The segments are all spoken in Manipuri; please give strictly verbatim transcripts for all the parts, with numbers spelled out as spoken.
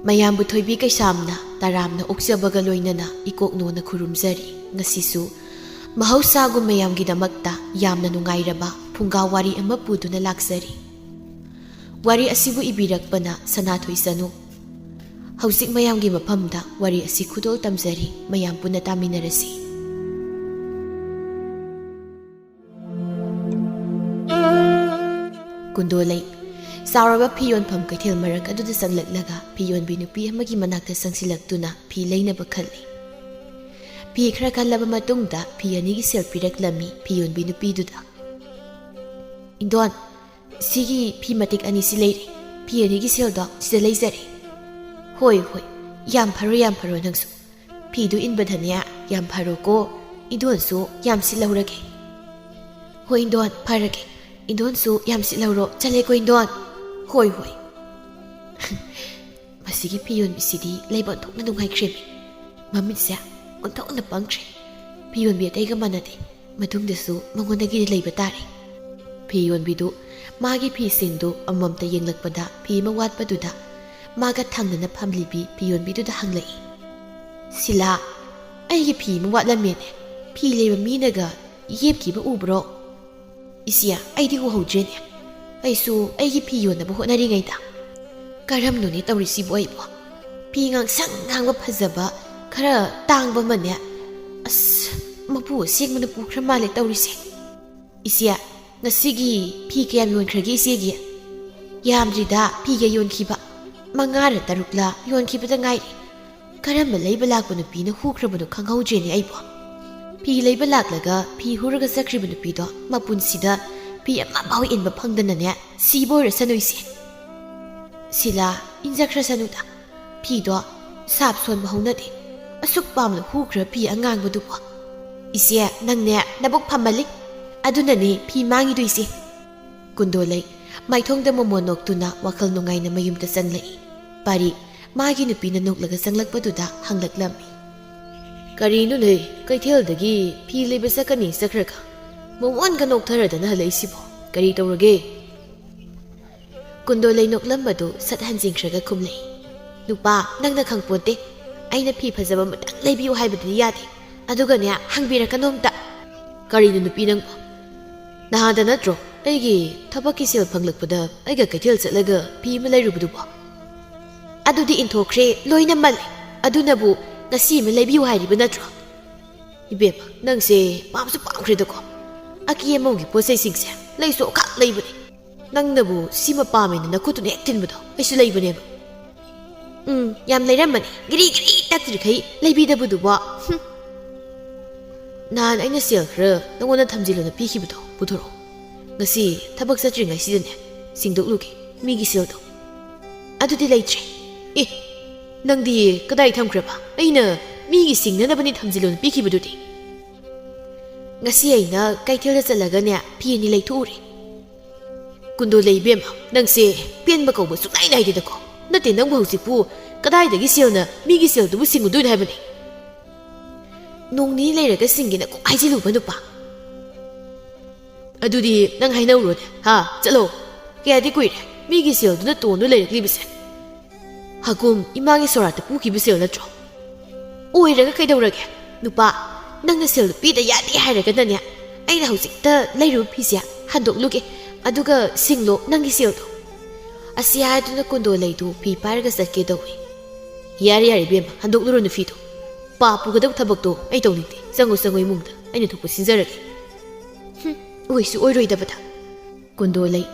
ꯃꯌꯥꯝꯕꯨ ꯊꯣꯏꯕꯤ ꯀꯩꯁꯥꯝꯅ ꯇꯔꯥꯝꯅ ꯑꯣꯛꯆꯕꯒ ꯂꯣꯏꯅꯅ ꯏꯀꯣꯛꯅꯣꯅ ꯈꯨꯔꯨꯝꯖꯔꯤ꯫ ꯉꯁꯤꯁꯨ ꯃꯍꯧꯁꯥꯒꯨꯝ ꯃꯌꯥꯝꯒꯤꯗꯃꯛꯇ ꯌꯥꯝꯅ ꯅꯨꯡꯉꯥꯏꯔꯕ ꯐꯨꯡꯒꯥ ꯋꯥꯔꯤ ꯑꯃ ꯄꯨꯗꯨꯅ ꯂꯥꯛꯆꯔꯤ꯫ ꯋꯥꯔꯤ ꯑꯁꯤꯕꯨ ꯏꯕꯤꯔꯛꯄꯅ ꯁꯅꯥꯊꯣꯏ ꯆꯅꯨ꯫ ꯍꯧꯖꯤꯛ ꯃꯌꯥꯝꯒꯤ ꯃꯐꯝꯗ ꯋꯥꯔꯤ ꯑꯁꯤ ꯈꯨꯗꯣꯜ ꯇꯝꯖꯔꯤ, ꯃꯌꯥꯝ ꯄꯨꯟꯅ ꯇꯥꯃꯤꯟꯅꯔꯁꯤ꯫ ꯀꯨꯟꯗꯣꯂꯩ꯫ ꯆꯥꯎꯔꯕ ꯐꯤ ꯌꯣꯟꯐꯝ ꯀꯩꯊꯦꯜ ꯃꯔꯛ ꯑꯗꯨꯗ ꯆꯪꯂꯛꯂꯒ ꯐꯤ ꯌꯣꯟꯕꯤ ꯅꯨꯄꯤ ꯑꯃꯒꯤ ꯃꯅꯥꯛꯇ ꯆꯪꯁꯤꯜꯂꯛꯇꯨꯅ ꯐꯤ ꯂꯩꯅꯕ ꯈꯜꯂꯤ꯫ ꯐꯤ ꯈꯔ ꯈꯜꯂꯕ ꯃꯇꯨꯡꯗ ꯐꯤ ꯑꯅꯤꯒꯤ ꯁꯦꯜ ꯄꯤꯔꯛꯂꯝꯃꯤ ꯐꯤ ꯌꯣꯟꯕꯤ ꯅꯨꯄꯤꯗꯨꯗ꯫ "ꯏꯟꯗꯣꯟ, ꯁꯤꯒꯤ ꯐꯤ ꯃꯇꯦꯛ ꯑꯅꯤꯁꯤ ꯂꯩꯔꯦ꯫ ꯐꯤ ꯑꯅꯤꯒꯤ ꯁꯦꯜꯗꯣ ꯁꯤꯗ ꯂꯩꯖꯔꯦ꯫" "ꯍꯣꯏ, ꯍꯣꯏ, ꯌꯥꯝ ꯐꯔꯣ, ꯌꯥꯝ ꯐꯔꯣ ꯅꯪꯁꯨ꯫ ꯐꯤꯗꯨ ꯏꯟꯕꯗꯅꯦ ꯌꯥꯝ ꯐꯔꯣꯀꯣ꯫ ꯏꯟꯗꯣꯟꯁꯨ ꯌꯥꯝ ꯁꯤꯠꯍꯧꯔꯒꯦ꯫" "ꯍꯣꯏ ꯏꯟꯗꯣꯟ, ꯐꯔꯒꯦ꯫ ꯏꯟꯗꯣꯟꯁꯨ ꯌꯥꯝ ꯁꯤꯠꯍꯧꯔꯣ꯫ ꯆꯠꯂꯦꯀꯣ ꯏꯟꯗꯣꯟ꯫" "ꯍꯣꯏ, ꯍꯣꯏ꯫" ꯃꯁꯤꯒꯤ ꯐꯤ ꯌꯣꯟꯕꯤꯁꯤꯗꯤ ꯂꯩꯕ ꯑꯣꯟꯊꯣꯛꯅ ꯅꯨꯡꯉꯥꯏꯈ꯭ꯔꯦꯃꯤ꯫ ꯃꯃꯤꯠꯁꯦ ꯑꯣꯟꯊꯣꯛꯅ ꯄꯪꯈ꯭ꯔꯦ꯫ ꯐꯤ ꯌꯣꯟꯕꯤ ꯑꯇꯩꯒ ꯃꯥꯟꯅꯗꯦ꯫ ꯃꯇꯨꯡꯗꯁꯨ ꯃꯉꯣꯟꯗꯒꯤꯗꯤ ꯂꯩꯕ ꯇꯥꯔꯦ꯫ ꯐꯤ ꯌꯣꯟꯕꯤꯗꯨ ꯃꯥꯒꯤ ꯐꯤꯁꯤꯡꯗꯨ ꯑꯃꯃꯝꯇ ꯌꯦꯡꯂꯛꯄꯗ ꯐꯤ ꯑꯃ ꯋꯥꯠꯄꯗꯨꯗ ꯃꯥꯒ ꯊꯪꯅꯅ ꯐꯝꯂꯤꯕꯤ ꯐꯤ ꯌꯣꯟꯕꯤꯗꯨꯗ ꯍꯪꯂꯛꯏ, "ꯁꯤꯂꯥ, ꯑꯩꯒꯤ ꯐꯤ ꯑꯃ ꯋꯥꯠꯂꯝꯃꯦꯅꯦ꯫ ꯐꯤ ꯂꯩꯕ ꯃꯤꯅꯒ ꯌꯦꯞꯈꯤꯕ ꯎꯕ꯭ꯔꯣ?" "ꯏꯆꯦ, ꯑꯩꯗꯤ ꯎꯍꯧꯗ꯭ꯔꯦꯅꯦ꯫ ꯑꯩꯁꯨ ꯑꯩꯒꯤ ꯐꯤ ꯌꯣꯟꯅꯕ ꯍꯣꯠꯅꯔꯤꯉꯩꯗ꯫ ꯀꯔꯝꯅꯣꯅꯦ ꯇꯧꯔꯤꯁꯤꯕꯨ ꯑꯩꯕꯨ? ꯐꯤ ꯉꯥꯡꯁꯪ ꯉꯥꯡꯕ ꯐꯖꯕ ꯈꯔ ꯇꯥꯡꯕ ꯑꯃꯅꯦ꯫ ꯑꯁ, ꯃꯄꯨ ꯑꯁꯦꯡꯕꯅ ꯄꯨꯈ꯭ꯔ ꯃꯥꯜꯂꯦ ꯇꯧꯔꯤꯁꯦ꯫ ꯏꯆꯦ, ꯉꯁꯤꯒꯤ ꯐꯤ ꯀꯌꯥꯝ ꯌꯣꯟꯈ꯭ꯔꯒꯦ ꯏꯆꯦꯒꯤ?" "ꯌꯥꯝꯗ꯭ꯔꯤꯗ, ꯐꯤꯒ ꯌꯣꯟꯈꯤꯕ ꯃꯉꯥꯔ ꯇꯔꯨꯛꯂ ꯌꯣꯟꯈꯤꯕꯗ ꯉꯥꯏꯔꯤ꯫ ꯀꯔꯝꯕ ꯂꯩꯕ ꯂꯥꯛꯄ ꯅꯨꯄꯤꯅ ꯍꯨꯈ꯭ꯔꯕꯅꯣ ꯈꯪꯍꯧꯗ꯭ꯔꯦꯅꯦ ꯑꯩꯕꯣ꯫ ꯐꯤ ꯂꯩꯕ ꯂꯥꯛꯂꯒ ꯐꯤ ꯍꯨꯔꯒ ꯆꯠꯈ꯭ꯔꯤꯕ ꯅꯨꯄꯤꯗꯣ ꯃꯄꯨꯟꯁꯤꯗ ꯐꯤ ꯑꯃꯐꯥꯎ ꯏꯟꯕ ꯐꯪꯗꯅꯅꯦ ꯁꯤꯕ ꯑꯣꯏꯔꯁꯅꯨ ꯏꯆꯦ꯫" "ꯁꯤꯂꯥ, ꯏꯟꯖꯈ꯭ꯔꯁꯅꯨꯗ꯫ ꯐꯤꯗꯣ ꯁꯥꯞ ꯁꯣꯟꯕ ꯍꯧꯅꯗꯦ꯫ ꯑꯁꯨꯛ ꯄꯥꯝꯅ ꯍꯨꯈ꯭ꯔ ꯐꯤ ꯑꯉꯥꯡꯕꯗꯨꯕꯨ꯫ ꯏꯆꯦ, ꯅꯪꯅꯦ ꯅꯕꯨꯛ ꯐꯝꯃꯜꯂꯤ꯫ ꯑꯗꯨꯅꯅꯦ ꯐꯤ ꯃꯥꯡꯉꯤꯗꯣ ꯏꯆꯦ꯫" ꯀꯨꯟꯗꯣꯂꯩ ꯃꯥꯏꯊꯣꯡꯗ ꯃꯣꯃꯣꯟ ꯅꯣꯛꯇꯨꯅ ꯋꯥꯈꯜ ꯅꯨꯡꯉꯥꯏꯅ ꯃꯌꯨꯝꯗ ꯆꯪꯂꯛꯏ꯫ ꯄꯥꯔꯤ ꯃꯥꯒꯤ ꯅꯨꯄꯤꯅ ꯅꯣꯛꯂꯒ ꯆꯪꯂꯛꯄꯗꯨꯗ ꯍꯪꯂꯛꯂꯝꯃꯤ, "ꯀꯔꯤꯅꯣꯅꯦ, ꯀꯩꯊꯦꯜꯗꯒꯤ ꯐꯤ ꯂꯩꯕ ꯆꯠꯀꯅꯤ ꯆꯠꯈ꯭ꯔꯒ ꯃꯣꯃꯣꯟꯒ ꯅꯣꯛꯊꯔꯗꯅ ꯍꯜꯂꯛꯏꯁꯤꯕꯣ? ꯀꯔꯤ ꯇꯧꯔꯒꯦ?" ꯀꯨꯟꯗꯣꯂꯩ ꯅꯣꯛꯂꯝꯕꯗꯨ ꯁꯠ ꯍꯟꯖꯤꯟꯈ꯭ꯔꯒ ꯈꯨꯝꯂꯛꯏ, "ꯅꯨꯄꯥ, ꯅꯪꯅ ꯈꯪꯄꯣꯟꯇꯦ꯫ ꯑꯩꯅ ꯐꯤ ꯐꯖꯕ ꯑꯃꯇꯪ ꯂꯩꯕꯤꯌꯨ ꯍꯥꯏꯕꯗꯨꯗꯤ ꯌꯥꯗꯦ꯫ ꯑꯗꯨꯒꯅꯦ, ꯍꯪꯕꯤꯔꯛꯀꯅꯣ ꯑꯝꯇ꯫" "ꯀꯔꯤꯅꯣ ꯅꯨꯄꯤ ꯅꯪꯕꯣ? ꯅꯍꯥꯟꯗ ꯅꯠꯇ꯭ꯔꯣ ꯑꯩꯒꯤ ꯊꯕꯛꯀꯤ ꯁꯦꯜ ꯐꯪꯂꯛꯄꯗ ꯑꯩꯒ ꯀꯩꯊꯦꯜ ꯆꯠꯂꯒ ꯐꯤ ꯑꯃ ꯂꯩꯔꯨꯕꯗꯨꯕꯣ?" "ꯑꯗꯨꯗꯤ ꯏꯟꯊꯣꯛꯈ꯭ꯔꯦ, ꯂꯣꯏꯅ ꯃꯜꯂꯦ꯫ ꯑꯗꯨꯅꯕꯨ ꯉꯁꯤ ꯑꯃ ꯂꯩꯕꯤꯌꯨ ꯍꯥꯏꯔꯤꯕ ꯅꯠꯇ꯭ꯔꯣ?" "ꯏꯕꯦꯝꯃ, ꯅꯪꯁꯦ ꯄꯥꯝꯁꯨ ꯄꯥꯝꯈ꯭ꯔꯦꯗꯀꯣ꯫ ꯑꯀꯦ ꯑꯃꯧꯒꯤ ꯄꯣꯠ ꯆꯩꯁꯤꯡꯁꯦ ꯂꯩꯁꯨ ꯑꯣꯈꯥꯛ ꯂꯩꯕꯅꯦ꯫ ꯅꯪꯅꯕꯨ ꯁꯤꯃ ꯄꯥꯝꯃꯦꯅ ꯅꯈꯨꯠꯇꯨꯅ ꯍꯦꯛ ꯊꯤꯟꯕꯗꯣ ꯑꯩꯁꯨ ꯂꯩꯕꯅꯦꯕ꯫" "ꯎꯝ, ꯌꯥꯝ ꯂꯩꯔꯝꯕꯅꯦ꯫ ꯒꯤꯔꯤ ꯒꯤꯔꯤ ꯇꯛꯇ꯭ꯔꯤꯈꯩ ꯂꯩꯕꯤꯗꯕꯗꯨꯕꯣ꯫ ꯍꯨꯝ꯫ ꯅꯍꯥꯟ ꯑꯩꯅ ꯁꯦꯜ ꯈꯔ ꯅꯉꯣꯟꯗ ꯊꯝꯖꯤꯜꯂꯣꯅ ꯄꯤꯈꯤꯕꯗꯣ ꯄꯨꯊꯣꯔꯛꯑꯣ꯫ ꯉꯁꯤ ꯊꯕꯛ ꯆꯠꯇ꯭ꯔꯤꯉꯩꯁꯤꯗꯅꯦ ꯁꯤꯡꯗꯣꯛꯂꯨꯒꯦ ꯃꯤꯒꯤ ꯁꯦꯜꯗꯣ꯫" "ꯑꯗꯨꯗꯤ ꯂꯩꯇ꯭ꯔꯦ꯫" "ꯑꯦ, ꯅꯪꯗꯤ ꯀꯗꯥꯏ ꯊꯝꯈ꯭ꯔꯕ? ꯑꯩꯅ ꯃꯤꯒꯤ ꯁꯤꯡꯅꯅꯕꯅꯤ ꯊꯝꯖꯤꯜꯂꯣꯅ ꯄꯤꯈꯤꯕꯗꯨꯗꯤ?" "ꯉꯁꯤ ꯑꯩꯅ ꯀꯩꯊꯦꯜꯗ ꯆꯠꯂꯒꯅꯦ ꯐꯤ ꯑꯅꯤ ꯂꯩꯊꯣꯛꯎꯔꯦ꯫" "ꯀꯨꯟꯗꯣ ꯂꯩ ꯏꯕꯦꯝꯃ, ꯅꯪꯁꯦ ꯄꯦꯟꯕ ꯀꯧꯕ ꯁꯨꯛꯅꯥꯏ ꯅꯥꯏꯗꯦꯗꯀꯣ꯫ ꯅꯠꯇꯦ, ꯅꯪꯕꯨ ꯍꯧꯖꯤꯛꯄꯨ ꯀꯗꯥꯏꯗꯒꯤ ꯁꯦꯜꯅ ꯃꯤꯒꯤ ꯁꯦꯜꯗꯨꯕꯨ ꯁꯤꯡꯉꯨꯗꯣꯏꯅꯣ ꯍꯥꯏꯕꯅꯤ?" "ꯅꯣꯡ ꯅꯤꯅꯤ ꯂꯩꯔꯒ ꯁꯤꯡꯒꯦꯅ ꯀꯣꯛ ꯍꯥꯏꯖꯤꯜꯂꯨꯕ ꯅꯨꯄꯥ꯫" "ꯑꯗꯨꯗꯤ ꯅꯪ ꯍꯥꯏꯅꯧꯔꯣꯅꯦ, ꯍꯥ? ꯆꯠꯂꯣ꯫ ꯀꯌꯥꯗꯤ ꯀꯨꯏꯔꯦ ꯃꯤꯒꯤ ꯁꯦꯜꯗꯨꯅ ꯇꯣꯟꯗꯨ ꯂꯩꯔꯛꯂꯤꯕꯁꯦ꯫ ꯍꯀꯨꯝ ꯏꯃꯥꯒꯤ ꯁꯣꯔꯥꯠꯇ ꯄꯨꯈꯤꯕ ꯁꯦꯜ ꯅꯠꯇ꯭ꯔꯣ? ꯑꯣꯏꯔꯒ ꯀꯩꯗꯧꯔꯒꯦ? ꯅꯨꯄꯥ, ꯅꯪꯅ ꯁꯦꯜꯗꯨ ꯄꯤꯗ ꯌꯥꯗꯦ ꯍꯥꯏꯔꯒꯅꯅꯦ, ꯑꯩꯅ ꯍꯧꯖꯤꯛꯇ ꯂꯩꯔꯨꯕ ꯐꯤꯁꯦ ꯍꯟꯗꯣꯛꯂꯨꯒꯦ, ꯑꯗꯨꯒ ꯁꯤꯡꯂꯣ ꯅꯪꯒꯤ ꯁꯦꯜꯗꯣ꯫" ꯑꯁꯤ ꯍꯥꯏꯗꯨꯅ ꯀꯨꯟꯗꯣ ꯂꯩꯗꯨ ꯐꯤ ꯄꯥꯏꯔꯒ ꯆꯠꯀꯦ ꯇꯧꯏ꯫ "ꯌꯥꯔꯦ, ꯌꯥꯔꯦ ꯏꯕꯦꯝꯃ, ꯍꯟꯗꯣꯛꯂꯨꯔꯅꯨ ꯐꯤꯗꯣ꯫ ꯄꯥꯞ ꯄꯨꯒꯗꯕ ꯊꯕꯛꯇꯣ ꯑꯩ ꯇꯧꯅꯤꯡꯗꯦ꯫ ꯆꯪꯉꯨ, ꯆꯪꯉꯨ ꯏꯃꯨꯡꯗ, ꯑꯩꯅ ꯊꯣꯛꯄ ꯁꯤꯟꯖꯔꯒꯦ꯫" "ꯍꯨꯝ, ꯑꯣꯏꯁꯨ ꯑꯣꯏꯔꯣꯏꯗꯕꯗ꯫" ꯀꯨꯟꯗꯣ ꯂꯩ꯫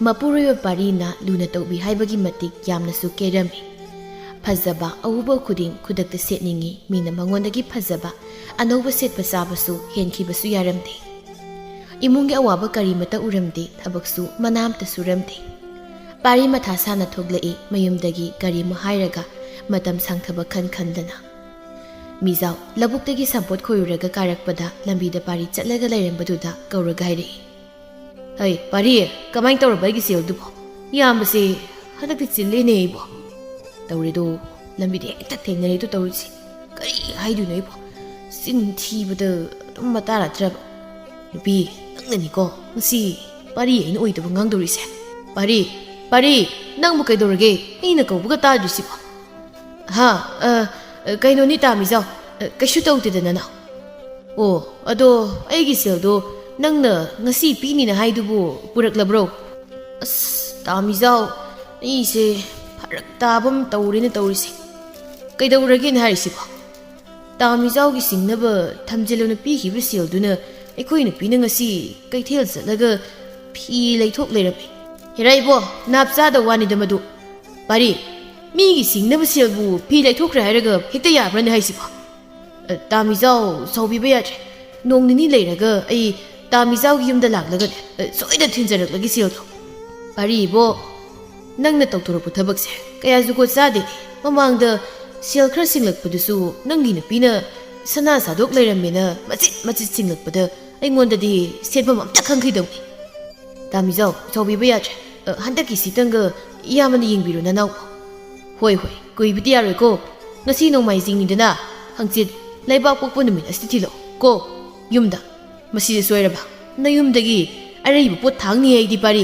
ꯃꯄꯨꯔꯣꯏꯕ ꯄꯥꯔꯤꯅ ꯂꯨꯅ ꯇꯧꯕꯤ ꯍꯥꯏꯕꯒꯤ ꯃꯇꯤꯛ ꯌꯥꯝꯅꯁꯨ ꯀꯦꯔꯝꯃꯤ꯫ ꯐꯖꯕ ꯑꯎꯕ ꯈꯨꯗꯤꯡ ꯈꯨꯗꯛꯇ ꯁꯦꯠꯅꯤꯡꯏ, ꯃꯤꯅ ꯃꯉꯣꯟꯗꯒꯤ ꯐꯖꯕ ꯑꯅꯧꯕ ꯁꯦꯠꯄ ꯆꯥꯕꯁꯨ ꯍꯦꯟꯈꯤꯕꯁꯨ ꯌꯥꯔꯝꯗꯦ꯫ ꯏꯃꯨꯡꯒꯤ ꯑꯋꯥꯕ ꯀꯔꯤꯃꯇ ꯎꯔꯝꯗꯦ, ꯊꯕꯛꯁꯨ ꯃꯅꯥ ꯑꯃꯇ ꯁꯨꯔꯝꯗꯦ꯫ ꯄꯥꯔꯤ ꯃꯊꯥ ꯁꯥꯅ ꯊꯣꯛꯂꯛꯏ, ꯃꯌꯨꯝꯗꯒꯤ ꯒꯥꯔꯤ ꯑꯃ ꯍꯥꯏꯔꯒ ꯃꯇꯝ ꯁꯥꯡꯊꯕ ꯈꯟ ꯈꯟꯗꯅ꯫ ꯃꯤꯖꯥꯎ ꯂꯧꯕꯨꯛꯇꯒꯤ ꯁꯝꯄꯣꯠ ꯈꯣꯏꯔꯨꯔꯒ ꯀꯥꯔꯛꯄꯗ ꯂꯝꯕꯤꯗ ꯄꯥꯔꯤ ꯆꯠꯂꯒ ꯂꯩꯔꯝꯕꯗꯨꯗ ꯀꯧꯔꯒ ꯍꯥꯏꯔꯛꯏ, "ꯍꯩ, ꯄꯥꯔꯤ, ꯀꯃꯥꯏꯅ ꯇꯧꯔꯕ ꯑꯩꯒꯤ ꯁꯦꯜꯗꯨꯕꯣ? ꯌꯥꯝꯕꯁꯦ ꯍꯟꯗꯛꯇꯤ ꯆꯤꯜꯂꯦꯅꯦ ꯑꯩꯕꯣ꯫ ꯇꯧꯔꯦꯗꯣ, ꯂꯝꯕꯤꯗ ꯍꯦꯛꯇ ꯊꯦꯡꯅꯔꯦꯗꯣ ꯇꯧꯔꯤꯁꯦ꯫ ꯀꯔꯤ ꯍꯥꯏꯗꯣꯏꯅꯣ ꯑꯩꯕꯣ? ꯆꯤꯟ ꯊꯤꯕꯗ ꯑꯗꯨꯝ ꯃꯇꯥ ꯅꯠꯇ꯭ꯔꯕ꯫ ꯅꯨꯄꯤ, ꯅꯪꯅꯅꯤꯀꯣ ꯉꯁꯤ ꯄꯥꯔꯤ ꯑꯩꯅ ꯑꯣꯏꯗꯕ ꯉꯥꯡꯗꯧꯔꯤꯁꯦ꯫ ꯄꯥꯔꯤ, ꯄꯥꯔꯤ, ꯅꯪꯕꯨ ꯀꯩꯗꯧꯔꯒꯦ? ꯑꯩꯅ ꯀꯧꯕꯒ ꯇꯥꯗ꯭ꯔꯤꯁꯤꯕꯣ?" ꯍꯥ? ꯑ, ꯀꯩꯅꯣꯅꯤ ꯇꯥꯃꯤꯖꯥꯎ, ꯑ, ꯀꯩꯁꯨ ꯇꯧꯗꯦꯗ ꯅꯅꯥꯎ꯫ ꯑꯣ, ꯑꯗꯣ ꯑꯩꯒꯤ ꯁꯦꯜꯗꯣ ꯅꯪꯅ ꯉꯁꯤ ꯄꯤꯅꯤꯅ ꯍꯥꯏꯗꯨꯕꯨ ꯄꯨꯔꯛꯂꯕ꯭ꯔꯣ? ꯑꯁ, ꯇꯥꯃꯤꯖꯥꯎ, ꯑꯩꯁꯦ ꯐꯔꯛ ꯇꯥꯕ ꯑꯃ ꯇꯧꯔꯦꯅ ꯇꯧꯔꯤꯁꯦ꯫ ꯀꯩꯗꯧꯔꯒꯦꯅ ꯍꯥꯏꯔꯤꯁꯤꯕꯣ? ꯇꯥꯃꯤꯖꯥꯎꯒꯤ ꯁꯤꯡꯅꯕ ꯊꯝꯖꯤꯜꯂꯨꯅ ꯄꯤꯈꯤꯕ ꯁꯦꯜꯗꯨꯅ ꯑꯩꯈꯣꯏ ꯅꯨꯄꯤꯅ ꯉꯁꯤ ꯀꯩꯊꯦꯜ ꯆꯠꯂꯒ ꯐꯤ ꯂꯩꯊꯣꯛ ꯂꯩꯔꯝꯃꯤ꯫ ꯍꯦꯔꯥ ꯏꯕꯣ, ꯅꯥꯞ ꯆꯥꯗꯕ ꯋꯥꯅꯤꯗ ꯃꯗꯨ꯫ ꯄꯥꯔꯤ, ꯃꯤꯒꯤ ꯁꯤꯡꯅꯕ ꯁꯦꯜꯕꯨ ꯐꯤ ꯂꯩꯊꯣꯛꯈ꯭ꯔꯦ ꯍꯥꯏꯔꯒ ꯍꯦꯛꯇ ꯌꯥꯕ꯭ꯔꯅꯦ ꯍꯥꯏꯁꯤꯕꯣ? ꯑ, ꯇꯥꯃꯤꯖꯥꯎ, ꯁꯥꯎꯕꯤꯕ ꯌꯥꯗ꯭ꯔꯦ꯫ ꯅꯣꯡ ꯅꯤꯅꯤ ꯂꯩꯔꯒ ꯑꯩ ꯇꯥꯃꯤꯖꯥꯎꯒꯤ ꯌꯨꯝꯗ ꯂꯥꯛꯂꯒꯅꯦ, ꯑ, ꯁꯣꯏꯗꯅ ꯊꯤꯟꯖꯔꯛꯂꯒꯦ ꯁꯦꯜꯗꯣ꯫ ꯄꯥꯔꯤ ꯏꯕꯣ, ꯅꯪꯅ ꯇꯧꯊꯣꯔꯛꯄ ꯊꯕꯛꯁꯦ ꯀꯌꯥ ꯖꯨꯒꯣꯠ ꯆꯥꯗꯦ꯫ ꯃꯃꯥꯡꯗ ꯁꯦꯜ ꯈꯔ ꯁꯤꯡꯂꯛꯄꯗꯨꯁꯨ ꯅꯪꯒꯤ ꯅꯨꯄꯤꯅ ꯁꯅꯥ ꯁꯥꯗꯣꯛ ꯂꯩꯔꯝꯃꯦꯅ ꯃꯆꯤꯠ ꯃꯆꯤꯠ ꯁꯤꯡꯂꯛꯄꯗ ꯑꯩꯉꯣꯟꯗꯗꯤ ꯁꯦꯟꯐꯝ ꯑꯝꯇ ꯈꯪꯈꯤꯗꯧꯅꯤ꯫ ꯇꯥꯃꯤꯖꯥꯎ, ꯁꯥꯎꯕꯤꯕ ꯌꯥꯗ꯭ꯔꯦ꯫ ꯑ, ꯍꯟꯗꯛꯀꯤꯁꯤꯇꯪꯒ ꯏꯌꯥꯝꯕꯅ ꯌꯦꯡꯕꯤꯔꯣ ꯅꯅꯥꯎ꯫ ꯍꯣꯏ, ꯍꯣꯏ, ꯀꯨꯏꯕꯗꯤ ꯌꯥꯔꯣꯏꯀꯣ꯫ ꯉꯁꯤ ꯅꯣꯡꯃꯥꯏꯖꯤꯡꯅꯤꯗꯅ, ꯍꯪꯆꯤꯠ ꯂꯩꯕꯥꯛ ꯄꯣꯛꯄ ꯅꯨꯃꯤꯠ ꯑꯁꯤꯗ ꯊꯤꯜꯂꯛꯑꯣ ꯀꯣ ꯌꯨꯝꯗ꯫ ꯃꯁꯤꯗ ꯁꯣꯏꯔꯕ, ꯅꯌꯨꯝꯗꯒꯤ ꯑꯔꯩꯕ ꯄꯣꯠ ꯊꯥꯡꯅꯤ ꯑꯩꯗꯤ ꯄꯥꯔꯤ꯫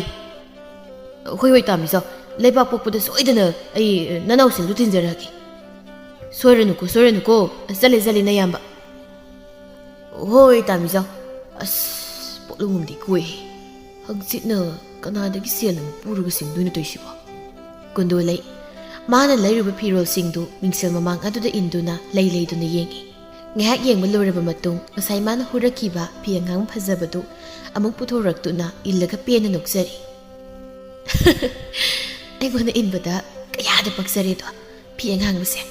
ꯍꯣꯏ, ꯍꯣꯏ, ꯇꯥꯃꯤꯖꯥꯎ, ꯂꯩꯕꯥꯛ ꯄꯣꯛꯄꯗ ꯁꯣꯏꯗꯅ ꯑꯩ ꯅꯅꯥꯎ ꯁꯦꯜꯗꯨ ꯊꯤꯟꯖꯔꯛꯑꯒꯦ꯫ ꯁꯣꯏꯔꯅꯨꯀꯣ, ꯁꯣꯏꯔꯅꯨꯀꯣ꯫ ꯆꯠꯂꯦ, ꯆꯠꯂꯦ, ꯅꯌꯥꯝꯕ꯫ ꯍꯣꯏ, ꯇꯥꯃꯤꯖꯥꯎ꯫ ꯑꯁ, ꯄꯣꯠꯂꯨꯝ ꯑꯃꯗꯤ ꯀꯣꯏꯍꯦ꯫ ꯍꯪꯆꯤꯠꯅ ꯀꯅꯥꯗꯒꯤ ꯁꯦꯜ ꯑꯃꯨꯛ ꯄꯨꯔꯒ ꯁꯤꯡꯗꯣꯏꯅꯣ ꯇꯧꯏꯁꯤꯕꯣ? ꯀꯨꯟꯗꯣ ꯂꯩ꯫ ꯃꯥꯅ ꯂꯩꯔꯨꯕ ꯐꯤꯔꯣꯜꯁꯤꯡꯗꯨ ꯃꯤꯡꯁꯦꯜ ꯃꯃꯥꯡ ꯑꯗꯨꯗ ꯏꯟꯗꯨꯅ ꯂꯩ ꯂꯩꯗꯨꯅ ꯌꯦꯡꯉꯤ꯫ ꯉꯥꯏꯍꯥꯛ ꯌꯦꯡꯕ ꯂꯣꯏꯔꯕ ꯃꯇꯨꯡ ꯉꯁꯥꯏ ꯃꯥꯅ ꯍꯨꯔꯛꯈꯤꯕ ꯐꯤ ꯑꯉꯥꯡ ꯐꯖꯕꯗꯨ ꯑꯃꯨꯛ ꯄꯨꯊꯣꯔꯛꯇꯨꯅ ꯏꯜꯂꯒ ꯄꯦꯟꯅ ꯅꯣꯛꯆꯔꯤ꯫ ꯑꯩꯉꯣꯟꯗ ꯏꯟꯕꯗ ꯀꯌꯥꯗ ꯄꯛꯆꯔꯦꯗꯣ, ꯐꯤ ꯑꯉꯥꯡꯕꯁꯦ꯫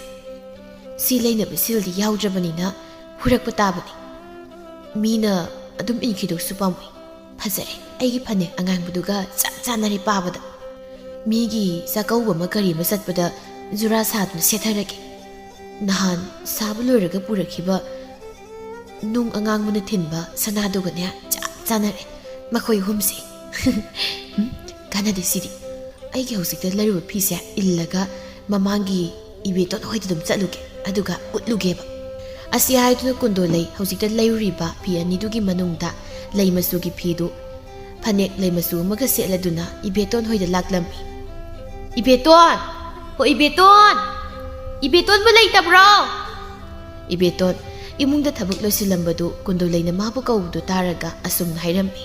ꯁꯤ ꯂꯩꯅꯕ ꯁꯦꯜꯗꯤ ꯌꯥꯎꯗ꯭ꯔꯕꯅꯤꯅ ꯍꯨꯔꯛꯄ ꯇꯥꯕꯅꯤ꯫ ꯃꯤꯅ ꯑꯗꯨꯝ ꯏꯟꯈꯤꯗꯧꯁꯨ ꯄꯥꯝꯃꯨꯏ꯫ ꯐꯖꯔꯦ, ꯑꯩꯒꯤ ꯐꯅꯦꯛ ꯑꯉꯥꯡꯕꯗꯨꯒ ꯆꯞ ꯆꯥꯟꯅꯔꯦ ꯄꯥꯕꯗ꯫ ꯃꯤꯒꯤ ꯆꯥꯛꯀꯧꯕ ꯑꯃ ꯀꯔꯤ ꯑꯃ ꯆꯠꯄꯗ ꯖꯨꯔꯥ ꯁꯥꯗꯨꯅ ꯁꯦꯠꯊꯔꯒꯦ꯫ ꯅꯍꯥꯟ ꯁꯥꯕ ꯂꯣꯏꯔꯒ ꯄꯨꯔꯛꯈꯤꯕ ꯅꯨꯡ ꯑꯉꯥꯡꯕꯅ ꯊꯤꯟꯕ ꯁꯅꯥꯗꯨꯒꯅꯦ ꯆꯞ ꯆꯥꯟꯅꯔꯦ ꯃꯈꯣꯏ ꯑꯍꯨꯝꯁꯤ꯫ ꯎꯝ, ꯀꯥꯟꯅꯗꯦ ꯁꯤꯗꯤ꯫ ꯑꯩꯒꯤ ꯍꯧꯖꯤꯛꯇ ꯂꯩꯔꯨꯕ ꯐꯤꯁꯦ ꯏꯜꯂꯒ ꯃꯃꯥꯡꯒꯤ ꯏꯕꯦꯇꯣꯟ ꯍꯣꯏꯗ ꯑꯗꯨꯝ ꯆꯠꯂꯨꯒꯦ, ꯑꯗꯨꯒ ꯎꯠꯂꯨꯒꯦꯕ꯫ ꯑꯁꯤ ꯍꯥꯏꯗꯨꯅ ꯀꯨꯟꯗꯣ ꯂꯩ ꯍꯧꯖꯤꯛꯇ ꯂꯩꯔꯨꯔꯤꯕ ꯐꯤ ꯑꯅꯤꯗꯨꯒꯤ ꯃꯅꯨꯡꯗ ꯂꯩ ꯃꯆꯨꯒꯤ ꯐꯤꯗꯨ ꯐꯅꯦꯛ ꯂꯩ ꯃꯆꯨ ꯑꯃꯒ ꯁꯦꯠꯂꯗꯨꯅ ꯏꯕꯦꯇꯣꯟ ꯍꯣꯏꯗ ꯂꯥꯛꯂꯝꯃꯤ꯫ "ꯏꯕꯦꯇꯣꯟ! ꯍꯣ ꯏꯕꯦꯇꯣꯟ!" ꯏꯕꯦꯇꯣꯟꯕꯨ ꯂꯩꯇꯕ꯭ꯔꯣ? ꯏꯕꯦꯇꯣꯟ ꯏꯃꯨꯡꯗ ꯊꯕꯛ ꯂꯣꯏꯁꯤꯜꯂꯝꯕꯗꯨ ꯀꯨꯟꯗꯣꯂꯩꯅ ꯃꯥꯕꯨ ꯀꯧꯕꯗꯨ ꯇꯥꯔꯒ ꯑꯁꯨꯝꯅ ꯍꯥꯏꯔꯝꯃꯤ꯫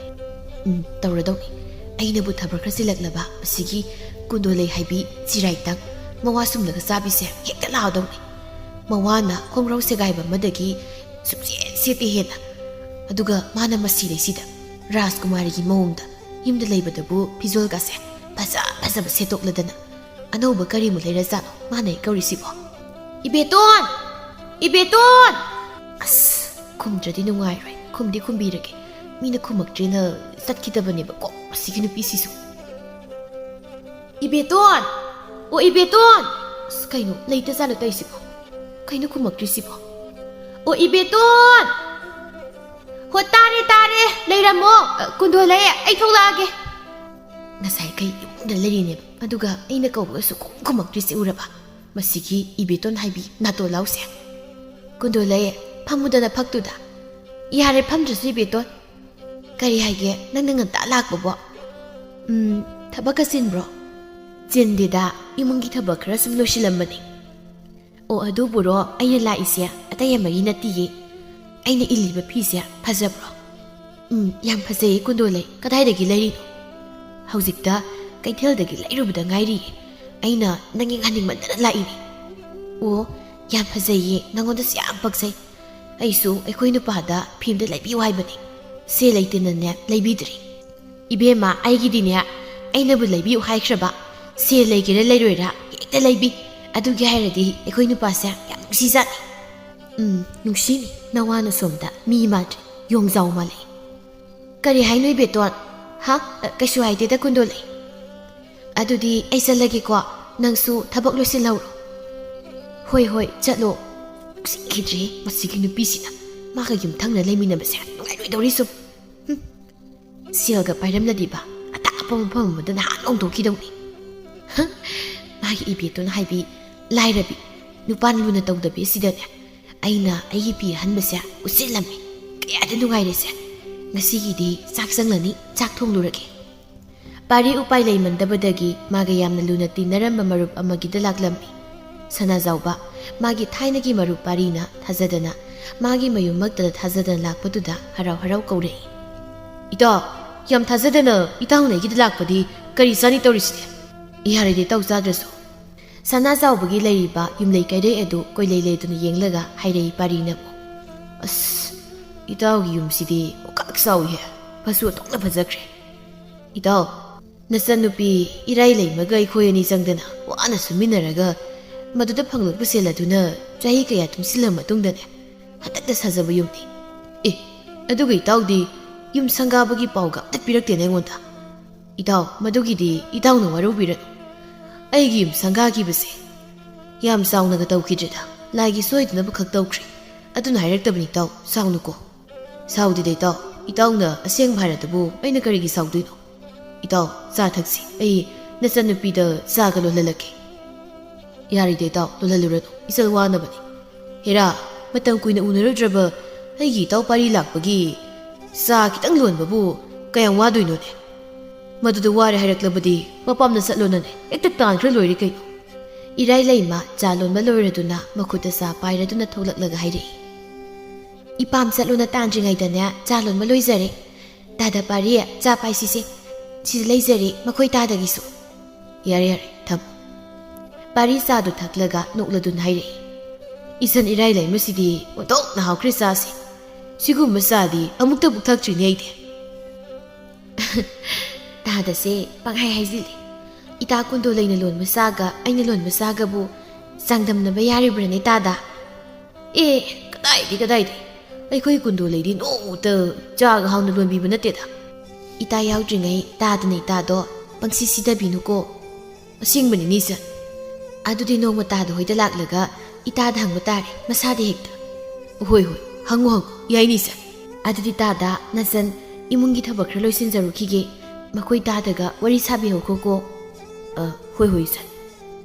"ꯎꯝ, ꯇꯧꯔꯗꯧꯅꯤ꯫ ꯑꯩꯅꯕꯨ ꯊꯕꯛ ꯈꯔ ꯆꯤꯜꯂꯛꯂꯕ ꯑꯁꯤꯒꯤ ꯀꯨꯟꯗꯣꯂꯩ ꯍꯥꯏꯕꯤ ꯆꯤꯔꯥꯏꯇꯪ ꯃꯋꯥ ꯁꯨꯝꯂꯒ ꯆꯥꯕꯤꯁꯦ ꯍꯦꯛꯇ ꯂꯥꯛꯑꯗꯧꯅꯤ꯫ ꯃꯋꯥꯅ ꯈꯣꯡꯒ꯭ꯔꯥꯎ ꯁꯦꯒꯥꯏꯕ ꯑꯃꯗꯒꯤ ꯁꯨꯝꯆꯦꯠ ꯁꯦꯠꯇꯦ ꯍꯦꯟꯅ꯫ ꯑꯗꯨꯒ ꯃꯥꯅ ꯃꯁꯤ ꯂꯩꯁꯤꯗ ꯔꯥꯖꯀꯨꯃꯥꯔꯤꯒꯤ ꯃꯑꯣꯡꯗ ꯌꯨꯝꯗ ꯂꯩꯕꯗꯕꯨ ꯐꯤꯖꯣꯜꯒꯁꯦ ꯐꯖ ꯐꯖꯕ ꯁꯦꯠꯇꯣꯛꯂꯗꯅ ꯑꯅꯧꯕ ꯀꯔꯤꯃꯨꯛ ꯂꯩꯔꯖꯥꯠꯅꯣ ꯃꯥꯅ ꯍꯦꯛ ꯀꯧꯔꯤꯁꯤꯕꯣ?" "ꯏꯕꯦꯇꯣꯟ! ꯏꯕꯦꯇꯣꯟ!" ꯑꯁ, ꯈꯨꯝꯗ꯭ꯔꯗꯤ ꯅꯨꯡꯉꯥꯏꯔꯣꯏ꯫ ꯈꯨꯝꯗꯤ ꯈꯨꯝꯕꯤꯔꯒꯦ꯫ ꯃꯤꯅ ꯈꯨꯝꯃꯛꯇ꯭ꯔꯦꯅ ꯆꯠꯈꯤꯗꯕꯅꯦꯕꯀꯣ, ꯑꯁꯤꯒꯤ ꯅꯨꯄꯤꯁꯤꯁꯨ꯫ "ꯏꯕꯦꯇꯣꯟ! ꯑꯣ, ꯏꯕꯦꯇꯣꯟ!" ꯑꯁ, ꯀꯩꯅꯣ, ꯂꯩꯇꯖꯥꯠꯂꯣ ꯇꯧꯔꯤꯁꯤꯕꯣ? ꯀꯩꯅꯣ ꯈꯨꯝꯃꯛꯇ꯭ꯔꯤꯁꯤꯕꯣ? "ꯑꯣ, ꯏꯕꯦꯇꯣꯟ!" "ꯍꯣ, ꯇꯥꯔꯦ, ꯇꯥꯔꯦ꯫ ꯂꯩꯔꯝꯃꯣ꯫ ꯑ, ꯀꯨꯟꯗꯣꯂꯩ, ꯑꯩ ꯊꯣꯛꯂꯛꯑꯒꯦ꯫" ꯉꯁꯥꯏ ꯀꯩ ꯏꯃꯨꯡꯗ ꯂꯩꯔꯤꯅꯦꯕ, ꯑꯗꯨꯒ ꯑꯩꯅ ꯀꯧꯕꯒ ꯁꯨꯛꯈꯨꯝ ꯈꯨꯝꯃꯛꯇ꯭ꯔꯤꯁꯤ ꯎꯔꯕ? ꯃꯁꯤꯒꯤ ꯏꯕꯦꯇꯣꯟ ꯍꯥꯏꯕꯤ ꯅꯥꯇꯣꯟ ꯂꯥꯎꯁꯦ꯫ "ꯀꯨꯟꯗꯣꯂꯩ, ꯐꯝꯃꯨꯗꯅ ꯐꯛꯇꯨꯗ꯫" "ꯌꯥꯔꯦ, ꯐꯝꯗ꯭ꯔꯁꯨ ꯏꯕꯦꯇꯣꯟ꯫" "ꯀꯔꯤ ꯍꯥꯏꯒꯦ, ꯅꯪꯅ ꯉꯟꯇꯥ ꯂꯥꯛꯄꯕꯣ?" "ꯎꯝ, ꯊꯕꯛꯀ ꯆꯤꯟꯕ꯭ꯔꯣ?" "ꯆꯤꯟꯗꯦꯗ, ꯏꯃꯨꯡꯒꯤ ꯊꯕꯛ ꯈꯔ ꯁꯨꯝ ꯂꯣꯏꯁꯤꯜꯂꯝꯕꯅꯤ꯫" "ꯑꯣ, ꯑꯗꯨꯕꯨꯔꯣ ꯑꯩꯅ ꯂꯥꯛꯏꯁꯦ? ꯑꯇꯩ ꯑꯃꯒꯤ ꯅꯠꯇꯤꯌꯦ꯫ ꯑꯩꯅ ꯏꯜꯂꯤꯕ ꯐꯤꯁꯦ ꯐꯖꯕ꯭ꯔꯣ?" "ꯎꯝ, ꯌꯥꯝ ꯐꯖꯩꯌꯦ ꯀꯨꯟꯗꯣꯂꯩ꯫ ꯀꯗꯥꯏꯗꯒꯤ ꯂꯩꯔꯤꯅꯣ?" "ꯍꯧꯖꯤꯛꯇ ꯀꯩꯊꯦꯜꯗꯒꯤ ꯂꯩꯔꯨꯕꯗ ꯉꯥꯏꯔꯤꯌꯦ꯫ ꯑꯩꯅ ꯅꯪ ꯌꯦꯡꯍꯟꯅꯤꯡꯃꯟꯗꯅ ꯂꯥꯛꯏꯅꯦ꯫" "ꯑꯣ, ꯌꯥꯝ ꯐꯖꯩꯌꯦ꯫ ꯅꯪꯉꯣꯟꯗꯁꯨ ꯌꯥꯝ ꯄꯛꯆꯩ꯫ ꯑꯩꯁꯨ ꯑꯩꯈꯣꯏ ꯅꯨꯄꯥꯗ ꯐꯤ ꯑꯝꯇ ꯂꯩꯕꯤꯌꯨ ꯍꯥꯏꯕꯅꯤ꯫ ꯁꯦꯜ ꯂꯩꯇꯦꯅꯅꯦ ꯂꯩꯕꯤꯗ꯭ꯔꯤ꯫" "ꯏꯕꯦꯝꯃ, ꯑꯩꯒꯤꯗꯤꯅꯦ, ꯑꯩꯅꯕꯨ ꯂꯩꯕꯤꯌꯨ ꯍꯥꯏꯈ꯭ꯔꯕ, ꯁꯦꯜ ꯂꯩꯒꯦꯔꯥ ꯂꯩꯔꯣꯏꯔꯥ ꯍꯦꯛꯇ ꯂꯩꯕꯤ꯫ ꯑꯗꯨꯒꯤ ꯍꯥꯏꯔꯗꯤ ꯑꯩꯈꯣꯏ ꯅꯨꯄꯥꯁꯦ ꯌꯥꯝ ꯅꯨꯡꯁꯤꯖꯥꯠꯅꯤ꯫" "ꯎꯝ, ꯅꯨꯡꯁꯤꯅꯤ꯫ ꯅꯋꯥꯅ ꯁꯣꯝꯗ ꯃꯤ ꯃꯥꯟꯗ꯭ꯔꯦ, ꯌꯣꯡꯖꯥꯎ ꯃꯥꯜꯂꯦ꯫" "ꯀꯔꯤ ꯍꯥꯏꯅꯣ ꯏꯕꯦꯇꯣꯟ?" "ꯍꯥ? ꯑ, ꯀꯩꯁꯨ ꯍꯥꯏꯗꯦꯗ ꯀꯨꯟꯗꯣꯂꯩ꯫" "ꯑꯗꯨꯗꯤ ꯑꯩ ꯆꯠꯂꯒꯦꯀꯣ꯫ ꯅꯪꯁꯨ ꯊꯕꯛ ꯂꯣꯏꯁꯤꯜꯍꯧꯔꯣ꯫" "ꯍꯣꯏ, ꯍꯣꯏ, ꯆꯠꯂꯣ꯫" ꯅꯨꯡꯁꯤꯈꯤꯗ꯭ꯔꯦ ꯃꯁꯤꯒꯤ ꯅꯨꯄꯤꯁꯤꯅ꯫ ꯃꯥꯒ ꯌꯨꯝꯊꯪꯅ ꯂꯩꯃꯤꯟꯅꯕꯁꯦ ꯅꯨꯡꯉꯥꯏꯔꯣꯏꯗꯧꯔꯤ ꯁꯨꯝ꯫ ꯍꯨꯝ꯫ ꯁꯦꯜꯒ ꯄꯥꯏꯔꯝꯂꯗꯤꯕ ꯑꯇꯥꯛꯄ ꯃꯐꯝ ꯑꯃꯗ ꯅꯍꯥꯟ ꯍꯣꯡꯗꯣꯛꯈꯤꯗꯧꯅꯤ꯫ ꯍ? ꯃꯥꯒꯤ ꯏꯕꯦꯇꯣꯟ ꯍꯥꯏꯕꯤ ꯂꯥꯏꯔꯕꯤ, ꯅꯨꯄꯥꯅ ꯂꯨꯅ ꯇꯧꯗꯕꯤ ꯑꯁꯤꯗꯅꯦ ꯑꯩꯅ ꯑꯩꯒꯤ ꯐꯤ ꯑꯍꯟꯕꯁꯦ ꯎꯠꯁꯤꯜꯂꯝꯃꯤ꯫ ꯀꯌꯥꯗ ꯅꯨꯡꯉꯥꯏꯔꯦꯁꯦ꯫ ꯉꯁꯤꯒꯤꯗꯤ ꯆꯥꯛ ꯆꯪꯂꯅꯤ, ꯆꯥꯛ ꯊꯣꯡꯂꯨꯔꯒꯦ꯫ ꯄꯥꯔꯤ ꯎꯄꯥꯏ ꯂꯩꯃꯟꯗꯕꯗꯒꯤ ꯃꯥꯒ ꯌꯥꯝꯅ ꯂꯨꯅ ꯇꯤꯟꯅꯔꯝꯕ ꯃꯔꯨꯞ ꯑꯃꯒꯤꯗ ꯂꯥꯛꯂꯝꯃꯤ꯫ ꯁꯅꯥꯖꯥꯎꯕ, ꯃꯥꯒꯤ ꯊꯥꯏꯅꯒꯤ ꯃꯔꯨꯞ ꯄꯥꯔꯤꯅ ꯊꯥꯖꯗꯅ, ꯃꯥꯒꯤ ꯃꯌꯨꯝꯃꯛꯇꯗ ꯊꯥꯖꯗꯅ ꯂꯥꯛꯄꯗꯨꯗ ꯍꯔꯥꯎ ꯍꯔꯥꯎ ꯀꯧꯔꯛꯏ꯫ "ꯏꯇꯥꯎ, ꯌꯥꯝ ꯊꯥꯖꯗꯅ ꯏꯇꯥꯎꯅ ꯑꯩꯒꯤꯗ ꯂꯥꯛꯄꯗꯤ ꯀꯔꯤ ꯆꯥꯅꯤ ꯇꯧꯔꯤꯁꯤꯗꯤ?" "ꯌꯥꯔꯦꯗ ꯏꯇꯥꯎ, ꯆꯥꯗ꯭ꯔꯁꯨ꯫" ꯁꯅꯥꯖꯥꯎꯕꯒꯤ ꯂꯩꯔꯤꯕ ꯌꯨꯝꯂꯩ ꯀꯩꯔꯩ ꯑꯗꯨ ꯀꯣꯏꯂꯩ ꯂꯩꯗꯨꯅ ꯌꯦꯡꯂꯒ ꯍꯥꯏꯔꯛꯏ ꯄꯥꯔꯤꯅ ꯑꯃꯨꯛ꯫ "ꯑꯁ, ꯏꯇꯥꯎꯒꯤ ꯌꯨꯝꯁꯤꯗꯤ ꯄꯨꯡꯀꯥꯛ ꯆꯥꯎꯏꯍꯦ꯫ ꯐꯁꯨ ꯑꯣꯟꯊꯣꯛꯅ ꯐꯖꯈ꯭ꯔꯦ꯫ ꯏꯇꯥꯎ, ꯅꯆꯟꯅꯨꯄꯤ ꯏꯔꯥꯏ ꯂꯩꯃꯒ ꯑꯩꯈꯣꯏ ꯑꯅꯤ ꯆꯪꯗꯅ ꯋꯥꯅ ꯁꯨꯃꯤꯟꯅꯔꯒ ꯃꯗꯨꯗ ꯐꯪꯂꯛꯄ ꯁꯦꯜ ꯑꯗꯨꯅ ꯆꯍꯤ ꯀꯌꯥ ꯇꯨꯡꯁꯤꯜꯂ ꯃꯇꯨꯡꯗꯅꯦ ꯍꯟꯗꯛꯇ ꯁꯥꯖꯕ ꯌꯨꯝꯅꯤ꯫ ꯑꯦ, ꯑꯗꯨꯒ ꯏꯇꯥꯎꯗꯤ ꯌꯨꯝ ꯁꯪꯒꯥꯕꯒꯤ ꯄꯥꯎꯒ ꯑꯝꯇ ꯄꯤꯔꯛꯇꯦꯅꯦ ꯑꯩꯉꯣꯟꯗ꯫ ꯏꯇꯥꯎ, ꯃꯗꯨꯒꯤꯗꯤ ꯏꯇꯥꯎꯅ ꯋꯥꯔꯧꯕꯤꯔꯅꯨ꯫ ꯑꯩꯒꯤ ꯌꯨꯝ ꯁꯪꯒꯥꯈꯤꯕꯁꯦ ꯌꯥꯝ ꯆꯥꯎꯅꯒ ꯇꯧꯈꯤꯗ꯭ꯔꯦꯗ, ꯂꯥꯏꯒꯤ ꯁꯣꯏꯗꯅꯕ ꯈꯛ ꯇꯧꯈ꯭ꯔꯦ꯫ ꯑꯗꯨꯅ ꯍꯥꯏꯔꯛꯇꯕꯅꯤ ꯏꯇꯥꯎ, ꯁꯥꯎꯅꯨꯀꯣ꯫" "ꯁꯥꯎꯗꯦꯗ ꯏꯇꯥꯎ, ꯏꯇꯥꯎꯅ ꯑꯁꯦꯡꯕ ꯍꯥꯏꯔꯗꯕꯨ ꯑꯩꯅ ꯀꯔꯤꯒꯤ ꯁꯥꯎꯗꯣꯏꯅꯣ? ꯏꯇꯥꯎ, ꯆꯥ ꯊꯛꯁꯤ, ꯑꯩ ꯅꯆꯟꯅꯨꯄꯤꯗ ꯆꯥꯒ ꯂꯣꯜꯍꯜꯂꯛꯀꯦ꯫" "ꯌꯥꯔꯦꯗ ꯏꯇꯥꯎ, ꯂꯣꯜꯍꯜꯂꯨꯔꯅꯨ, ꯏꯆꯜ ꯋꯥꯅꯕꯅꯤ꯫ ꯍꯦꯔꯥ, ꯃꯇꯝ ꯀꯨꯏꯅ ꯎꯅꯔꯨꯗ꯭ꯔꯕ ꯑꯩꯒꯤ ꯏꯇꯥꯎ ꯄꯥꯔꯤ ꯂꯥꯛꯄꯒꯤ ꯆꯥ ꯈꯤꯇꯪ ꯂꯣꯟꯕꯕꯨ ꯀꯌꯥꯝ ꯋꯥꯗꯣꯏꯅꯣꯅꯦ? ꯃꯗꯨꯗ ꯋꯥꯔꯦ ꯍꯥꯏꯔꯛꯂꯕꯗꯤ ꯃꯄꯥꯝꯗ ꯆꯠꯂꯣꯅꯅꯦ ꯍꯦꯛꯇ ꯇꯥꯟꯈ꯭ꯔ ꯂꯣꯏꯔꯦ ꯀꯩꯅꯣ꯫" ꯏꯔꯥꯏ ꯂꯩꯃ ꯆꯥ ꯂꯣꯟꯕ ꯂꯣꯏꯔꯗꯨꯅ ꯃꯈꯨꯠꯇ ꯆꯥ ꯄꯥꯏꯔꯗꯨꯅ ꯊꯣꯛꯂꯛꯂꯒ ꯍꯥꯏꯔꯛꯏ꯫ "ꯏꯄꯥꯝ ꯆꯠꯂꯨꯅ ꯇꯥꯟꯗ꯭ꯔꯤꯉꯩꯗꯅꯦ ꯆꯥ ꯂꯣꯟꯕ ꯂꯣꯏꯖꯔꯦ꯫ ꯇꯥꯗ ꯄꯥꯔꯤ, ꯆꯥ ꯄꯥꯏꯁꯤꯁꯦ꯫ ꯁꯤꯗ ꯂꯩꯖꯔꯦ, ꯃꯈꯣꯏ ꯇꯥꯗꯒꯤꯁꯨ꯫" "ꯌꯥꯔꯦ, ꯌꯥꯔꯦ, ꯊꯝꯃꯣ꯫" ꯄꯥꯔꯤ ꯆꯥꯗꯨ ꯊꯛꯂꯒ ꯅꯣꯛꯂꯗꯨꯅ ꯍꯥꯏꯔꯛꯏ꯫ "ꯏꯆꯟ ꯏꯔꯥꯏ ꯂꯩꯃꯁꯤꯗꯤ ꯑꯣꯟꯊꯣꯛꯅ ꯍꯥꯎꯈ꯭ꯔꯦ ꯆꯥꯁꯦ꯫ ꯁꯤꯒꯨꯝꯕ ꯆꯥꯗꯤ ꯑꯃꯨꯛꯇꯕꯨ ꯊꯛꯇ꯭ꯔꯤꯅꯦ ꯑꯩꯗꯤ꯫" "ꯇꯥꯗꯁꯦ ꯄꯪꯍꯥꯏ ꯍꯥꯏꯖꯤꯜꯂꯤ꯫ ꯏꯇꯥ ꯀꯨꯟꯗꯣ ꯂꯩꯅ ꯂꯣꯟꯕ ꯆꯥꯒ ꯑꯩꯅ ꯂꯣꯟꯕ ꯆꯥꯒꯕꯨ ꯆꯥꯡꯗꯝꯅꯕ ꯌꯥꯔꯤꯕ꯭ꯔꯅꯦ ꯇꯥꯗ?" "ꯑꯦ, ꯀꯗꯥꯏꯗꯤ, ꯀꯗꯥꯏꯗꯤ? ꯑꯩꯈꯣꯏ ꯀꯨꯟꯗꯣ ꯂꯩꯗꯤ ꯅꯣꯡꯃꯇ ꯆꯥꯒ ꯍꯥꯎꯅ ꯂꯣꯟꯕꯤꯕ ꯅꯠꯇꯦꯗ꯫" "ꯏꯇꯥ ꯌꯥꯎꯗ꯭ꯔꯤꯉꯩ ꯇꯥꯗꯅ ꯏꯇꯥꯗꯣ ꯄꯪꯁꯤ ꯁꯤꯊꯕꯤꯅꯨꯀꯣ꯫" "ꯑꯁꯦꯡꯕꯅꯤ ꯏꯆꯟ꯫" "ꯑꯗꯨꯗꯤ ꯅꯣꯡꯃ ꯇꯥꯗ ꯍꯣꯏꯗ ꯂꯥꯛꯂꯒ ꯏꯇꯥꯗ ꯍꯪꯕ ꯇꯥꯔꯦ, ꯃꯁꯥꯗ ꯍꯦꯛꯇ꯫" "ꯍꯣꯏ, ꯍꯣꯏ, ꯍꯪꯉꯨ, ꯍꯪꯉꯨ, ꯌꯥꯏꯅꯦ ꯏꯆꯟ꯫" "ꯑꯗꯨꯗꯤ ꯇꯥꯗ, ꯅꯆꯟ ꯏꯃꯨꯡꯒꯤ ꯊꯕꯛ ꯈꯔ ꯂꯣꯏꯁꯤꯟꯖꯔꯨꯈꯤꯒꯦ, ꯃꯈꯣꯏ ꯇꯥꯗꯒ ꯋꯥꯔꯤ ꯁꯥꯕꯤꯍꯧꯈꯣꯀꯣ꯫" "ꯑ, ꯍꯣꯏ, ꯍꯣꯏ ꯏꯆꯟ꯫"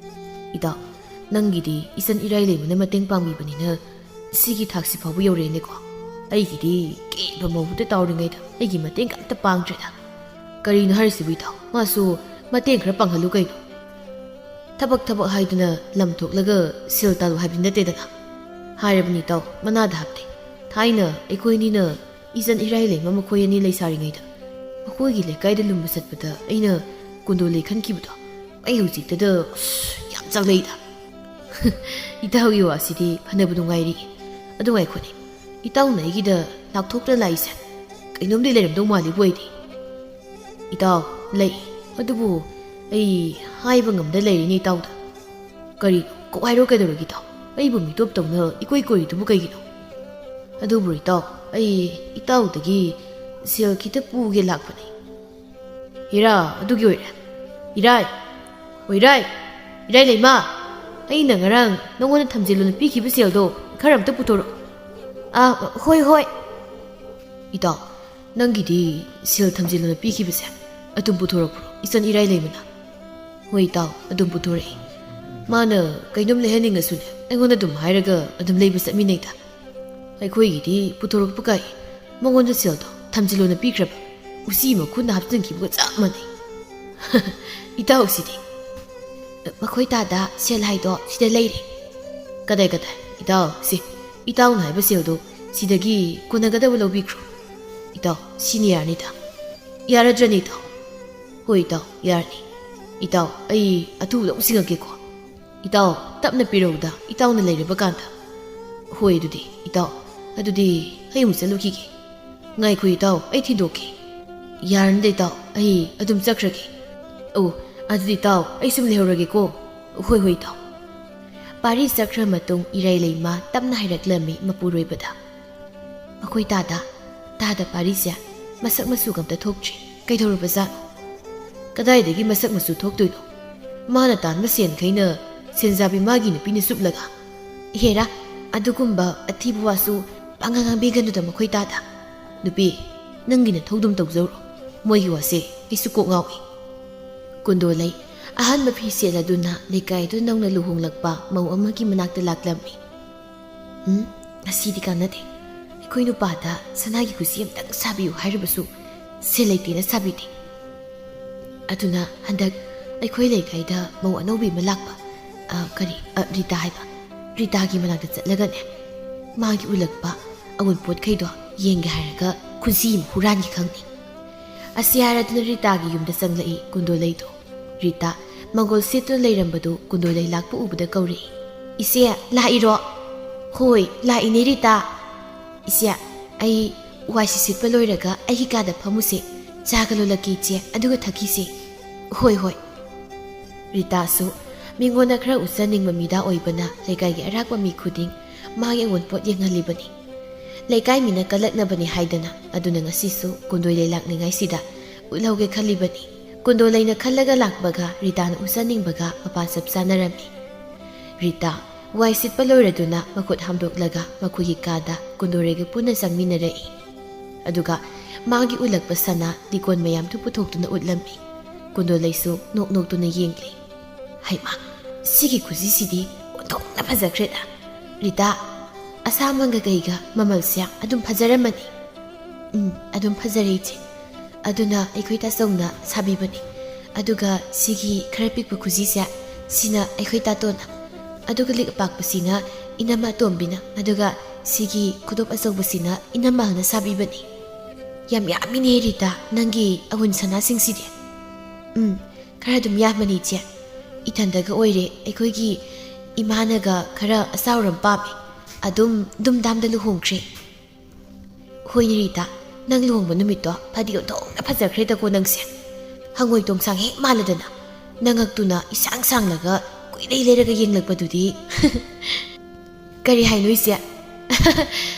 "ꯏꯇꯥꯎ, ꯅꯪꯒꯤꯗꯤ ꯏꯆꯟ ꯏꯔꯥꯏ ꯂꯩꯃꯅ ꯃꯇꯦꯡ ꯄꯥꯡꯕꯤꯕꯅꯤꯅ ꯁꯤꯒꯤ ꯊꯥꯛꯁꯤ ꯐꯥꯎꯕ ꯌꯧꯔꯛꯑꯦꯅꯦꯀꯣ꯫ ꯑꯩꯒꯤꯗꯤ ꯀꯦꯕ ꯃꯍꯨꯠꯇ ꯇꯥꯎꯔꯤꯉꯩꯗ ꯑꯩꯒꯤ ꯃꯇꯦꯡ ꯑꯝꯇ ꯄꯥꯡꯗ꯭ꯔꯦꯗ꯫" "ꯀꯔꯤꯅꯣ ꯍꯥꯏꯔꯤꯁꯤꯕꯨ ꯏꯇꯥꯎ? ꯃꯥꯁꯨ ꯃꯇꯦꯡ ꯈꯔ ꯄꯥꯡꯍꯜꯂꯨ ꯀꯩꯅꯣ?" ꯊꯕꯛ ꯊꯕꯛ ꯍꯥꯏꯗꯨꯅ ꯂꯝ ꯊꯣꯛꯂꯒ ꯁꯦꯜ ꯇꯥꯜꯂꯨ ꯍꯥꯏꯕꯗꯤ ꯅꯠꯇꯦꯗꯅ꯫ ꯍꯥꯏꯔꯕꯅꯤ ꯏꯇꯥꯎ, ꯃꯅꯥꯗ ꯍꯥꯞꯇꯦ꯫ ꯊꯥꯏꯅ ꯑꯩꯈꯣꯏ ꯑꯅꯤꯅ ꯏꯆꯟ ꯏꯔꯥꯏ ꯂꯩꯃ ꯃꯈꯣꯏ ꯑꯅꯤ ꯂꯩꯁꯥꯔꯤꯉꯩꯗ ꯃꯈꯣꯏꯒꯤ ꯂꯩꯀꯥꯏꯗ ꯂꯨꯝꯕ ꯆꯠꯄꯗ ꯑꯩꯅ ꯀꯨꯟꯗꯣ ꯂꯩ ꯈꯟꯈꯤꯕꯗꯣ, ꯑꯩ ꯍꯧꯖꯤꯛꯇꯗ ꯑꯁ, ꯌꯥꯝ ꯆꯥꯛꯂꯩꯗ꯫ ꯏꯇꯥꯎꯒꯤ ꯋꯥꯁꯤꯗꯤ ꯐꯅꯕ ꯅꯨꯡꯉꯥꯏꯔꯤ꯫ ꯑꯗꯨ ꯉꯥꯏꯈꯣꯅꯦ, ꯏꯇꯥꯎꯅ ꯑꯩꯒꯤꯗ ꯂꯥꯛꯊꯣꯛꯇꯅ ꯂꯥꯛꯏꯁꯦ ꯀꯩꯅꯣꯝꯗꯤ ꯂꯩꯔꯝꯗꯧ ꯃꯥꯜꯂꯤꯕꯨ ꯑꯩꯗꯤ꯫ ꯏꯇꯥꯎ, ꯂꯩ꯫ ꯑꯗꯨꯕꯨ ꯑꯩ ꯍꯥꯏꯕ ꯉꯝꯗ ꯂꯩꯔꯤꯅꯦ ꯏꯇꯥꯎꯗ꯫ ꯀꯔꯤꯅꯣ? ꯀꯣꯛ ꯍꯥꯏꯔꯣ ꯀꯩꯗꯧꯔꯒꯦ ꯏꯇꯥꯎ? ꯑꯩꯕꯨ ꯃꯤꯇꯣꯞ ꯇꯧꯅ ꯏꯀꯣꯏ ꯀꯣꯏꯔꯤꯗꯨꯕꯨ ꯀꯩꯒꯤꯅꯣ? ꯑꯗꯨꯕꯨ ꯏꯇꯥꯎ, ꯑꯩ ꯏꯇꯥꯎꯗꯒꯤ ꯁꯦꯜ ꯈꯤꯇ ꯄꯨꯒꯦ ꯂꯥꯛꯄꯅꯦ꯫ ꯍꯤꯔꯥ, ꯑꯗꯨꯒꯤ ꯑꯣꯏꯔꯦ꯫ ꯏꯔꯥꯏ, ꯑꯣ ꯏꯔꯥꯏ, ꯏꯔꯥꯏ ꯂꯩꯃ, ꯑꯩꯅ ꯉꯔꯥꯡ ꯅꯉꯣꯟꯗ ꯊꯝꯖꯤꯜꯂꯨꯅ ꯄꯤꯈꯤꯕ ꯁꯦꯜꯗꯣ ꯈꯔ ꯑꯝꯇ ꯄꯨꯊꯣꯔꯛꯑꯣ꯫ ꯑꯥ, ꯍꯣꯏ, ꯍꯣꯏ꯫ ꯏꯇꯥꯎ, ꯅꯪꯒꯤꯗꯤ ꯁꯦꯜ ꯊꯝꯖꯤꯜꯂꯨꯅ ꯄꯤꯈꯤꯕꯁꯦ ꯑꯗꯨꯝ ꯄꯨꯊꯣꯔꯛꯄ꯭ꯔꯣ, ꯏꯆꯟ ꯏꯔꯥꯏ ꯂꯩꯃꯅ? ꯍꯣꯏ ꯏꯇꯥꯎ, ꯑꯗꯨꯝ ꯄꯨꯊꯣꯔꯛꯏ꯫ ꯃꯥꯅ ꯀꯩꯅꯣꯝ ꯂꯩꯍꯟꯅꯤꯡꯉꯁꯨꯅꯦ, ꯑꯩꯉꯣꯟꯗ ꯑꯗꯨꯝ ꯍꯥꯏꯔꯒ ꯑꯗꯨꯝ ꯂꯩꯕ ꯆꯠꯃꯤꯟꯅꯩꯗ꯫ ꯑꯩꯈꯣꯏꯒꯤꯗꯤ ꯄꯨꯊꯣꯔꯛꯄ ꯀꯥꯏ, ꯃꯉꯣꯟꯗ ꯁꯦꯜꯗꯣ ꯊꯝꯖꯤꯜꯂꯣꯅ ꯄꯤꯈ꯭ꯔꯕ꯫ ꯎꯆꯤ ꯃꯈꯨꯠꯅ ꯍꯥꯞꯆꯤꯟꯈꯤꯕꯒ ꯆꯞ ꯃꯥꯟꯅꯩ꯫ ꯏꯇꯥꯎꯁꯤꯗꯤ꯫ ꯃꯈꯣꯏ ꯇꯥꯗ ꯁꯦꯜ ꯍꯥꯏꯗꯣ ꯁꯤꯗ ꯂꯩꯔꯦ꯫ ꯀꯗꯥꯏ, ꯀꯗꯥꯏ? ꯏꯇꯥꯎ, ꯁꯤ ꯏꯇꯥꯎꯅ ꯍꯥꯏꯕ ꯁꯦꯜꯗꯣ ꯁꯤꯗꯒꯤ ꯀꯣꯟꯅꯒꯗꯕ ꯂꯧꯕꯤꯈ꯭ꯔꯣ꯫ ꯏꯇꯥꯎ, ꯁꯤꯅ ꯌꯥꯔꯅꯤꯗ꯫ ꯌꯥꯔꯗ꯭ꯔꯅꯦ ꯏꯇꯥꯎ? ꯍꯣꯏ ꯏꯇꯥꯎ, ꯌꯥꯔꯅꯤ꯫ ꯏꯇꯥꯎ, ꯑꯩ ꯑꯊꯨꯕꯗ ꯑꯃꯨꯛ ꯁꯤꯡꯉꯛꯀꯦꯀꯣ꯫ ꯏꯇꯥꯎ, ꯇꯞꯅ ꯄꯤꯔꯛꯎꯗ, ꯏꯇꯥꯎꯅ ꯂꯩꯔꯕ ꯀꯥꯟꯗ꯫ ꯍꯣꯏ ꯑꯗꯨꯗꯤ, ꯏꯇꯥꯎ, ꯑꯗꯨꯗꯤ ꯑꯩ ꯑꯃꯨꯛ ꯆꯠꯂꯨꯈꯤꯒꯦ꯫ ꯉꯥꯏꯈꯣ ꯏꯇꯥꯎ, ꯑꯩ ꯊꯤꯟꯗꯣꯛꯀꯦ꯫ ꯌꯥꯔꯅꯤꯗ ꯏꯇꯥꯎ, ꯑꯩ ꯑꯗꯨꯝ ꯆꯠꯈ꯭ꯔꯒꯦ꯫ ꯑꯣ, ꯑꯗꯨꯗꯤ ꯏꯇꯥꯎ, ꯑꯩ ꯁꯨꯝ ꯂꯩꯍꯧꯔꯒꯦꯀꯣ꯫ ꯍꯣꯏ, ꯍꯣꯏ ꯏꯇꯥꯎ꯫ ꯄꯥꯔꯤ ꯆꯠꯈ꯭ꯔ ꯃꯇꯨꯡ ꯏꯔꯥꯏ ꯂꯩꯃ ꯇꯞꯅ ꯍꯥꯏꯔꯛꯂꯝꯃꯤ ꯃꯄꯨꯔꯣꯏꯕꯗ꯫ ꯃꯈꯣꯏ ꯇꯥꯗ, ꯇꯥꯗ ꯄꯥꯔꯤꯁꯦ ꯃꯁꯛ ꯃꯆꯨꯒ ꯑꯝꯇ ꯊꯣꯛꯇ꯭ꯔꯤ꯫ ꯀꯩꯗꯧꯔꯕꯖꯥꯠꯅꯣ? ꯀꯗꯥꯏꯗꯒꯤ ꯃꯁꯛ ꯃꯆꯨ ꯊꯣꯛꯇꯣꯏꯅꯣ? ꯃꯥꯅ ꯇꯥꯟꯕ ꯁꯦꯟꯈꯩꯅ ꯁꯦꯟꯖꯥꯕꯤ ꯃꯥꯒꯤ ꯅꯨꯄꯤꯅ ꯆꯨꯞꯂꯒ? ꯍꯦꯔꯥ, ꯑꯗꯨꯒꯨꯝꯕ ꯑꯊꯤꯕ ꯋꯥꯁꯨ ꯄꯉꯥꯡ ꯉꯥꯡꯕꯤꯒꯅꯨꯗ ꯃꯈꯣꯏ ꯇꯥꯗ꯫ ꯅꯨꯄꯤ, ꯅꯪꯒꯤ ꯅꯊꯧꯗꯨꯝ ꯇꯧꯖꯧꯔꯣ꯫ ꯃꯣꯏꯒꯤ ꯋꯥꯁꯦ ꯑꯩꯁꯨ ꯀꯣꯛ ꯉꯥꯎꯏ꯫ ꯀꯨꯟꯗꯣ ꯂꯩ꯫ ꯑꯍꯥꯟꯕ ꯐꯤ ꯁꯦꯠꯂꯗꯨꯅ ꯂꯩꯀꯥꯏꯗꯨ ꯅꯧꯅ ꯂꯨꯍꯣꯡꯂꯛꯄ ꯃꯧ ꯑꯃꯒꯤ ꯃꯅꯥꯛꯇ ꯂꯥꯛꯂꯝꯃꯤ꯫ "ꯎꯝ, ꯉꯁꯤꯗꯤ ꯀꯥꯟꯅꯗꯦ꯫ ꯑꯩꯈꯣꯏ ꯅꯨꯄꯥꯗ ꯁꯅꯥꯒꯤ ꯈꯨꯖꯤ ꯑꯝꯇꯪ ꯁꯥꯕꯤꯌꯨ ꯍꯥꯏꯔꯕꯁꯨ ꯁꯦꯜ ꯂꯩꯇꯦꯅ ꯁꯥꯕꯤꯗꯦ꯫ ꯑꯗꯨꯅ ꯍꯟꯗꯛ ꯑꯩꯈꯣꯏ ꯂꯩꯀꯥꯏꯗ ꯃꯧ ꯑꯅꯧꯕꯤ ꯑꯃ ꯂꯥꯛꯄ, ꯑ, ꯀꯔꯤ, ꯑ, ꯔꯤꯇꯥ ꯍꯥꯏꯕ, ꯔꯤꯇꯥꯒꯤ ꯃꯅꯥꯛꯇ ꯆꯠꯂꯒꯅꯦ, ꯃꯥꯒꯤ ꯎꯠꯂꯛꯄ ꯑꯎꯟꯄꯣꯠꯈꯩꯗꯣ ꯌꯦꯡꯒꯦ ꯍꯥꯏꯔꯒ ꯈꯨꯖꯤ ꯑꯃ ꯍꯨꯔꯥꯟꯒꯦ ꯈꯪꯗꯦ꯫ ꯑꯁꯤ ꯍꯥꯏꯔꯗꯨꯅ ꯔꯤꯇꯥꯒꯤ ꯌꯨꯝꯗ ꯆꯪꯂꯛꯏ ꯀꯨꯟꯗꯣꯂꯩꯗꯣ꯫ ꯔꯤꯇꯥ ꯃꯪꯒꯣꯜ ꯁꯦꯠꯇꯨꯅ ꯂꯩꯔꯝꯕꯗꯣ ꯀꯨꯟꯗꯣꯂꯩ ꯂꯥꯛꯄ ꯎꯕꯗ ꯀꯧꯔꯛꯏ, "ꯏꯆꯦ, ꯂꯥꯛꯏꯔꯣ?" "ꯍꯣꯏ, ꯂꯥꯛꯏꯅꯦ ꯔꯤꯇꯥ꯫ ꯏꯆꯦ, ꯑꯩ ꯋꯥꯏꯁꯤ ꯁꯤꯠꯄ ꯂꯣꯏꯔꯒ ꯑꯩꯒꯤ ꯀꯥꯗ ꯐꯝꯃꯨꯁꯦ꯫ ꯆꯥꯒ ꯂꯣꯜꯂꯛꯀꯦ ꯏꯆꯦ, ꯑꯗꯨꯒ ꯊꯛꯈꯤꯁꯦ꯫" "ꯍꯣꯏ, ꯍꯣꯏ꯫" ꯔꯤꯇꯥꯁꯨ ꯃꯤꯉꯣꯟꯗ ꯈꯔ ꯎꯠꯆꯅꯤꯡꯕ ꯃꯤꯗꯥ ꯑꯣꯏꯕꯅ ꯂꯩꯀꯥꯏꯒꯤ ꯑꯔꯥꯛꯄ ꯃꯤ ꯈꯨꯗꯤꯡ ꯃꯥꯒꯤ ꯑꯑꯣꯟꯄꯣꯠ ꯌꯦꯡꯍꯜꯂꯤꯕꯅꯤ꯫ ꯂꯩꯀꯥꯏ ꯃꯤꯅ ꯀꯜꯂꯛꯅꯕꯅꯤ ꯍꯥꯏꯗꯅ, ꯑꯗꯨꯅ ꯉꯁꯤꯁꯨ ꯀꯨꯟꯗꯣꯂꯩ ꯂꯥꯛꯅꯤꯡꯉꯥꯏꯁꯤꯗ ꯎꯠꯍꯧꯒꯦ ꯈꯜꯂꯤꯕꯅꯤ꯫ ꯀꯨꯟꯗꯣꯂꯩꯅ ꯈꯜꯂꯒ ꯂꯥꯛꯄꯒ ꯔꯤꯇꯥꯅ ꯎꯠꯆꯅꯤꯡꯕꯒ ꯃꯄꯥ ꯆꯞ ꯆꯥꯅꯔꯝꯃꯤ꯫ ꯔꯤꯇꯥ ꯋꯥꯏ ꯁꯤꯠꯄ ꯂꯣꯏꯔꯗꯨꯅ ꯃꯈꯨꯠ ꯍꯥꯝꯗꯣꯛꯂꯒ ꯃꯈꯣꯏꯒꯤ ꯀꯥꯗ ꯀꯨꯟꯗꯣꯂꯩꯒ ꯄꯨꯟꯅ ꯆꯪꯃꯤꯟꯅꯔꯛꯏ꯫ ꯑꯗꯨꯒ ꯃꯥꯒꯤ ꯎꯠꯂꯛꯄ ꯁꯅꯥ ꯂꯤꯀꯣꯟ ꯃꯌꯥꯝꯗꯨ ꯄꯨꯊꯣꯛꯇꯨꯅ ꯎꯠꯂꯝꯃꯤ꯫ ꯀꯨꯟꯗꯣꯂꯩꯁꯨ ꯅꯣꯛ ꯅꯣꯛꯇꯨꯅ ꯌꯦꯡꯂꯤ꯫ "ꯍꯩꯃꯥ, ꯁꯤꯒꯤ ꯈꯨꯖꯤꯁꯤꯗꯤ ꯑꯣꯟꯊꯣꯛꯅ ꯐꯖꯈ꯭ꯔꯦꯗ꯫ ꯔꯤꯇꯥ, ꯑꯁꯥꯃꯟꯒ ꯀꯩꯒ ꯃꯃꯜꯁꯦ ꯑꯗꯨꯝ ꯐꯖꯔꯝꯃꯅꯤ꯫" "ꯎꯝ, ꯑꯗꯨꯝ ꯐꯖꯔꯦ ꯏꯆꯦ꯫ ꯑꯗꯨꯅ ꯑꯩꯈꯣꯏ ꯇꯥꯆꯧꯅ ꯁꯥꯕꯤꯕꯅꯤ꯫ ꯑꯗꯨꯒ ꯁꯤꯒꯤ ꯈꯔ ꯄꯤꯛꯄ ꯈꯨꯖꯤꯁꯦ, ꯁꯤꯅ ꯑꯩꯈꯣꯏ ꯇꯥꯇꯣꯟꯅ꯫ ꯑꯗꯨꯒ ꯂꯤꯛ ꯑꯄꯥꯛꯄꯁꯤꯅ ꯏꯅꯝꯃ ꯑꯇꯣꯝꯕꯤꯅ꯫ ꯑꯗꯨꯒ ꯁꯤꯒꯤ ꯈꯨꯗꯣꯞ ꯑꯆꯧꯕꯁꯤꯅ ꯏꯅꯝꯃ ꯍꯪꯅ ꯁꯥꯕꯤꯕꯅꯤ꯫" "ꯌꯥꯝ ꯌꯥꯝꯃꯤꯅꯦ ꯔꯤꯇꯥ, ꯅꯪꯒꯤ ꯑꯎꯟ ꯁꯅꯥꯁꯤꯡꯁꯤꯗꯤ꯫" "ꯎꯝ, ꯈꯔ ꯑꯗꯨꯝ ꯌꯥꯝꯕꯅꯤ ꯏꯆꯦ꯫ ꯏꯊꯟꯗꯒ ꯑꯣꯏꯔꯦ, ꯑꯩꯈꯣꯏꯒꯤ ꯏꯃꯥꯅꯒ ꯈꯔ ꯑꯆꯥꯎꯔꯝ ꯄꯥꯝꯃꯦ꯫ ꯑꯗꯨꯝ ꯗꯨꯝꯗꯥꯝꯗ ꯂꯨꯍꯣꯡꯈ꯭ꯔꯦ꯫" "ꯍꯣꯏꯅꯦ ꯔꯤꯇꯥ, ꯅꯪ ꯂꯨꯍꯣꯡꯕ ꯅꯨꯃꯤꯠꯇꯣ ꯐꯗꯤ ꯑꯣꯟꯊꯣꯛꯅ ꯐꯖꯈ꯭ꯔꯦꯗꯀꯣ ꯅꯪꯁꯦ꯫ ꯍꯪꯉꯣꯏ ꯇꯣꯡꯁꯥꯡ ꯍꯦꯛ ꯃꯥꯜꯂꯗꯅ꯫ ꯅꯉꯛꯇꯨꯅ ꯏꯁꯥꯡ ꯁꯥꯡꯂꯒ ꯀꯨꯏꯂꯩ ꯂꯩꯔꯒ ꯌꯦꯡꯂꯛꯄꯗꯨꯗꯤ꯫" "ꯀꯔꯤ ꯍꯥꯏꯅꯣ ꯏꯆꯦ?"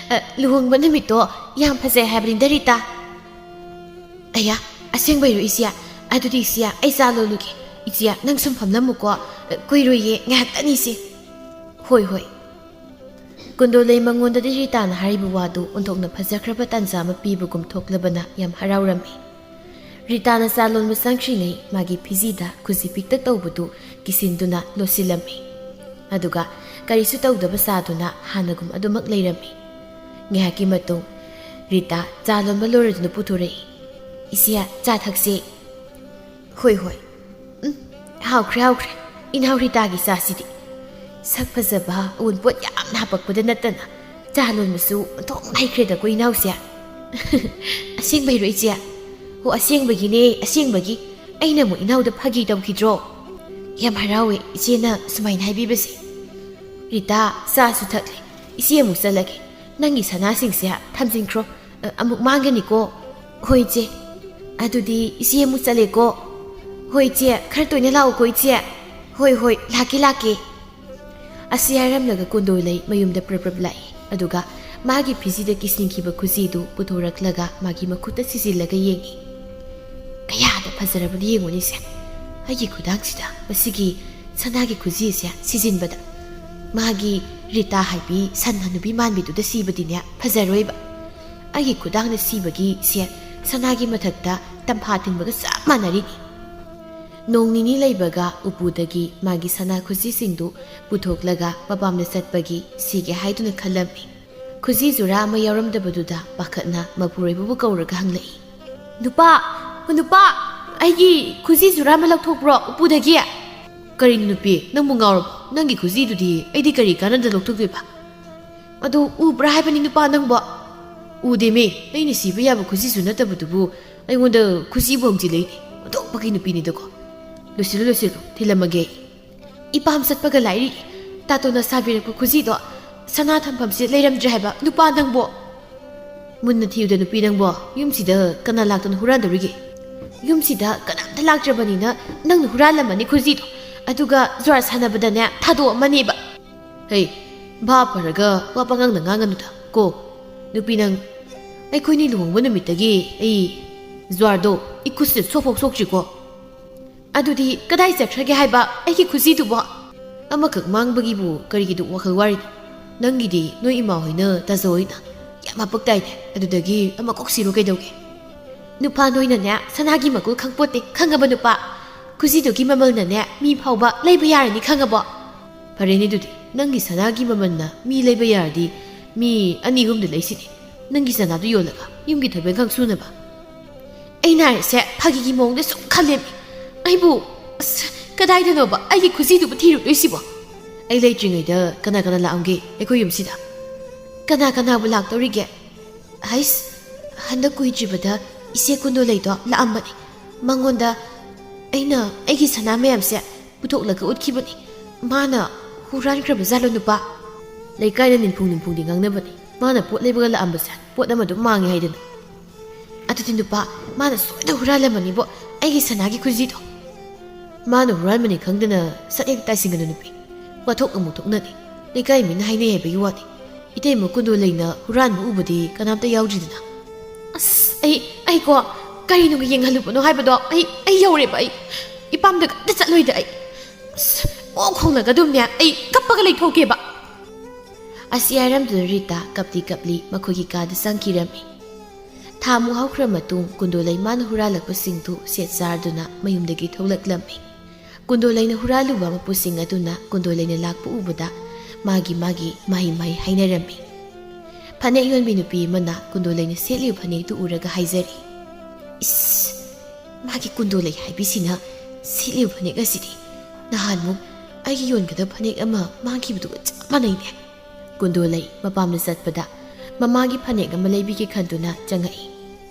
"ꯑ, ꯂꯨꯍꯣꯡꯕ ꯅꯨꯃꯤꯠꯇꯣ ꯌꯥꯝ ꯐꯖꯩ ꯍꯥꯏꯕꯅꯤꯗ ꯔꯤꯇꯥ꯫" "ꯑꯌꯥ, ꯑꯁꯦꯡꯕꯩꯔꯣ ꯏꯆꯦ? ꯑꯗꯨꯗꯤ ꯏꯆꯦ, ꯑꯩ ꯆꯥ ꯂꯣꯜꯂꯨꯒꯦ꯫ ꯏꯆꯦ, ꯅꯪ ꯁꯨꯝ ꯐꯝꯂꯝꯃꯨꯀꯣ꯫ ꯀꯨꯏꯔꯣꯏꯌꯦ, ꯉꯥꯏꯍꯥꯛꯇꯅꯤꯁꯦ꯫" "ꯍꯣꯏ, ꯍꯣꯏ꯫" ꯀꯨꯟꯗꯣꯂꯩ ꯃꯉꯣꯟꯗꯗꯤ ꯔꯤꯇꯥꯅ ꯍꯥꯏꯔꯤꯕ ꯋꯥꯗꯨ ꯑꯣꯟꯊꯣꯛꯅ ꯐꯖꯈ꯭ꯔꯕ ꯇꯥꯟꯖꯥ ꯑꯃ ꯄꯤꯕꯒꯨꯝ ꯊꯣꯛꯂꯕꯅ ꯌꯥꯝ ꯍꯔꯥꯎꯔꯝꯃꯤ꯫ ꯔꯤꯇꯥꯅ ꯆꯥ ꯂꯣꯟꯕ ꯆꯪꯈ꯭ꯔꯤꯉꯩ ꯃꯥꯒꯤ ꯐꯤꯖꯤꯗ ꯈꯨꯖꯤ ꯄꯤꯛꯇꯛ ꯇꯧꯕꯗꯨ ꯀꯤꯁꯤꯟꯗꯨꯅ ꯂꯣꯠꯁꯤꯜꯂꯝꯃꯤ꯫ ꯑꯗꯨꯒ ꯀꯔꯤꯁꯨ ꯇꯧꯗꯕ ꯁꯥꯗꯨꯅ ꯍꯥꯟꯅꯒꯨꯝ ꯑꯗꯨꯃꯛ ꯂꯩꯔꯝꯃꯤ꯫ ꯉꯥꯏꯍꯥꯛꯀꯤ ꯃꯇꯨꯡ ꯔꯤꯇꯥ ꯆꯥ ꯂꯣꯟꯕ ꯂꯣꯏꯔꯗꯨꯅ ꯄꯨꯊꯣꯔꯛꯏ꯫ "ꯏꯆꯦ, ꯆꯥ ꯊꯛꯁꯤ꯫" "ꯍꯣꯏ, ꯍꯣꯏ꯫" "ꯎꯝ, ꯍꯥꯎꯈ꯭ꯔꯦ, ꯍꯥꯎꯈ꯭ꯔꯦ꯫ ꯏꯅꯥꯎ ꯔꯤꯇꯥꯒꯤ ꯆꯥꯁꯤꯗꯤ꯫ ꯁꯛ ꯐꯖꯕ, ꯑꯎꯟꯄꯣꯠ ꯌꯥꯝꯅ ꯍꯥꯄꯛꯄꯗ ꯅꯠꯇꯅ ꯆꯥ ꯂꯣꯟꯕꯁꯨ ꯑꯣꯟꯊꯣꯛꯅ ꯍꯩꯈ꯭ꯔꯦꯗꯀꯣ ꯏꯅꯥꯎꯁꯦ꯫ ꯑꯁꯦꯡꯕꯩꯔꯣ ꯏꯆꯦ? ꯍꯣ, ꯑꯁꯦꯡꯕꯒꯤꯅꯦ, ꯑꯁꯦꯡꯕꯒꯤ꯫ ꯑꯩꯅ ꯑꯃꯨꯛ ꯏꯅꯥꯎꯗ ꯐꯥꯒꯤ ꯇꯧꯈꯤꯗ꯭ꯔꯣ? ꯌꯥꯝ ꯍꯔꯥꯎꯋꯦ ꯏꯆꯦꯅ ꯁꯨꯃꯥꯏꯅ ꯍꯥꯏꯕꯤꯕꯁꯦ꯫ ꯔꯤꯇꯥ, ꯆꯥꯁꯨ ꯊꯛꯂꯦ꯫ ꯏꯆꯦ ꯑꯃꯨꯛ ꯆꯠꯂꯒꯦ꯫ ꯅꯪꯒꯤ ꯁꯅꯥꯁꯤꯡꯁꯦ ꯊꯝꯖꯤꯟꯈ꯭ꯔꯣ꯫ ꯑ, ꯑꯃꯨꯛ ꯃꯥꯡꯒꯅꯤꯀꯣ꯫ ꯍꯣꯏ ꯏꯆꯦ꯫ ꯑꯗꯨꯗꯤ ꯏꯆꯦ ꯑꯃꯨꯛ ꯆꯠꯂꯦꯀꯣ꯫ ꯍꯣꯏ ꯏꯆꯦ, ꯈꯔ ꯇꯣꯏꯅ ꯂꯥꯛꯎꯀꯣ ꯏꯆꯦ꯫ ꯍꯣꯏ, ꯍꯣꯏ, ꯂꯥꯛꯀꯦ, ꯂꯥꯛꯀꯦ꯫ ꯑꯁꯤ ꯍꯥꯏꯔꯝꯂꯒ ꯀꯨꯟꯗꯣꯂꯩ ꯃꯌꯨꯝꯗ ꯄ꯭ꯔꯞ ꯄ꯭ꯔꯞ ꯂꯥꯛꯏ꯫ ꯑꯗꯨꯒ ꯃꯥꯒꯤ ꯐꯤꯖꯤꯗ ꯀꯤꯁꯤꯟꯈꯤꯕ ꯈꯨꯖꯤꯗꯨ ꯄꯨꯊꯣꯔꯛꯂꯒ ꯃꯥꯒꯤ ꯃꯈꯨꯠꯇ ꯁꯤꯖꯤꯜꯂꯒ ꯌꯦꯡꯉꯤ꯫ ꯀꯌꯥꯗ ꯐꯖꯔꯕꯅ ꯌꯦꯡꯉꯨꯅꯤꯁꯦ꯫ ꯑꯩꯒꯤ ꯈꯨꯗꯥꯡꯁꯤꯗ ꯃꯁꯤꯒꯤ ꯁꯅꯥꯒꯤ ꯈꯨꯖꯤꯁꯦ ꯁꯤꯖꯤꯟꯕꯗ ꯃꯥꯒꯤ ꯔꯤꯇꯥ ꯍꯥꯏꯕꯤ ꯁꯟ ꯍꯅꯨꯕꯤ ꯃꯥꯟꯕꯤꯗꯨꯗ ꯁꯤꯕꯗꯤꯅꯦ ꯐꯖꯔꯣꯏꯕ꯫ ꯑꯩꯒꯤ ꯈꯨꯗꯥꯡꯅ ꯁꯤꯕꯒꯤ ꯁꯦꯠ ꯁꯅꯥꯒꯤ ꯃꯊꯛꯇ ꯇꯝꯐꯥ ꯊꯤꯟꯕꯒ ꯆꯞ ꯃꯥꯟꯅꯔꯤꯅꯤ꯫ ꯅꯣꯡ ꯅꯤꯅꯤ ꯂꯩꯕꯒ ꯎꯄꯨꯗꯒꯤ ꯃꯥꯒꯤ ꯁꯅꯥ ꯈꯨꯖꯤꯁꯤꯡꯗꯨ ꯄꯨꯊꯣꯛꯂꯒ ꯃꯄꯥꯝꯗ ꯆꯠꯄꯒꯤ ꯁꯤꯒꯦ ꯍꯥꯏꯗꯨꯅ ꯈꯜꯂꯝꯃꯤ꯫ ꯈꯨꯖꯤ ꯖꯨꯔꯥ ꯑꯃ ꯌꯥꯎꯔꯝꯗꯕꯗꯨꯗ ꯄꯥꯈꯠꯅ ꯃꯄꯨꯔꯣꯏꯕꯕꯨ ꯀꯧꯔꯒ ꯍꯪꯂꯛꯏ꯫ "ꯅꯨꯄꯥ, ꯅꯨꯄꯥ, ꯑꯩꯒꯤ ꯈꯨꯖꯤ ꯖꯨꯔꯥ ꯑꯃ ꯂꯧꯊꯣꯛꯄ꯭ꯔꯣ ꯎꯄꯨꯗꯒꯤ?" "ꯀꯔꯤꯅꯣ ꯅꯨꯄꯤ, ꯅꯪꯕꯨ ꯉꯥꯎꯔꯕꯣ? ꯅꯪꯒꯤ ꯈꯨꯖꯤꯗꯨꯗꯤ ꯑꯩꯗꯤ ꯀꯔꯤ ꯀꯥꯟꯅꯕꯗ ꯂꯧꯊꯣꯛꯇꯣꯏꯕ?" "ꯑꯗꯨ ꯎꯕ꯭ꯔꯥ ꯍꯥꯏꯕꯅꯤ ꯅꯨꯄꯥ ꯅꯪꯕꯣ?" "ꯎꯗꯦꯃꯤ, ꯑꯩꯅ ꯁꯤꯕ ꯌꯥꯕ ꯈꯨꯖꯤꯁꯨ ꯅꯠꯇꯕꯗꯨꯕꯨ ꯑꯩꯉꯣꯟꯗ ꯈꯨꯖꯤꯕꯨ ꯍꯪꯖꯤꯜꯂꯛꯏꯅꯦ꯫ ꯑꯣꯟꯊꯣꯛꯄꯒꯤ ꯅꯨꯄꯤꯅꯤꯗꯀꯣ꯫ ꯂꯣꯏꯁꯤꯜꯂꯨ, ꯂꯣꯏꯁꯤꯜꯂꯨ, ꯊꯤꯜꯂꯝꯃꯒꯦ ꯑꯩ꯫" "ꯏꯄꯥꯝ ꯆꯠꯄꯒ ꯂꯥꯏꯔꯤ, ꯇꯥꯇꯣꯟꯅ ꯁꯥꯕꯤꯔꯛꯄ ꯈꯨꯖꯤꯗꯣ ꯁꯅꯥ ꯊꯝꯐꯝꯁꯦ ꯂꯩꯔꯝꯗ꯭ꯔꯦ ꯍꯥꯏꯕ ꯅꯨꯄꯥ ꯅꯪꯕꯣ?" "ꯃꯨꯟꯅ ꯊꯤꯌꯨꯗ ꯅꯨꯄꯤ ꯅꯪꯕꯣ, ꯌꯨꯝꯁꯤꯗ ꯀꯅꯥ ꯂꯥꯛꯇꯅ ꯍꯨꯔꯥꯟꯗꯧꯔꯤꯒꯦ?" "ꯌꯨꯝꯁꯤꯗ ꯀꯅꯥꯝꯇ ꯂꯥꯛꯇ꯭ꯔꯕꯅꯤꯅ ꯅꯪꯅ ꯍꯨꯔꯥꯜꯂꯝꯃꯅꯤ ꯈꯨꯖꯤꯗꯣ, ꯑꯗꯨꯒ ꯖ꯭ꯋꯥꯔ ꯁꯥꯟꯅꯕꯗꯅꯦ ꯊꯥꯗꯣꯛꯑꯝꯃꯅꯦꯕ꯫" "ꯍꯩ, ꯚꯥꯞ ꯐꯔꯒ ꯋꯥ ꯄꯉꯥꯡꯗ ꯉꯥꯡꯒꯅꯨꯗ ꯀꯣ꯫ ꯅꯨꯄꯤ ꯅꯪ, ꯑꯩꯈꯣꯏꯅꯤ ꯂꯨꯍꯣꯡꯕ ꯅꯨꯃꯤꯠꯇꯒꯤ ꯑꯩ ꯖ꯭ꯋꯥꯔꯗꯣ ꯏꯈꯨꯠꯁꯤꯗ ꯁꯣꯛꯐꯥꯎ ꯁꯣꯛꯇ꯭ꯔꯤꯀꯣ꯫" "ꯑꯗꯨꯗꯤ ꯀꯗꯥꯏ ꯆꯠꯈ꯭ꯔꯒꯦ ꯍꯥꯏꯕ ꯑꯩꯒꯤ ꯈꯨꯖꯤꯗꯨꯕꯣ?" "ꯑꯃꯈꯛ ꯃꯥꯡꯕꯒꯤꯕꯨ ꯀꯔꯤꯒꯤꯗꯨ ꯋꯥꯈꯜ ꯋꯥꯔꯤꯅꯣ? ꯅꯪꯒꯤꯗꯤ ꯅꯣꯏ ꯏꯃꯥ ꯍꯣꯏꯅ ꯇꯥꯖꯧ ꯍꯣꯏꯅ ꯌꯥꯝ ꯍꯥꯄꯛꯇꯥꯏꯅꯦ, ꯑꯗꯨꯗꯒꯤ ꯑꯃ ꯀꯣꯛ ꯁꯤꯔꯣ ꯀꯩꯗꯧꯒꯦ?" "ꯅꯨꯄꯥ ꯅꯣꯏꯅꯅꯦ ꯁꯅꯥꯒꯤ ꯃꯒꯨꯜ ꯈꯪꯄꯣꯠꯇꯦ, ꯈꯪꯉꯕ ꯅꯨꯄꯥ? ꯈꯨꯖꯤꯗꯨꯒꯤ ꯃꯃꯜꯅꯅꯦ ꯃꯤ ꯐꯥꯎꯕ ꯂꯩꯕ ꯌꯥꯔꯅꯤ, ꯈꯪꯉꯕꯣ?" "ꯐꯔꯦꯅꯦ ꯑꯗꯨꯗꯤ, ꯅꯪꯒꯤ ꯁꯅꯥꯒꯤ ꯃꯃꯜꯅ ꯃꯤ ꯂꯩꯕ ꯌꯥꯔꯗꯤ ꯃꯤ ꯑꯅꯤ ꯑꯍꯨꯝꯗ ꯂꯩꯁꯤꯅꯦ, ꯅꯪꯒꯤ ꯁꯅꯥꯗꯨ ꯌꯣꯜꯂꯒ ꯌꯨꯝꯒꯤ ꯊꯕꯛ ꯏꯪꯈꯥꯡ ꯁꯨꯅꯕ꯫" ꯑꯩꯅ ꯍꯥꯏꯔꯤꯁꯦ ꯐꯥꯒꯤꯒꯤ ꯃꯑꯣꯡꯗ ꯁꯨꯝ ꯈꯜꯂꯦꯃꯤ꯫ ꯑꯩꯕꯨ, ꯑꯁ, ꯀꯗꯥꯏꯗꯅꯣꯕ ꯑꯩꯒꯤ ꯈꯨꯖꯤꯗꯨꯕꯨ ꯊꯤꯔꯨꯗꯣꯏꯁꯤꯕꯣ? ꯑꯩ ꯂꯩꯇ꯭ꯔꯤꯉꯩꯗ ꯀꯅꯥ ꯀꯅꯥ ꯂꯥꯛꯑꯝꯒꯦ ꯑꯩꯈꯣꯏ ꯌꯨꯝꯁꯤꯗ? ꯀꯅꯥ ꯀꯅꯥꯕꯨ ꯂꯥꯛꯇꯧꯔꯤꯒꯦ? ꯍꯩꯁ, ꯍꯟꯗꯛ ꯀꯨꯏꯗ꯭ꯔꯤꯕꯗ ꯏꯆꯦ ꯀꯨꯟꯗꯣ ꯂꯩꯗꯣ ꯂꯥꯛꯑꯝꯕꯅꯤ꯫ ꯃꯉꯣꯟꯗ ꯑꯩꯅ ꯑꯩꯒꯤ ꯁꯅꯥ ꯃꯌꯥꯝꯁꯦ ꯄꯨꯊꯣꯛꯂꯒ ꯎꯠꯈꯤꯕꯅꯤ꯫ ꯃꯥꯅ ꯍꯨꯔꯥꯟꯈ꯭ꯔꯕ ꯖꯥꯠꯂꯣ ꯅꯨꯄꯥ? ꯂꯩꯀꯥꯏꯗ ꯅꯤꯟꯐꯨꯡ ꯅꯤꯟꯐꯨꯡꯗꯤ ꯉꯥꯡꯅꯕꯅꯤ꯫ ꯃꯥꯅ ꯄꯣꯠ ꯂꯩꯕꯒ ꯂꯥꯛꯑꯝꯕꯁꯦ ꯄꯣꯠ ꯑꯃ ꯑꯗꯨꯝ ꯃꯥꯡꯉꯦ ꯍꯥꯏꯗꯅ꯫ ꯑꯗꯨꯗꯤ ꯅꯨꯄꯥ, ꯃꯥꯅ ꯁꯣꯏꯗꯅ ꯍꯨꯔꯥꯜꯂꯝꯃꯅꯤꯕꯣ ꯑꯩꯒꯤ ꯁꯅꯥꯒꯤ ꯈꯨꯖꯤꯗꯣ꯫ ꯃꯥꯅ ꯍꯨꯔꯥꯟꯕꯅꯤ ꯈꯪꯗꯅ ꯁꯛ ꯍꯦꯛ ꯇꯥꯏꯁꯤꯟꯒꯅꯨ ꯅꯨꯄꯤ꯫ ꯋꯥꯊꯣꯛ ꯑꯃꯨꯛ ꯊꯣꯛꯅꯅꯤ꯫ ꯂꯩꯀꯥꯏ ꯃꯤꯅ ꯍꯥꯏꯅꯩ ꯍꯥꯏꯕꯒꯤ ꯋꯥꯅꯤ꯫ ꯏꯇꯩꯃ ꯀꯨꯟꯗꯣ ꯂꯩꯅ ꯍꯨꯔꯥꯟꯕ ꯎꯕꯗꯤ ꯀꯅꯥꯝꯇ ꯌꯥꯎꯗ꯭ꯔꯤꯗꯅ꯫ ꯑꯁ, ꯑꯩ, ꯑꯩꯀꯣ, ꯀꯔꯤꯅꯣ ꯌꯦꯡꯍꯜꯂꯨꯕꯅꯣ ꯍꯥꯏꯕꯗꯣ? ꯑꯩ, ꯑꯩ ꯌꯧꯔꯦꯕ꯫ ꯑꯩ ꯏꯄꯥꯝꯗ ꯀꯝꯇ ꯆꯠꯂꯣꯏꯗ꯫ ꯑꯩ, ꯑꯁ, ꯑꯣ ꯈꯣꯡꯂꯒ ꯑꯗꯨꯝꯅꯦ ꯑꯩ ꯀꯞꯄꯒ ꯂꯩꯊꯣꯛꯀꯦꯕ꯫ ꯑꯁꯤ ꯍꯥꯏꯔꯝꯗꯨꯅ ꯔꯤꯇꯥ ꯀꯞꯂꯤ ꯀꯞꯂꯤ ꯃꯈꯣꯏꯒꯤ ꯀꯥꯗ ꯆꯪꯈꯤꯔꯝꯃꯤ꯫ ꯊꯥ ꯑꯃꯨꯛ ꯍꯧꯈ꯭ꯔ ꯃꯇꯨꯡ ꯀꯨꯟꯗꯣꯂꯩ ꯃꯥꯅ ꯍꯨꯔꯥꯜꯂꯛꯄꯁꯤꯡꯗꯨ ꯁꯦꯠ ꯆꯥꯔꯗꯨꯅ ꯃꯌꯨꯝꯗꯒꯤ ꯊꯣꯛꯂꯛꯂꯝꯃꯤ꯫ ꯀꯨꯟꯗꯣꯂꯩꯅ ꯍꯨꯔꯥꯜꯂꯨꯕ ꯃꯄꯨꯁꯤꯡ ꯑꯗꯨꯅ ꯀꯨꯟꯗꯣꯂꯩꯅ ꯂꯥꯛꯄ ꯎꯕꯗ ꯃꯥꯒꯤ ꯃꯥꯒꯤ ꯃꯍꯩ ꯃꯍꯩ ꯍꯥꯏꯅꯔꯝꯃꯤ꯫ ꯐꯅꯦꯛ ꯌꯣꯟꯕꯤ ꯅꯨꯄꯤ ꯑꯃꯅ ꯀꯨꯟꯗꯣꯂꯩꯅ ꯁꯦꯠꯂꯤꯕ ꯐꯅꯦꯛꯇꯨ ꯎꯔꯒ ꯍꯥꯏꯖꯔꯤ, "ꯏꯁ, ꯃꯥꯒꯤ ꯀꯨꯟꯗꯣꯂꯩ ꯍꯥꯏꯕꯤꯁꯤꯅ ꯁꯦꯠꯂꯤꯕ ꯐꯅꯦꯛ ꯑꯁꯤꯗꯤ ꯅꯍꯥꯟꯃꯨꯛ ꯑꯩꯒꯤ ꯌꯣꯟꯒꯗꯕ ꯐꯅꯦꯛ ꯑꯃ ꯃꯥꯡꯈꯤꯕꯗꯨꯒ ꯆꯞ ꯃꯥꯟꯅꯩꯅꯦ꯫" ꯀꯨꯟꯗꯣꯂꯩ ꯃꯄꯥꯝꯗ ꯆꯠꯄꯗ ꯃꯃꯥꯒꯤ ꯐꯅꯦꯛ ꯑꯃ ꯂꯩꯕꯤꯒꯦ ꯈꯟꯗꯨꯅ ꯆꯪꯉꯛꯏ꯫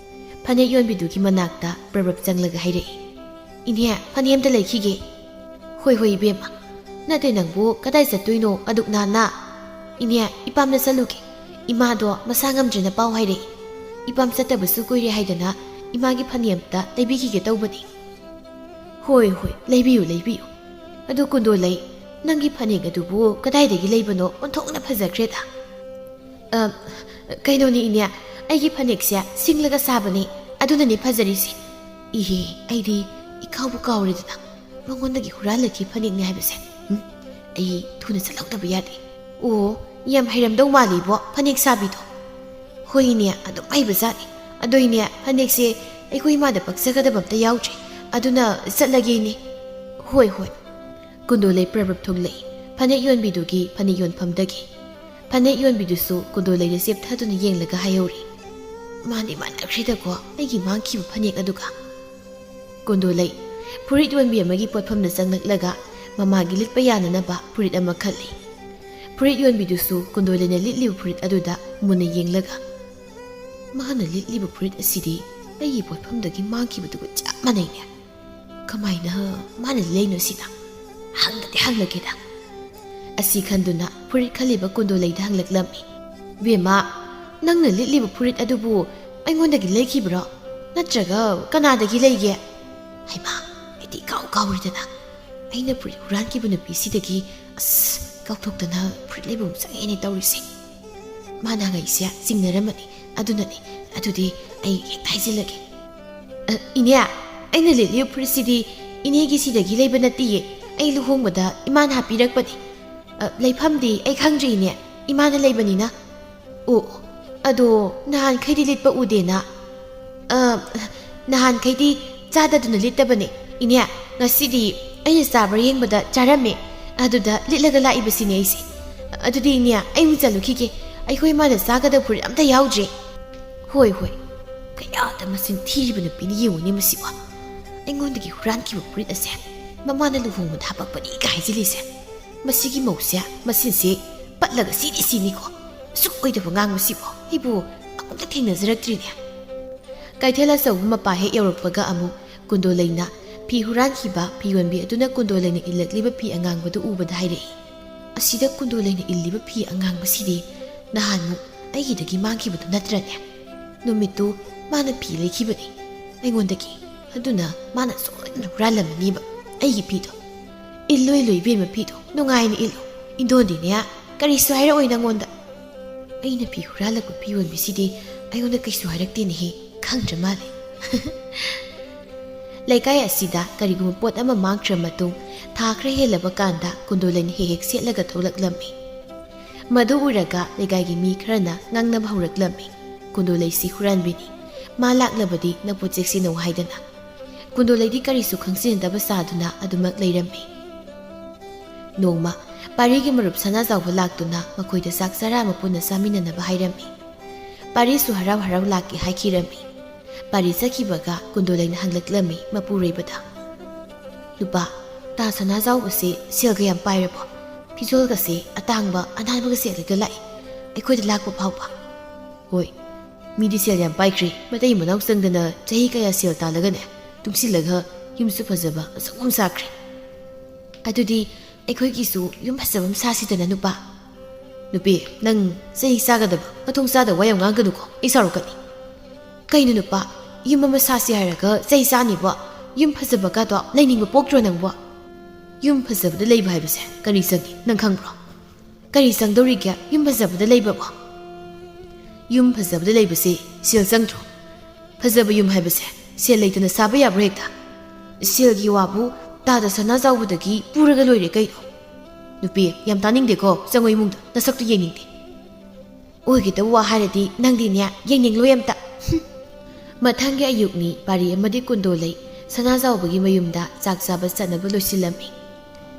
ꯐꯅꯦꯛ ꯌꯣꯟꯕꯤꯗꯨꯒꯤ ꯃꯅꯥꯛꯇ ꯄ꯭ꯔꯕꯞ ꯆꯪꯂꯒ ꯍꯥꯏꯔꯛꯏ, "ꯏꯅꯦ, ꯐꯅꯦꯛ ꯑꯝꯇ ꯂꯩꯈꯤꯒꯦ꯫" "ꯍꯣꯏ, ꯍꯣꯏ, ꯏꯕꯦꯝꯃ꯫ ꯅꯠꯇꯦ, ꯅꯪꯕꯨ ꯀꯗꯥꯏ ꯆꯠꯇꯣꯏꯅꯣ ꯑꯗꯨꯛ ꯅꯥꯟꯅ?" "ꯏꯅꯦ, ꯏꯄꯥꯝꯗ ꯆꯠꯂꯨꯒꯦ꯫ ꯏꯃꯥꯗꯣ ꯃꯁꯥ ꯉꯝꯗ꯭ꯔꯦꯅ ꯄꯥꯎ ꯍꯥꯏꯔꯛꯏ꯫ ꯏꯄꯥꯝ ꯆꯠꯇꯕꯁꯨ ꯀꯨꯏꯔꯦ ꯍꯥꯏꯗꯅ ꯏꯃꯥꯒꯤ ꯐꯅꯦꯛ ꯑꯝꯇ ꯂꯩꯕꯤꯈꯤꯒꯦ ꯇꯧꯕꯅꯤ꯫" "ꯍꯣꯏ, ꯍꯣꯏ, ꯂꯩꯕꯤꯌꯨ, ꯂꯩꯕꯤꯌꯨ꯫ ꯑꯗꯨ ꯀꯨꯟꯗꯣꯂꯩ, ꯅꯪꯒꯤ ꯐꯅꯦꯛ ꯑꯗꯨꯕꯨ ꯀꯗꯥꯏꯗꯒꯤ ꯂꯩꯕꯅꯣ? ꯑꯣꯟꯊꯣꯛꯅ ꯐꯖꯈ꯭ꯔꯦꯗ꯫" "ꯑ, ꯀꯩꯅꯣꯅꯦ ꯏꯅꯦ, ꯑꯩꯒꯤ ꯐꯅꯦꯛꯁꯦ ꯁꯤꯡꯂꯒ ꯁꯥꯕꯅꯦ, ꯑꯗꯨꯅꯅꯦ ꯐꯖꯔꯤꯁꯦ꯫" "ꯏꯍꯦ, ꯑꯩꯗꯤ ꯏꯀꯥꯎꯕꯨ ꯀꯥꯎꯔꯦꯗꯅ, ꯃꯉꯣꯟꯗꯒꯤ ꯍꯨꯔꯥꯜꯂꯛꯈꯤ ꯐꯅꯦꯛꯅꯦ ꯍꯥꯏꯕꯁꯦ꯫ ꯎꯝ, ꯑꯩ ꯊꯨꯅ ꯆꯠꯍꯧꯗꯕ ꯌꯥꯗꯦ꯫" "ꯑꯣ, ꯌꯥꯝ ꯍꯩꯔꯝꯗꯧ ꯃꯥꯜꯂꯤꯕꯣ ꯐꯅꯦꯛ ꯁꯥꯕꯤꯗꯣ꯫" "ꯍꯣꯏ ꯏꯅꯦ, ꯑꯗꯨꯝ ꯍꯩꯕꯖꯥꯠꯅꯤ꯫ ꯑꯗꯣ ꯏꯅꯦ, ꯐꯅꯦꯛꯁꯦ ꯑꯩꯈꯣꯏ ꯏꯃꯥꯗ ꯄꯛꯆꯒꯗꯕ ꯑꯝꯇ ꯌꯥꯎꯗ꯭ꯔꯦ, ꯑꯗꯨꯅ ꯆꯠꯂꯒꯦ ꯏꯅꯦ꯫" "ꯍꯣꯏ, ꯍꯣꯏ꯫" ꯀꯨꯟꯗꯣꯂꯩ ꯄ꯭ꯔꯕꯞ ꯊꯣꯛꯂꯛꯏ ꯐꯅꯦꯛ ꯌꯣꯟꯕꯤꯗꯨꯒꯤ ꯐꯅꯦꯛ ꯌꯣꯟꯐꯝꯗꯒꯤ꯫ ꯐꯅꯦꯛ ꯌꯣꯟꯕꯤꯗꯨꯁꯨ ꯀꯨꯟꯗꯣꯂꯩꯗ ꯆꯦꯞꯊꯗꯨꯅ ꯌꯦꯡꯂꯒ ꯍꯥꯏꯍꯧꯔꯤ, "ꯃꯥꯟꯗꯤ ꯃꯥꯟꯅꯈ꯭ꯔꯦꯗꯀꯣ ꯑꯩꯒꯤ ꯃꯥꯡꯈꯤꯕ ꯐꯅꯦꯛ ꯑꯗꯨꯒ꯫" ꯀꯨꯟꯗꯣꯂꯩ, ꯐꯨꯔꯤꯠ ꯌꯣꯟꯕꯤ ꯑꯃꯒꯤ ꯄꯣꯠꯐꯝꯗ ꯆꯪꯂꯛꯂꯒ ꯃꯃꯥꯒꯤ ꯂꯤꯠꯄ ꯌꯥꯅꯅꯕ ꯐꯨꯔꯤꯠ ꯑꯃ ꯈꯜꯂꯤ꯫ ꯐꯨꯔꯤꯠ ꯌꯣꯟꯕꯤꯗꯨꯁꯨ ꯀꯨꯟꯗꯣꯂꯩꯅ ꯂꯤꯠꯂꯤꯕ ꯐꯨꯔꯤꯠ ꯑꯗꯨꯗ ꯃꯨꯟꯅ ꯌꯦꯡꯂꯒ, "ꯃꯥꯅ ꯂꯤꯠꯂꯤꯕ ꯐꯨꯔꯤꯠ ꯑꯁꯤꯗꯤ ꯑꯩꯒꯤ ꯄꯣꯠꯐꯝꯗꯒꯤ ꯃꯥꯡꯈꯤꯕꯗꯨꯒ ꯆꯞ ꯃꯥꯟꯅꯩꯅꯦ꯫ ꯀꯃꯥꯏꯅ ꯃꯥꯅ ꯂꯩꯅꯣ ꯁꯤꯅ? ꯍꯪꯗꯗꯤ ꯍꯪꯂꯒꯦꯗ" ꯑꯁꯤ ꯈꯟꯗꯨꯅ ꯐꯨꯔꯤꯠ ꯈꯜꯂꯤꯕ ꯀꯨꯟꯗꯣꯂꯩꯗ ꯍꯪꯂꯛꯂꯝꯃꯤ꯫ "ꯕꯦꯝꯃ, ꯅꯪꯅ ꯂꯤꯠꯂꯤꯕ ꯐꯨꯔꯤꯠ ꯑꯗꯨꯕꯨ ꯑꯩꯉꯣꯟꯗꯒꯤ ꯂꯩꯈꯤꯕ꯭ꯔꯣ? ꯅꯠꯇ꯭ꯔꯒ ꯀꯅꯥꯗꯒꯤ ꯂꯩꯒꯦ?" ꯍꯩꯃꯥ, ꯑꯩꯗꯤ ꯏꯀꯥꯎ ꯀꯥꯎꯔꯤꯗꯅ꯫ ꯑꯩꯅ ꯐꯨꯔꯤꯠ ꯍꯨꯔꯥꯟꯈꯤꯕ ꯅꯨꯄꯤꯁꯤꯗꯒꯤ, ꯑꯁ, ꯀꯥꯎꯊꯣꯛꯇꯅ ꯐꯨꯔꯤꯠ ꯂꯩꯕ ꯑꯃꯨꯛ ꯆꯪꯉꯛꯑꯦꯅꯦ ꯇꯧꯔꯤꯁꯦ꯫ ꯃꯥꯅ ꯍꯪꯉꯛꯏꯁꯦ ꯆꯤꯡꯅꯔꯝꯃꯅꯤ, ꯑꯗꯨꯅꯅꯤ꯫ ꯑꯗꯨꯗꯤ ꯑꯩ ꯍꯦꯛꯇ ꯍꯥꯏꯖꯤꯜꯂꯒꯦ꯫ "ꯑ, ꯏꯅꯦ, ꯑꯩꯅ ꯂꯤꯠꯂꯤꯕ ꯐꯨꯔꯤꯠꯁꯤꯗꯤ ꯏꯅꯦꯒꯤ ꯁꯤꯗꯒꯤ ꯂꯩꯕ ꯅꯠꯇꯤꯌꯦ꯫ ꯑꯩ ꯂꯨꯍꯣꯡꯕꯗ ꯏꯃꯥꯅ ꯍꯥꯞꯄꯤꯔꯛꯄꯅꯤ꯫ ꯑ, ꯂꯩꯐꯝꯗꯤ ꯑꯩ ꯈꯪꯗ꯭ꯔꯦ ꯏꯅꯦ, ꯏꯃꯥꯅ ꯂꯩꯕꯅꯤꯅ꯫" "ꯑꯣ, ꯑꯗꯣ ꯅꯍꯥꯟꯈꯩꯗꯤ ꯂꯤꯠꯄ ꯎꯗꯦꯅ?" "ꯑ, ꯅꯍꯥꯟꯈꯩꯗꯤ ꯆꯥꯗꯗꯨꯅ ꯂꯤꯠꯇꯕꯅꯦ ꯏꯅꯦ꯫ ꯉꯁꯤꯗꯤ ꯑꯩꯅ ꯆꯥꯕ꯭ꯔꯥ ꯌꯦꯡꯕꯗ ꯆꯥꯔꯝꯃꯦ꯫ ꯑꯗꯨꯗ ꯂꯤꯠꯂꯒ ꯂꯥꯛꯏꯕꯁꯤꯅꯦ ꯑꯩꯁꯦ꯫ ꯑꯗꯨꯗꯤ ꯏꯅꯦ, ꯑꯩ ꯑꯃꯨꯛ ꯆꯠꯂꯨꯈꯤꯒꯦ꯫ ꯑꯩꯈꯣꯏ ꯏꯃꯥꯅ ꯆꯥꯒꯗꯕ ꯐꯨꯔꯤꯠ ꯑꯝꯇ ꯌꯥꯎꯗ꯭ꯔꯦ꯫" "ꯍꯣꯏ, ꯍꯣꯏ꯫ ꯀꯌꯥꯗ ꯃꯆꯤꯟ ꯊꯤꯔꯤꯕ ꯅꯨꯄꯤꯅ ꯌꯦꯡꯉꯨꯅꯦ ꯃꯁꯤꯕꯣ꯫ ꯑꯩꯉꯣꯟꯗꯒꯤ ꯍꯨꯔꯥꯟꯈꯤꯕ ꯐꯨꯔꯤꯠ ꯑꯁꯦ ꯃꯃꯥꯅ ꯂꯨꯍꯣꯡꯕꯗ ꯍꯥꯄꯛꯄꯅꯤꯒ ꯍꯥꯏꯖꯤꯜꯂꯤꯁꯦ꯫ ꯃꯁꯤꯒꯤ ꯃꯧꯁꯦ ꯃꯆꯤꯟꯁꯦ ꯄꯠꯂꯒ ꯁꯤꯗꯤ ꯁꯤꯅꯤꯀꯣ꯫ ꯑꯁꯨꯛ ꯑꯣꯏꯗꯕ ꯉꯥꯡꯕꯁꯤꯕꯣ ꯑꯩꯕꯨ ꯑꯃꯨꯛꯇ ꯊꯦꯡꯅꯖꯔꯛꯇ꯭ꯔꯤꯅꯦ꯫" ꯀꯩꯊꯦꯜ ꯑꯆꯧꯕ ꯃꯄꯥ ꯍꯦꯛ ꯌꯧꯔꯛꯄꯒ ꯑꯃꯨꯛ ꯀꯨꯟꯗꯣꯂꯩꯅ ꯐꯤ ꯍꯨꯔꯥꯟꯈꯤꯕ ꯐꯤ ꯌꯣꯟꯕꯤ ꯑꯗꯨꯅ ꯀꯨꯟꯗꯣꯂꯩꯅ ꯏꯜꯂꯛꯂꯤꯕ ꯐꯤ ꯑꯉꯥꯡꯕꯗꯨ ꯎꯕꯗ ꯍꯥꯏꯔꯛꯏ, "ꯑꯁꯤꯗ ꯀꯨꯟꯗꯣꯂꯩꯅ ꯏꯜꯂꯤꯕ ꯐꯤ ꯑꯉꯥꯡꯕꯁꯤꯗꯤ ꯅꯍꯥꯟꯃꯨꯛ ꯑꯩꯒꯤꯗꯒꯤ ꯃꯥꯡꯈꯤꯕꯗꯨ ꯅꯠꯇ꯭ꯔꯅꯦ? ꯅꯨꯃꯤꯠꯇꯨ ꯃꯥꯅ ꯐꯤ ꯂꯩꯈꯤꯕꯅꯤ ꯑꯩꯉꯣꯟꯗꯒꯤ꯫ ꯑꯗꯨꯅ ꯃꯥꯅ ꯁꯣꯏꯗꯅ ꯍꯨꯔꯥꯜꯂꯝꯃꯅꯤꯕ ꯑꯩꯒꯤ ꯐꯤꯗꯣ꯫ ꯏꯜꯂꯨ, ꯏꯜꯂꯨ ꯏꯕꯦꯝꯃ, ꯐꯤꯗꯣ ꯅꯨꯡꯉꯥꯏꯅ ꯏꯜꯂꯨ꯫ ꯏꯟꯗꯣꯟꯗꯤꯅꯦ ꯀꯔꯤꯁꯨ ꯍꯥꯏꯔꯛꯑꯣꯏ ꯅꯪꯉꯣꯟꯗ꯫" ꯑꯩꯅ ꯐꯤ ꯍꯨꯔꯥꯜꯂꯛꯄ ꯐꯤ ꯌꯣꯟꯕꯤꯁꯤꯗꯤ ꯑꯩꯉꯣꯟꯗ ꯀꯩꯁꯨ ꯍꯥꯏꯔꯛꯇꯦꯅꯦꯍꯦ, ꯈꯪꯗ꯭ꯔ ꯃꯥꯜꯂꯦ꯫ ꯂꯩꯀꯥꯏ ꯑꯁꯤꯗ ꯀꯔꯤꯒꯨꯝꯕ ꯄꯣꯠ ꯑꯃ ꯃꯥꯡꯈ꯭ꯔ ꯃꯇꯨꯡ ꯊꯥ ꯈꯔ ꯍꯦꯜꯂꯕ ꯀꯥꯟꯗ ꯀꯨꯟꯗꯣꯂꯩꯅ ꯍꯦꯛ ꯍꯦꯛ ꯁꯦꯠꯂꯒ ꯊꯣꯛꯂꯛꯂꯝꯃꯤ꯫ ꯃꯗꯨ ꯎꯔꯒ ꯂꯩꯀꯥꯏꯒꯤ ꯃꯤ ꯈꯔꯅ ꯉꯥꯡꯅꯕ ꯍꯧꯔꯛꯂꯝꯃꯤ꯫ "ꯀꯨꯟꯗꯣꯂꯩꯁꯤ ꯍꯨꯔꯥꯟꯕꯤꯅꯤ꯫ ꯃꯥ ꯂꯥꯛꯂꯕꯗꯤ ꯅꯄꯨ ꯆꯦꯛꯁꯤꯟꯅꯧ" ꯍꯥꯏꯗꯅ꯫ ꯀꯨꯟꯗꯣꯂꯩꯗꯤ ꯀꯔꯤꯁꯨ ꯈꯪꯖꯤꯟꯅꯗꯕ ꯁꯥꯗꯨꯅ ꯑꯗꯨꯃꯛ ꯂꯩꯔꯝꯃꯤ꯫ ꯅꯣꯡꯃ ꯄꯥꯔꯤꯒꯤ ꯃꯔꯨꯞ ꯁꯅꯥꯖꯥꯎꯕ ꯂꯥꯛꯇꯨꯅ ꯃꯈꯣꯏꯗ ꯆꯥꯛ ꯆꯔꯥ ꯑꯃ ꯄꯨꯟꯅ ꯆꯥꯃꯤꯟꯅꯅꯕ ꯍꯥꯏꯔꯝꯃꯤ꯫ ꯄꯥꯔꯤꯁꯨ ꯍꯔꯥꯎ ꯍꯔꯥꯎ ꯂꯥꯛꯀꯦ ꯍꯥꯏꯈꯤꯔꯝꯃꯤ꯫ ꯄꯥꯔꯤ ꯆꯠꯈꯤꯕꯒ ꯀꯨꯟꯗꯣꯂꯩꯅ ꯍꯪꯂꯛꯂꯝꯃꯤ ꯃꯄꯨꯔꯣꯏꯕꯗ, "ꯅꯨꯄꯥ, ꯇꯥ ꯁꯅꯥꯖꯥꯎꯕꯁꯦ ꯁꯦꯜꯒ ꯌꯥꯝ ꯄꯥꯏꯔꯕꯣ? ꯐꯤꯖꯣꯜꯒꯁꯦ ꯑꯇꯥꯡꯕ ꯑꯅꯥꯟꯕꯒ ꯁꯦꯠꯂꯒ ꯂꯥꯛꯏ, ꯑꯩꯈꯣꯏꯗ ꯂꯥꯛꯄ ꯐꯥꯎꯕ꯫ ꯍꯣꯏ, ꯃꯤꯗꯤ ꯁꯦꯜ ꯌꯥꯝ ꯄꯥꯏꯈ꯭ꯔꯦ, ꯃꯇꯩ ꯃꯅꯥꯎ ꯆꯪꯗꯅ ꯆꯍꯤ ꯀꯌꯥ ꯁꯦꯜ ꯇꯥꯜꯂꯒꯅꯦ, ꯇꯨꯡꯁꯤꯜꯂꯒ ꯌꯨꯝꯁꯨ ꯐꯖꯕ ꯃꯁꯛ ꯃꯁꯛ ꯁꯥꯈ꯭ꯔꯦ꯫ ꯑꯗꯨꯗꯤ ꯑꯩꯈꯣꯏꯒꯤꯁꯨ ꯌꯨꯝ ꯐꯖꯕ ꯑꯃ ꯁꯥꯁꯤꯗꯅ, ꯅꯨꯄꯥ?" "ꯅꯨꯄꯤ, ꯅꯪ ꯆꯩ ꯆꯥꯒꯗꯕ ꯃꯊꯣꯡ ꯆꯥꯗꯕ ꯋꯥ ꯌꯥꯝ ꯉꯥꯡꯒꯅꯨꯀꯣ, ꯑꯩ ꯁꯥꯎꯔꯛꯀꯅꯤ꯫" "ꯀꯩꯅꯣ ꯅꯨꯄꯥ, ꯌꯨꯝ ꯑꯃ ꯁꯥꯁꯤ ꯍꯥꯏꯔꯒ ꯆꯩ ꯆꯥꯅꯤꯕꯣ? ꯌꯨꯝ ꯐꯖꯕꯒꯗꯣ ꯂꯩꯅꯤꯡꯕ ꯄꯣꯛꯇ꯭ꯔꯣ ꯅꯪꯕꯣ? ꯌꯨꯝ ꯐꯖꯕꯗ ꯂꯩꯕ ꯍꯥꯏꯕꯁꯦ ꯀꯔꯤ ꯆꯪꯉꯤ, ꯅꯪ ꯈꯪꯕ꯭ꯔꯣ? ꯀꯔꯤ ꯆꯪꯗꯧꯔꯤꯒꯦ ꯌꯨꯝ ꯐꯖꯕꯗ ꯂꯩꯕꯕꯣ? ꯌꯨꯝ ꯐꯖꯕꯗ ꯂꯩꯕꯁꯦ ꯁꯦꯜ ꯆꯪꯗ꯭ꯔꯣ? ꯐꯖꯕ ꯌꯨꯝ ꯍꯥꯏꯕꯁꯦ ꯁꯦꯜ ꯂꯩꯇꯅ ꯁꯥꯕ ꯌꯥꯕ꯭ꯔꯥ ꯍꯦꯛꯇ? ꯁꯦꯜꯒꯤ ꯋꯥꯕꯨ ꯇꯥꯗ ꯁꯅꯥꯖꯥꯎꯕꯗꯒꯤ ꯄꯨꯔꯒ ꯂꯣꯏꯔꯦ ꯀꯩꯅꯣ?" "ꯅꯨꯄꯤ, ꯌꯥꯝ ꯇꯥꯅꯤꯡꯗꯦꯀꯣ, ꯆꯪꯉꯣ ꯏꯃꯨꯡꯗ, ꯅꯁꯛꯇꯨ ꯌꯦꯡꯅꯤꯡꯗꯦ꯫ ꯑꯣꯏꯒꯗꯕ ꯋꯥ ꯍꯥꯏꯔꯗꯤ ꯅꯪꯗꯤꯅꯦ, ꯌꯦꯡꯅꯤꯡꯂꯣꯏ ꯑꯝꯇ꯫" ꯍꯨꯝ꯫ ꯃꯊꯪꯒꯤ ꯑꯌꯨꯛꯅꯤ, ꯄꯥꯔꯤ ꯑꯃꯗꯤ ꯀꯨꯟꯗꯣꯂꯩ ꯁꯅꯥꯖꯥꯎꯕꯒꯤ ꯃꯌꯨꯝꯗ ꯆꯥꯛ ꯆꯥꯕ ꯆꯠꯅꯕ ꯂꯣꯏꯁꯤꯜꯂꯝꯃꯤ꯫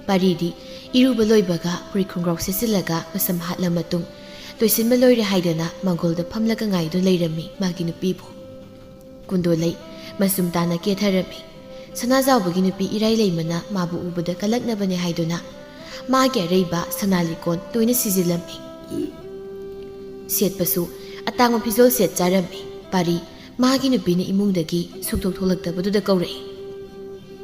ꯄꯥꯔꯤꯗꯤ ꯏꯔꯨꯕ ꯂꯣꯏꯕꯒ ꯐꯨꯔꯤꯠ ꯈꯣꯡꯒ꯭ꯔꯥꯎ ꯁꯦꯠꯆꯤꯜꯂꯒ ꯃꯁꯝ ꯍꯥꯠꯂ ꯃꯇꯨꯡ, ꯂꯣꯏꯁꯤꯟꯕ ꯂꯣꯏꯔꯦ ꯍꯥꯏꯗꯅ ꯃꯥꯡꯒꯣꯜꯗ ꯐꯝꯂꯒ ꯉꯥꯏꯗꯨꯅ ꯂꯩꯔꯝꯃꯤ ꯃꯥꯒꯤ ꯅꯨꯄꯤꯕꯨ꯫ ꯀꯨꯟꯗꯣꯂꯩ ꯃꯆꯨꯝ ꯇꯥꯅ ꯀꯦꯊꯔꯝꯃꯤ꯫ ꯁꯅꯥꯖꯥꯎꯕꯒꯤ ꯅꯨꯄꯤ ꯏꯔꯥꯏꯂꯩꯃꯅ ꯃꯥꯕꯨ ꯎꯕꯗ ꯀꯜꯂꯛꯅꯕꯅꯦ ꯍꯥꯏꯗꯨꯅ ꯃꯥꯒꯤ ꯑꯔꯩꯕ ꯁꯅꯥ ꯂꯤꯛꯀꯣꯟ ꯂꯣꯏꯅ ꯁꯤꯖꯤꯜꯂꯝꯃꯤ꯫ ꯁꯦꯠꯄꯁꯨ ꯑꯇꯥꯡꯕ ꯐꯤꯖꯣꯜ ꯁꯦꯠ ꯆꯥꯔꯝꯃꯤ꯫ ꯄꯥꯔꯤ ꯃꯥꯒꯤ ꯅꯨꯄꯤꯅ ꯏꯃꯨꯡꯗꯒꯤ ꯁꯨꯛꯊꯣꯛ ꯊꯣꯛꯂꯛꯇꯕꯗꯨꯗ ꯀꯧꯔꯛꯏ꯫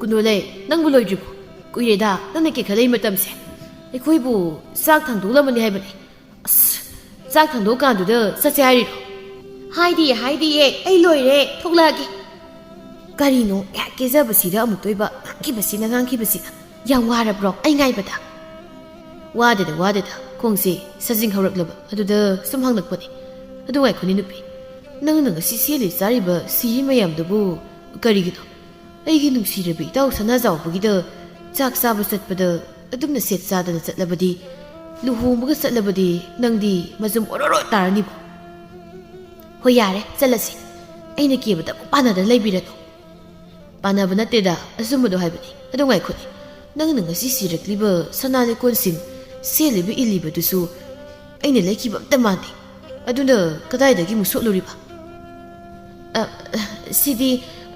"ꯀꯨꯟꯗꯣꯂꯩ, ꯅꯪꯕꯨ ꯂꯣꯏꯗ꯭ꯔꯤꯕꯣ? ꯀꯨꯏꯔꯦꯗ ꯅꯪꯅ ꯀꯦꯈꯠꯂꯛꯏ ꯃꯇꯝꯁꯦ꯫ ꯑꯩꯈꯣꯏꯕꯨ ꯆꯥꯛ ꯊꯥꯡꯗꯣꯛꯂꯝꯃꯅꯤ ꯍꯥꯏꯕꯅꯤ꯫ ꯑꯁ, ꯆꯥꯛ ꯊꯥꯡꯗꯣꯛꯀꯥꯟꯗꯨꯗ ꯆꯠꯁꯦ ꯍꯥꯏꯔꯤꯔꯣ?" "ꯍꯥꯏꯗꯤꯌꯦ, ꯍꯥꯏꯗꯤꯌꯦ, ꯑꯩ ꯂꯣꯏꯔꯦ, ꯊꯣꯛꯂꯛꯑꯒꯦ꯫" "ꯀꯔꯤꯅꯣ ꯉꯥꯏꯍꯥꯛ ꯀꯦꯖꯕꯁꯤꯗ ꯑꯃꯨꯛꯇꯣꯏꯕ, ꯉꯥꯡꯈꯤꯕꯁꯤꯅ, ꯉꯥꯡꯈꯤꯕꯁꯤꯅ꯫ ꯌꯥꯝ ꯋꯥꯔꯕ꯭ꯔꯣ ꯑꯩ ꯉꯥꯏꯕꯗ?" "ꯋꯥꯗꯦꯗ, ꯋꯥꯗꯦꯗ, ꯈꯣꯡꯁꯦ ꯁꯥꯖꯤꯡ ꯍꯧꯔꯛꯂꯕ, ꯑꯗꯨꯗ ꯁꯨꯝ ꯍꯪꯂꯛꯄꯅꯤ꯫ ꯑꯗꯨ ꯉꯥꯏꯈꯣꯅꯦ ꯅꯨꯄꯤ, ꯅꯪꯅ ꯉꯁꯤ ꯁꯦꯠꯂꯤ ꯆꯥꯔꯤꯕ ꯁꯤꯔꯤ ꯃꯌꯥꯝꯗꯨꯕꯨ ꯀꯔꯤꯒꯤꯅꯣ? ꯑꯩꯒꯤ ꯅꯨꯡꯁꯤꯔꯕꯤ ꯏꯇꯥꯎ ꯁꯅꯥꯖꯥꯎꯕꯒꯤꯗ ꯆꯥꯛ ꯆꯥꯕ ꯆꯠꯄꯗ ꯑꯗꯨꯝꯅ ꯁꯦꯠ ꯆꯥꯗꯅ ꯆꯠꯂꯕꯗꯤ, ꯂꯨꯍꯣꯡꯕꯒ ꯆꯠꯂꯕꯗꯤ ꯅꯪꯗꯤ ꯃꯆꯨꯝ ꯑꯣꯔꯣꯔꯣ ꯇꯥꯔꯅꯤꯕꯣ꯫" "ꯍꯣꯏ, ꯌꯥꯔꯦ, ꯆꯠꯂꯁꯤ꯫ ꯑꯩꯅ ꯀꯦꯕꯗ ꯑꯃꯨꯛ ꯄꯥꯟꯅꯗꯅ ꯂꯩꯕꯤꯔꯅꯨ꯫" "ꯄꯥꯟꯅꯕ ꯅꯠꯇꯦꯗ, ꯑꯆꯨꯝꯕꯗꯣ ꯍꯥꯏꯕꯅꯤ꯫ ꯑꯗꯨ ꯉꯥꯏꯈꯣꯅꯦ, ꯅꯪꯅ ꯉꯁꯤ ꯁꯤꯔꯛꯂꯤꯕ ꯁꯅꯥ ꯂꯤꯛꯀꯣꯟꯁꯤꯡ, ꯁꯦꯠꯂꯤꯕ ꯏꯜꯂꯤꯕꯗꯨꯁꯨ ꯑꯩꯅ ꯂꯩꯈꯤꯕ ꯑꯝꯇ ꯃꯥꯟꯗꯦ꯫ ꯑꯗꯨꯅ ꯀꯗꯥꯏꯗꯒꯤ ꯑꯃꯨꯛ ꯁꯣꯠꯂꯨꯔꯤꯕ?" "ꯑ, ꯁꯤꯗꯤ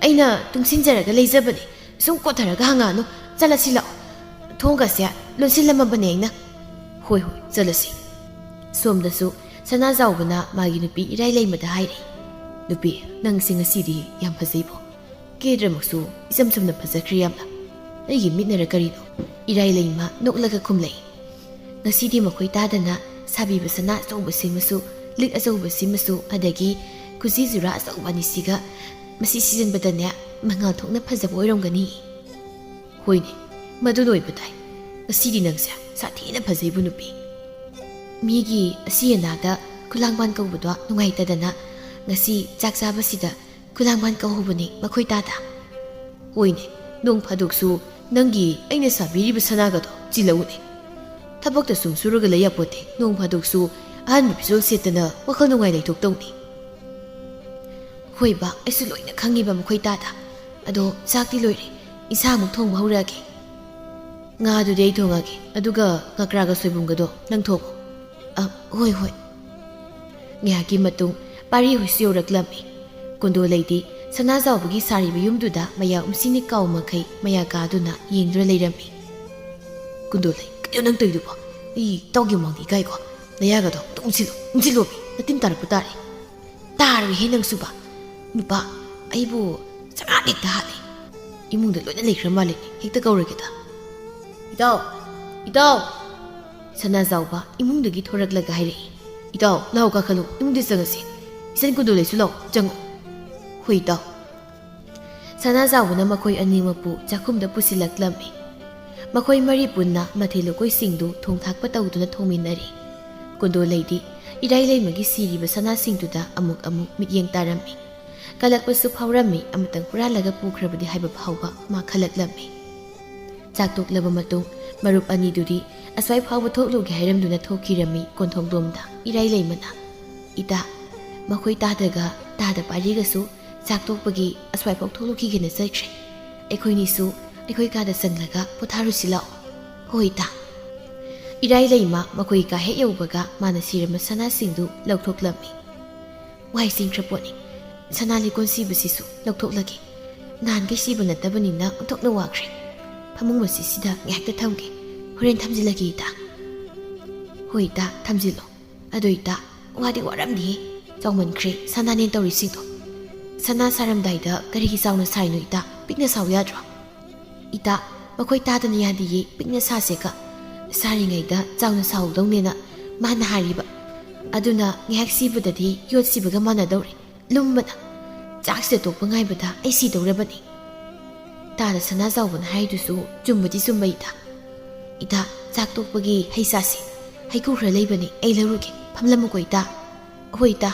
ꯑꯩꯅ ꯇꯨꯡꯁꯤꯟꯖꯔꯒ ꯂꯩꯖꯕꯅꯤ꯫ ꯁꯨꯝ ꯀꯣꯠꯊꯔꯒ ꯍꯪꯉꯛꯑꯅꯨ꯫ ꯆꯠꯂꯁꯤ ꯂꯥꯛꯑꯣ꯫ ꯊꯣꯡꯒꯁꯦ ꯂꯣꯟꯁꯤꯜꯂꯝꯃꯕꯅꯦ ꯑꯩꯅ꯫ ꯍꯣꯏ, ꯍꯣꯏ, ꯆꯠꯂꯁꯤ꯫ ꯁꯣꯝꯗꯁꯨ ꯁꯅꯥꯖꯥꯎꯕꯅ ꯃꯥꯒꯤ ꯅꯨꯄꯤ ꯏꯔꯥꯏ ꯂꯩꯃꯗ ꯍꯥꯏꯔꯦ, "ꯅꯨꯄꯤ, ꯅꯪꯁꯦ ꯉꯁꯤꯗꯤ ꯌꯥꯝ ꯐꯖꯩꯕꯣ꯫ ꯀꯦꯗ꯭ꯔꯃꯛꯁꯨ ꯏꯆꯝ ꯆꯝꯅ ꯐꯖꯈ꯭ꯔꯦ ꯌꯥꯝꯅ꯫ ꯑꯩꯒꯤ ꯃꯤꯠꯅꯔ ꯀꯔꯤꯅꯣ?" ꯏꯔꯥꯏ ꯂꯩꯃ ꯅꯣꯛꯂꯒ ꯈꯨꯝꯂꯛꯏ, "ꯉꯁꯤꯗꯤ ꯃꯈꯣꯏ ꯇꯥꯗꯅ ꯁꯥꯕꯤꯕ ꯁꯅꯥ ꯑꯆꯧꯕꯁꯤꯃꯁꯨ, ꯂꯤꯛ ꯑꯆꯧꯕꯁꯤꯃꯁꯨ, ꯑꯗꯒꯤ ꯈꯨꯖꯤ ꯖꯨꯔꯥ ꯑꯆꯧꯕ ꯑꯅꯤꯁꯤꯒ ꯃꯁꯤ ꯁꯤꯖꯤꯟꯕꯗꯅꯦ ꯃꯉꯥꯜ ꯊꯣꯛꯅ ꯐꯖꯕ ꯑꯣꯏꯔꯝꯒꯅꯤ꯫" "ꯍꯣꯏꯅꯦ, ꯃꯗꯨ ꯂꯣꯏꯕ ꯇꯥꯏ꯫ ꯉꯁꯤꯗꯤ ꯅꯪꯁꯦ ꯁꯥꯊꯤꯅ ꯐꯖꯩꯕꯨ ꯅꯨꯄꯤ꯫ ꯃꯤꯒꯤ ꯑꯁꯤ ꯑꯅꯥꯗ ꯈꯨꯂꯥꯡꯕꯥꯟ ꯀꯧꯕꯗꯣ ꯅꯨꯡꯉꯥꯏꯇꯗꯅ ꯉꯁꯤ ꯆꯥꯛ ꯆꯥꯕꯁꯤꯗ ꯈꯨꯂꯥꯡꯕꯥꯟ ꯀꯧꯍꯧꯕꯅꯤ ꯃꯈꯣꯏ ꯇꯥꯗ꯫" "ꯍꯣꯏꯅꯦ, ꯅꯣꯡ ꯐꯥꯗꯣꯛꯁꯨ ꯅꯪꯒꯤ ꯑꯩꯅ ꯁꯥꯕꯤꯔꯤꯕ ꯁꯅꯥꯒꯗꯣ ꯆꯤꯜꯂꯛꯎꯅꯦ꯫ ꯊꯕꯛꯇ ꯁꯨꯝ ꯁꯨꯔꯒ ꯂꯩ ꯌꯥꯄꯣꯠꯇꯦ꯫ ꯅꯣꯡ ꯐꯥꯗꯣꯛꯁꯨ ꯑꯍꯟꯕ ꯐꯤꯖꯣꯜ ꯁꯦꯠꯇꯅ ꯋꯥꯈꯜ ꯅꯨꯡꯉꯥꯏ ꯂꯩꯊꯣꯛꯇꯧꯅꯤ꯫" "ꯍꯣꯏꯕ, ꯑꯩꯁꯨ ꯂꯣꯏꯅ ꯈꯪꯉꯤꯕ ꯃꯈꯣꯏ ꯇꯥꯗ꯫ ꯑꯗꯣ ꯆꯥꯛꯇꯤ ꯂꯣꯏꯔꯦ, ꯏꯟꯁꯥꯡ ꯑꯃꯨꯛ ꯊꯣꯡꯕ ꯍꯧꯔꯛꯑꯒꯦ꯫" "ꯉꯥꯗꯨꯗꯤ ꯑꯩ ꯊꯣꯡꯉꯒꯦ, ꯑꯗꯨꯒ ꯉꯀ꯭ꯔꯥꯒ ꯁꯣꯏꯕꯨꯝꯒꯗꯣ ꯅꯪ ꯊꯣꯡꯉꯣ꯫" "ꯑ, ꯍꯣꯏ, ꯍꯣꯏ꯫" ꯉꯥꯏꯍꯥꯛꯀꯤ ꯃꯇꯨꯡ ꯄꯥꯔꯤ ꯍꯣꯏꯁꯨ ꯌꯧꯔꯛꯂꯝꯃꯤ꯫ ꯀꯨꯟꯗꯣ ꯂꯩꯗꯤ ꯁꯅꯥꯖꯥꯎꯕꯒꯤ ꯁꯥꯔꯤꯕ ꯌꯨꯝꯗꯨꯗ ꯃꯌꯥ ꯎꯝꯁꯤꯅꯤ ꯀꯥꯎ ꯃꯈꯩ ꯃꯌꯥ ꯀꯥꯗꯨꯅ ꯌꯦꯡꯗꯨꯅ ꯂꯩꯔꯝꯃꯤ꯫ "ꯀꯨꯟꯗꯣ ꯂꯩ, ꯀꯩꯅꯣ ꯅꯪ ꯇꯧꯔꯤꯗꯨꯕꯣ? ꯑꯩ ꯏꯇꯥꯎꯒꯤ ꯃꯃꯥꯡꯗ ꯏꯀꯥꯏꯀꯣ꯫ ꯅꯌꯥꯒꯗꯣ ꯑꯝꯇ ꯎꯝꯁꯤꯜꯂꯨ, ꯎꯝꯁꯤꯜꯂꯣꯃꯤ, ꯅꯇꯤꯟ ꯇꯥꯔꯛꯄ ꯇꯥꯔꯦ꯫" "ꯇꯥꯔꯣꯏꯍꯦ ꯅꯪꯁꯨꯕ꯫ ꯅꯨꯄꯥ, ꯑꯩꯕꯨ ꯆꯉꯥꯛ ꯍꯦꯛꯇ ꯍꯥꯠꯂꯦ꯫ ꯏꯃꯨꯡꯗ ꯂꯣꯏꯅ ꯂꯩꯈ꯭ꯔ ꯃꯥꯜꯂꯦ꯫ ꯍꯦꯛꯇ ꯀꯧꯔꯒꯦꯗ꯫" "ꯏꯇꯥꯎ! ꯏꯇꯥꯎ!" ꯁꯅꯥꯖꯥꯎꯕ ꯏꯃꯨꯡꯗꯒꯤ ꯊꯣꯔꯛꯂꯒ ꯍꯥꯏꯔꯛꯏ꯫ "ꯏꯇꯥꯎ, ꯂꯥꯎ ꯀꯥꯈꯠꯂꯨ, ꯏꯃꯨꯡꯗ ꯆꯪꯉꯁꯤ꯫ ꯏꯆꯟ ꯀꯨꯟꯗꯣ ꯂꯩꯁꯨ ꯂꯥꯎ, ꯆꯪꯉꯨ꯫" "ꯍꯣꯏ ꯏꯇꯥꯎ꯫" ꯁꯅꯥꯖꯥꯎꯕꯅ ꯃꯈꯣꯏ ꯑꯅꯤꯃꯛꯄꯨ ꯆꯥꯛꯈꯨꯝꯗ ꯄꯨꯁꯤꯜꯂꯛꯂꯝꯃꯤ꯫ ꯃꯈꯣꯏ ꯃꯔꯤ ꯄꯨꯟꯅ ꯃꯊꯦꯜ ꯂꯨꯀꯣꯏꯁꯤꯡꯗꯨ ꯊꯣꯡ ꯊꯥꯛꯄ ꯇꯧꯗꯨꯅ ꯊꯣꯡꯃꯤꯟꯅꯔꯤ꯫ ꯀꯨꯟꯗꯣ ꯂꯩꯗꯤ ꯏꯔꯥꯏ ꯂꯩꯃꯒꯤ ꯁꯤꯔꯤꯕ ꯁꯅꯥꯁꯤꯡꯗꯨꯗ ꯑꯃꯨꯛ ꯑꯃꯨꯛ ꯃꯤꯠꯌꯦꯡ ꯇꯥꯔꯝꯃꯤ꯫ ꯀꯜꯂꯛꯄꯁꯨ ꯐꯥꯎꯔꯝꯃꯤ, ꯑꯃꯇꯪ ꯍꯨꯔꯥꯜꯂꯒ ꯄꯨꯈ꯭ꯔꯕꯗꯤ ꯍꯥꯏꯕ ꯐꯥꯎꯕ ꯃꯥ ꯈꯜꯂꯛꯂꯝꯃꯤ꯫ ꯆꯥꯛ ꯇꯣꯛꯂꯕ ꯃꯇꯨꯡ ꯃꯔꯨꯞ ꯑꯅꯤꯗꯨꯗꯤ ꯑꯁ꯭ꯋꯥꯏ ꯐꯥꯎꯕ ꯊꯣꯛꯂꯨꯒꯦ ꯍꯥꯏꯔꯝꯗꯨꯅ ꯊꯣꯛꯈꯤꯔꯝꯃꯤ ꯀꯣꯟꯊꯣꯡꯂꯣꯝꯗ ꯏꯔꯥꯏ ꯂꯩꯃꯅ꯫ "ꯏꯇꯥ, ꯃꯈꯣꯏ ꯇꯥꯗꯒ ꯇꯥꯗ ꯄꯥꯔꯤꯒꯁꯨ ꯆꯥꯛ ꯇꯣꯛꯄꯒꯤ ꯑꯁ꯭ꯋꯥꯏꯐꯥꯎ ꯊꯣꯛꯂꯨꯈꯤꯒꯦꯅ ꯆꯠꯈ꯭ꯔꯦ꯫ ꯑꯩꯈꯣꯏꯅꯤꯁꯨ ꯑꯩꯈꯣꯏ ꯀꯥꯗ ꯆꯪꯂꯒ ꯄꯣꯊꯥꯔꯨꯁꯤ ꯂꯥꯛꯑꯣ꯫" "ꯍꯣꯏ ꯏꯇꯥ꯫" ꯏꯔꯥꯏ ꯂꯩꯃ ꯃꯈꯣꯏ ꯀꯥ ꯍꯦꯛ ꯌꯧꯕꯒ ꯃꯥꯅ ꯁꯤꯔꯝꯕ ꯁꯅꯥꯁꯤꯡꯗꯨ ꯂꯧꯊꯣꯛꯂꯝꯃꯤ꯫ "ꯋꯥꯏ ꯆꯤꯟꯈ꯭ꯔ ꯄꯣꯠꯅꯤ꯫ ꯁꯅꯥ ꯂꯤꯛꯀꯣꯟ ꯁꯤꯕꯁꯤꯁꯨ ꯂꯧꯊꯣꯛꯂꯒꯦ꯫ ꯅꯍꯥꯟꯈꯩ ꯁꯤꯕ ꯅꯠꯇꯕꯅꯤꯅ ꯑꯣꯟꯊꯣꯛꯅ ꯋꯥꯈ꯭ꯔꯦ꯫ ꯐꯃꯨꯡ ꯃꯁꯤꯁꯤꯗ ꯉꯥꯏꯍꯥꯛꯇ ꯊꯝꯒꯦ꯫ ꯍꯣꯔꯦꯟ ꯊꯝꯖꯤꯜꯂꯒꯦ ꯏꯇꯥ꯫ ꯍꯣꯏ ꯏꯇꯥ, ꯊꯝꯖꯤꯜꯂꯣ꯫ ꯑꯗꯣ ꯏꯇꯥ, ꯋꯥꯗꯤ ꯋꯥꯔꯝꯅꯤꯍꯦ꯫ ꯆꯥꯎꯃꯟꯈ꯭ꯔꯦ ꯁꯅꯥꯅꯦ ꯇꯧꯔꯤꯁꯤꯡꯗꯣ꯫ ꯁꯅꯥ ꯁꯥꯔꯝꯗꯥꯏꯗ ꯀꯔꯤꯒꯤ ꯆꯥꯎꯅ ꯁꯥꯔꯤꯅꯣ ꯏꯇꯥ? ꯄꯤꯛꯅ ꯁꯥꯎ ꯌꯥꯗ꯭ꯔꯣ? ꯏꯇꯥ, ꯃꯈꯣꯏ ꯇꯥꯗꯅ ꯌꯥꯗꯤꯌꯦ, ꯄꯤꯛꯅ ꯁꯥꯁꯦꯒ꯫ ꯁꯥꯔꯤꯉꯩꯗ ꯆꯥꯎꯅ ꯁꯥꯍꯧꯗꯧꯅꯦꯅ ꯃꯥꯅ ꯍꯥꯏꯔꯤꯕ꯫ ꯑꯗꯨꯅ ꯉꯥꯏꯍꯥꯛ ꯁꯤꯕꯗꯗꯤ ꯌꯣꯠ ꯁꯤꯕꯒ ꯃꯥꯟꯅꯗꯧꯔꯦ꯫ ꯂꯨꯝꯕꯅ꯫ ꯆꯥꯛꯁꯤꯗ ꯇꯣꯛꯄ ꯉꯥꯏꯕꯗ ꯑꯩ ꯁꯤꯗꯧꯔꯕꯅꯤ꯫ ꯇꯥꯗ ꯁꯅꯥ ꯆꯥꯎꯕꯅ ꯍꯥꯏꯗꯨꯁꯨ ꯆꯨꯝꯕꯗꯤ ꯆꯨꯝꯕ ꯏꯇꯥ꯫ ꯏꯇꯥ, ꯆꯥꯛ ꯇꯣꯛꯄꯒꯤ ꯍꯩ ꯆꯥꯁꯤ꯫ ꯍꯩꯀ꯭ꯔꯨ ꯈꯔ ꯂꯩꯕꯅꯤ, ꯑꯩ ꯂꯧꯔꯨꯒꯦ꯫ ꯐꯝꯂꯝꯃꯨꯀꯣ ꯏꯇꯥ꯫ ꯍꯣꯏ ꯏꯇꯥ꯫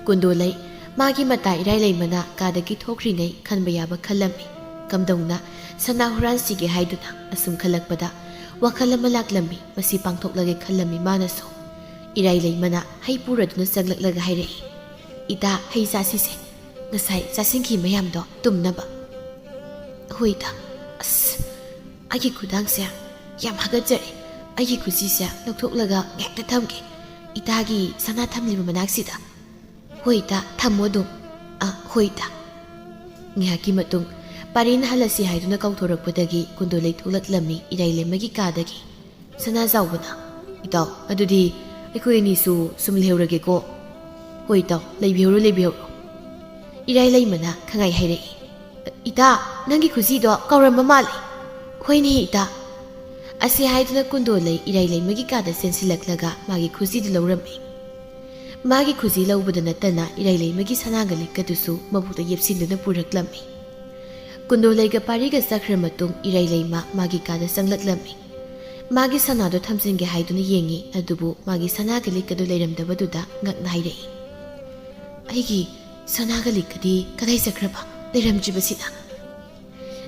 ꯀꯨꯟꯗꯣ ꯂꯩ꯫ ꯃꯥꯒꯤ ꯃꯇꯥ ꯏꯔꯥꯏ ꯂꯩꯃꯅ ꯀꯥꯗꯒꯤ ꯊꯣꯛꯈ꯭ꯔꯤꯉꯩ ꯈꯟꯕ ꯌꯥꯕ ꯈꯜꯂꯝꯃꯤ꯫ ꯀꯝꯗꯧꯅ ꯁꯅꯥ ꯍꯨꯔꯥꯟꯁꯤꯒꯦ ꯍꯥꯏꯗꯨꯅ ꯑꯁꯨꯝ ꯈꯜꯂꯛꯄꯗ ꯋꯥꯈꯜ ꯑꯃ ꯂꯥꯛꯂꯝꯃꯤ꯫ ꯃꯁꯤ ꯄꯥꯡꯊꯣꯛꯂꯒꯦ ꯈꯜꯂꯝꯃꯤ ꯃꯥꯅꯁꯨ꯫ ꯏꯔꯥꯏ ꯂꯩꯃꯅ ꯍꯩ ꯄꯨꯔꯗꯨꯅ ꯆꯪꯂꯛꯂꯒ ꯍꯥꯏꯔꯛꯏ, "ꯏꯇꯥ, ꯍꯩ ꯆꯥꯁꯤꯁꯦ꯫ ꯉꯁꯥꯏ ꯆꯥꯁꯤꯟꯈꯤ ꯃꯌꯥꯝꯗꯣ ꯇꯨꯝꯅꯕ꯫" "ꯍꯣꯏ ꯏꯇꯥ꯫ ꯑꯁ, ꯑꯩꯒꯤ ꯈꯨꯗꯥꯡꯁꯦ ꯌꯥꯝ ꯍꯥꯒꯠꯆꯔꯦ꯫ ꯑꯩꯒꯤ ꯈꯨꯖꯤꯁꯦ ꯂꯧꯊꯣꯛꯂꯒ ꯉꯥꯏꯍꯥꯛꯇ ꯊꯝꯒꯦ꯫ ꯏꯇꯥꯒꯤ ꯁꯅꯥ ꯊꯝꯂꯤꯕ ꯃꯅꯥꯛꯁꯤꯗ꯫" "ꯍꯣꯏ ꯏꯇꯥ, ꯊꯝꯃꯣ ꯑꯗꯨꯝ꯫" "ꯑ, ꯍꯣꯏ ꯏꯇꯥ꯫" ꯉꯥꯏꯍꯥꯛꯀꯤ ꯃꯇꯨꯡ ꯄꯥꯔꯤꯅ ꯍꯜꯂꯁꯤ ꯍꯥꯏꯗꯨꯅ ꯀꯧꯊꯣꯔꯛꯄꯗꯒꯤ ꯀꯨꯟꯗꯣ ꯂꯩꯊꯣꯛꯂꯛꯂꯝꯃꯤ ꯏꯔꯥꯏ ꯂꯩꯃꯒꯤ ꯀꯥꯗꯒꯤ꯫ ꯁꯅꯥ ꯆꯥꯎꯕꯅ, "ꯏꯇꯥꯎ, ꯑꯗꯨꯗꯤ ꯑꯩꯈꯣꯏ ꯑꯅꯤꯁꯨ ꯁꯨꯝ ꯂꯩꯍꯧꯔꯒꯦꯀꯣ?" "ꯍꯣꯏ ꯏꯇꯥꯎ, ꯂꯩꯕꯤꯍꯧꯔꯣ, ꯂꯩꯕꯤꯍꯧꯔꯣ꯫" ꯏꯔꯥꯏ ꯂꯩꯃꯅ ꯈꯪꯉꯥꯏ ꯍꯥꯏꯔꯛꯏ, "ꯏꯇꯥ, ꯅꯪꯒꯤ ꯈꯨꯖꯤꯗꯣ ꯀꯥꯎꯔꯝꯕ ꯃꯥꯜꯂꯤ꯫" "ꯍꯣꯏꯅꯦ ꯏꯇꯥ꯫" ꯑꯁꯤ ꯍꯥꯏꯗꯨꯅ ꯀꯨꯟꯗꯣ ꯂꯩ ꯏꯔꯥꯏ ꯂꯩꯃꯒꯤ ꯀꯥꯗ ꯆꯦꯟꯁꯤꯜꯂꯛꯂꯒ ꯃꯥꯒꯤ ꯈꯨꯖꯤꯗꯨ ꯂꯧꯔꯝꯃꯤ꯫ ꯃꯥꯒꯤ ꯈꯨꯖꯤ ꯂꯧꯕꯗ ꯅꯠꯇꯅ ꯏꯔꯥꯏ ꯂꯩꯃꯒꯤ ꯁꯅꯥꯒ ꯂꯤꯛꯀꯗꯨꯁꯨ ꯃꯕꯨꯛꯇ ꯌꯦꯞꯁꯤꯟꯗꯨꯅ ꯄꯨꯔꯛꯂꯝꯃꯤ꯫ ꯀꯨꯟꯗꯣ ꯂꯩꯒ ꯄꯥꯔꯤꯒ ꯆꯠꯈ꯭ꯔ ꯃꯇꯨꯡ ꯏꯔꯥꯏ ꯂꯩꯃ ꯃꯥꯒꯤ ꯀꯥꯗ ꯆꯪꯂꯛꯂꯝꯃꯤ꯫ ꯃꯥꯒꯤ ꯁꯅꯥꯗꯣ ꯊꯝꯖꯤꯟꯒꯦ ꯍꯥꯏꯗꯨꯅ ꯌꯦꯡꯉꯤ, ꯑꯗꯨꯕꯨ ꯃꯥꯒꯤ ꯁꯅꯥꯒ ꯂꯤꯛꯀꯗꯨ ꯂꯩꯔꯝꯗꯕꯗꯨꯗ ꯉꯛꯅ ꯍꯥꯏꯔꯛꯏ, "ꯑꯩꯒꯤ ꯁꯅꯥꯒ ꯂꯤꯛꯀꯗꯤ ꯀꯗꯥꯏ ꯆꯠꯈ꯭ꯔꯕ? ꯂꯩꯔꯝꯗ꯭ꯔꯤꯕꯁꯤꯅ?"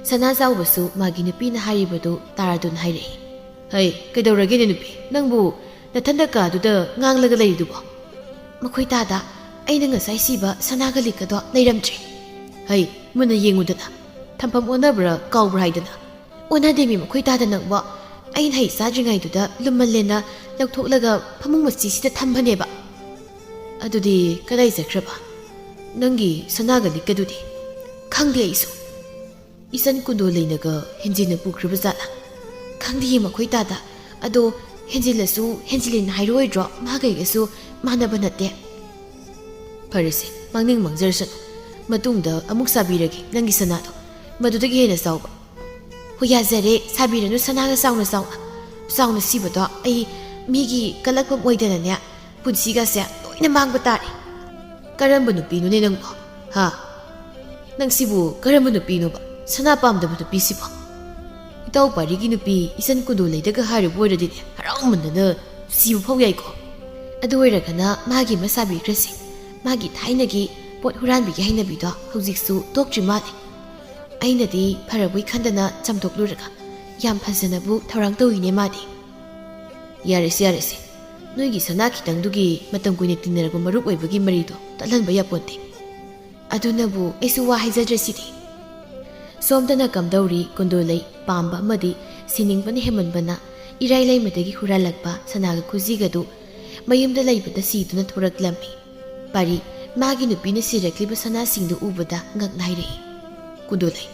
ꯁꯅꯥ ꯆꯥꯎꯕꯁꯨ ꯃꯥꯒꯤ ꯅꯨꯄꯤꯅ ꯍꯥꯏꯔꯤꯕꯗꯨ ꯇꯥꯔꯗꯨꯅ ꯍꯥꯏꯔꯛꯏ, "ꯍꯩ, ꯀꯩꯗꯧꯔꯒꯦꯅꯦ ꯅꯨꯄꯤ? ꯅꯪꯕꯨ ꯅꯊꯟꯗ ꯀꯥꯗꯨꯗ ꯉꯥꯡꯂꯒ ꯂꯩꯔꯤꯗꯨꯕꯣ?" "ꯃꯈꯣꯏ ꯇꯥꯗ ꯑꯩꯅ ꯉꯁꯥꯏ ꯁꯤꯕ ꯁꯅꯥꯒ ꯂꯤꯛꯀꯗꯣ ꯂꯩꯔꯝꯗ꯭ꯔꯦ꯫" "ꯍꯩ, ꯃꯨꯟꯅ ꯌꯦꯡꯉꯨꯗꯅ꯫ ꯊꯝꯐꯝ ꯑꯣꯟꯅꯕ꯭ꯔꯥ ꯀꯥꯎꯕ꯭ꯔꯥ ꯍꯥꯏꯗꯅ?" "ꯑꯣꯟꯅꯗꯦꯃꯤ, ꯃꯈꯣꯏ ꯇꯥꯗ ꯅꯪꯕꯣ꯫ ꯑꯩꯅ ꯍꯩ ꯆꯥꯗ꯭ꯔꯤꯉꯩꯗꯨꯗ ꯂꯨꯝꯃꯜꯂꯦꯅ ꯂꯧꯊꯣꯛꯂꯒ ꯐꯃꯨꯡ ꯃꯆꯤꯁꯤꯗ ꯊꯝꯕꯅꯦꯕ꯫" "ꯑꯗꯨꯗꯤ ꯀꯗꯥꯏ ꯆꯠꯈ꯭ꯔꯕ ꯅꯪꯒꯤ ꯁꯅꯥꯒ ꯂꯤꯛꯀꯗꯨꯗꯤ?" ꯈꯪꯗꯦ ꯑꯩꯁꯨ꯫ ꯏꯆꯟ ꯀꯨꯟꯗꯣ ꯂꯩꯅꯒ ꯍꯦꯟꯖꯤꯟꯅ ꯄꯨꯈ꯭ꯔꯕ ꯖꯥꯠꯂꯥ? ꯈꯪꯗꯦꯌꯦ ꯃꯈꯣꯏ ꯇꯥꯗ꯫ ꯑꯗꯣ ꯍꯦꯟꯖꯤꯜꯂꯁꯨ ꯍꯦꯟꯖꯤꯜꯂꯦꯅ ꯍꯥꯏꯔꯣꯏꯗ꯭ꯔꯣ? ꯃꯥꯒ ꯑꯩꯒꯁꯨ ꯃꯥꯟꯅꯕ ꯅꯠꯇꯦ꯫ ꯐꯔꯦꯁꯦ, ꯃꯥꯡꯅꯤꯡ ꯃꯥꯡꯖꯔꯁꯅꯨ꯫ ꯃꯇꯨꯡꯗ ꯑꯃꯨꯛ ꯁꯥꯕꯤꯔꯒꯦ ꯅꯪꯒꯤ ꯁꯅꯥꯗꯣ, ꯃꯗꯨꯗꯒꯤ ꯍꯦꯟꯅ ꯆꯥꯎꯕ꯫ ꯍꯣꯏ, ꯌꯥꯖꯔꯦ, ꯁꯥꯕꯤꯔꯅꯨ, ꯁꯅꯥꯒ ꯆꯥꯎꯅ ꯆꯥꯎꯅ꯫ ꯆꯥꯎꯅ ꯁꯤꯕꯗꯣ ꯑꯩ ꯃꯤꯒꯤ ꯀꯂꯛꯄ ꯑꯣꯏꯗꯅꯅꯦ, ꯄꯨꯟꯁꯤꯒꯁꯦ ꯂꯣꯏꯅ ꯃꯥꯡꯕ ꯇꯥꯔꯦ꯫ ꯀꯔꯝꯕ ꯅꯨꯄꯤꯅꯣꯅꯦ ꯅꯪꯕꯣ? ꯍꯥ? ꯅꯪꯁꯤꯕꯨ ꯀꯔꯝꯕ ꯅꯨꯄꯤꯅꯣꯕ? ꯁꯅꯥ ꯄꯥꯝꯗꯕ ꯅꯨꯄꯤꯁꯤꯕꯣ? ꯏꯇꯥꯎ ꯄꯥꯔꯤꯒꯤ ꯅꯨꯄꯤ ꯏꯆꯟ ꯀꯨꯟꯗꯣ ꯂꯩꯗꯒ ꯍꯥꯏꯔꯨꯕ ꯑꯣꯏꯔꯗꯤꯅꯦ, ꯍꯔꯥꯎꯃꯟꯗꯅ ꯁꯤꯕ ꯐꯥꯎ ꯌꯥꯏꯀꯣ꯫ ꯑꯗꯨ ꯑꯣꯏꯔꯒꯅ ꯃꯥꯒꯤ ꯑꯃ ꯁꯥꯕꯤꯈ꯭ꯔꯁꯤ꯫ ꯃꯥꯒꯤ ꯊꯥꯏꯅꯒꯤ ꯄꯣꯠ ꯍꯨꯔꯥꯟꯕꯤꯒꯤ ꯍꯩꯅꯕꯤꯗꯣ ꯍꯧꯖꯤꯛꯁꯨ ꯇꯣꯛꯇ꯭ꯔꯤ ꯃꯥꯜꯂꯦ꯫ ꯑꯩꯅꯗꯤ ꯐꯔꯕꯣꯏ ꯈꯟꯗꯅ ꯆꯥꯝꯊꯣꯛꯂꯨꯔꯒ ꯌꯥꯝ ꯐꯖꯅꯕꯨ ꯊꯧꯔꯥꯡ ꯇꯧꯏꯅꯦ ꯃꯥꯗꯤ꯫ ꯌꯥꯔꯦꯁꯦ, ꯌꯥꯔꯦꯁꯦ꯫ ꯅꯣꯏꯒꯤ ꯁꯅꯥ ꯈꯤꯇꯪꯗꯨꯒꯤ ꯃꯇꯝ ꯀꯨꯏꯅ ꯇꯤꯟꯅꯔꯛꯄ ꯃꯔꯨꯞ ꯑꯣꯏꯕꯒꯤ ꯃꯔꯤꯗꯣ ꯇꯠꯍꯟꯕ ꯌꯥꯄꯣꯟꯇꯦ꯫ ꯑꯗꯨꯅꯕꯨ ꯑꯩꯁꯨ ꯋꯥ ꯍꯥꯏꯖꯗ꯭ꯔꯦ ꯁꯤꯗꯤ꯫ ꯁꯣꯝꯗꯅ ꯀꯝꯗꯧꯔꯤ, ꯀꯨꯟꯗꯣꯂꯩ ꯄꯥꯝꯕ ꯑꯃꯗꯤ ꯁꯤꯅꯤꯡꯕꯅ ꯍꯦꯟꯃꯟꯕꯅ ꯏꯔꯥꯏ ꯂꯩꯃꯗꯒꯤ ꯍꯨꯔꯥꯜꯂꯛꯄ ꯁꯅꯥꯒ ꯈꯨꯖꯤꯒꯗꯨ ꯃꯌꯨꯝꯗ ꯂꯩꯕꯗ ꯁꯤꯗꯨꯅ ꯊꯣꯔꯛꯂꯝꯃꯤ꯫ ꯄꯥꯔꯤ, ꯃꯥꯒꯤ ꯅꯨꯄꯤꯅ ꯁꯤꯔꯛꯂꯤꯕ ꯁꯅꯥꯁꯤꯡꯗꯨ ꯎꯕꯗ ꯉꯛ ꯅꯥꯏꯔꯛꯏ꯫ ꯀꯨꯟꯗꯣꯂꯩ,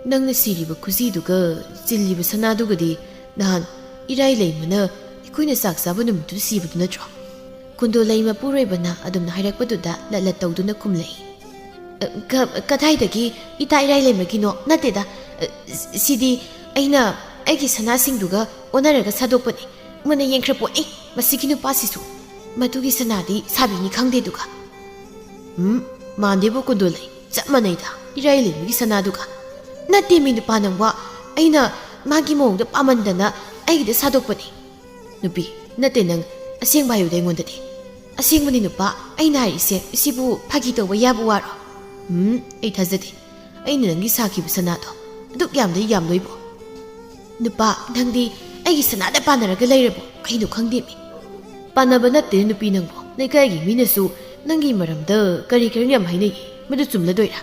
ꯅꯪꯅ ꯁꯤꯔꯤꯕ ꯈꯨꯖꯤꯗꯨꯒ ꯆꯤꯜꯂꯤꯕ ꯁꯅꯥꯗꯨꯒꯗꯤ ꯅꯍꯥꯟ ꯏꯔꯥꯏ ꯂꯩꯃꯅ ꯑꯩꯈꯣꯏꯅ ꯆꯥꯛ ꯆꯥꯕ ꯅꯨꯃꯤꯠꯇꯨꯗ ꯁꯤꯕꯗꯨ ꯅꯠꯇ꯭ꯔꯣ? ꯀꯨꯟꯗꯣꯂꯩ ꯃꯄꯨꯔꯣꯏꯕꯅ ꯑꯗꯨꯝꯅ ꯍꯥꯏꯔꯛꯄꯗꯨꯗ ꯂꯠꯂꯠ ꯇꯧꯗꯨꯅ ꯈꯨꯝꯂꯛꯏ꯫ "ꯑ, ꯀ-, ꯀꯗꯥꯏꯗꯒꯤ ꯏꯇꯥ ꯏꯔꯥꯏ ꯂꯩꯃꯒꯤꯅꯣ? ꯅꯠꯇꯦꯗ, ꯑ, ꯁꯤꯗꯤ ꯑꯩꯅ ꯑꯩꯒꯤ ꯁꯅꯥꯁꯤꯡꯗꯨꯒ ꯑꯣꯟꯅꯔꯒ ꯁꯥꯗꯣꯛꯄꯅꯤ꯫ ꯃꯨꯟꯅ ꯌꯦꯡꯈ꯭ꯔ ꯄꯣꯠꯅꯤ ꯃꯁꯤꯒꯤ ꯅꯨꯄꯥꯁꯤꯁꯨ꯫ ꯃꯗꯨꯒꯤ ꯁꯅꯥꯗꯤ ꯁꯥꯕꯤꯅꯤ ꯈꯪꯗꯦ ꯑꯗꯨꯒ꯫" "ꯎꯝ, ꯃꯥꯟꯗꯦꯕꯨ ꯀꯨꯟꯗꯣꯂꯩ, ꯆꯞ ꯃꯥꯟꯅꯩꯗ ꯏꯔꯥꯏ ꯂꯩꯃꯒꯤ ꯁꯅꯥꯗꯨꯒ꯫" "ꯅꯠꯇꯦ ꯃꯤ ꯅꯨꯄꯥ ꯅꯪꯕꯣ, ꯑꯩꯅ ꯃꯥꯒꯤ ꯃꯑꯣꯡꯗ ꯄꯥꯝꯃꯟꯗꯅ ꯑꯩꯒꯤꯗ ꯁꯥꯗꯣꯛꯄꯅꯤ꯫" "ꯅꯨꯄꯤ, ꯅꯠꯇꯦ ꯅꯪ, ꯑꯁꯦꯡꯕ ꯍꯥꯏꯌꯨꯗ ꯑꯩꯉꯣꯟꯗꯗꯤ꯫" "ꯑꯁꯦꯡꯕꯅꯤ ꯅꯨꯄꯥ, ꯑꯩꯅ ꯍꯥꯏꯔꯤꯁꯦ ꯁꯤꯕꯨ ꯐꯥꯒꯤ ꯇꯧꯕ ꯌꯥꯕ ꯋꯥꯔꯣ?" "ꯎꯝ, ꯑꯩ ꯊꯥꯖꯗꯦ꯫ ꯑꯩꯅ ꯅꯪꯒꯤ ꯁꯥꯈꯤꯕ ꯁꯅꯥꯗꯣ ꯑꯗꯨꯛ ꯌꯥꯝꯗ ꯌꯥꯝꯂꯣꯏꯕꯣ?" "ꯅꯨꯄꯥ, ꯅꯪꯗꯤ ꯑꯩꯒꯤ ꯁꯅꯥꯗ ꯄꯥꯟꯅꯔꯒ ꯂꯩꯔꯕꯣ? ꯀꯩꯅꯣ ꯈꯪꯗꯦꯃꯤ꯫" "ꯄꯥꯟꯅꯕ ꯅꯠꯇꯦ ꯅꯨꯄꯤ ꯅꯪꯕꯣ, ꯂꯩꯀꯥꯏꯒꯤ ꯃꯤꯅꯁꯨ ꯅꯪꯒꯤ ꯃꯔꯝꯗ ꯀꯔꯤ ꯀꯔꯤꯅꯣ ꯌꯥꯝ ꯍꯥꯏꯅꯩꯌꯦ, ꯃꯗꯨ ꯆꯨꯝꯂꯗꯣꯏꯔꯥ?"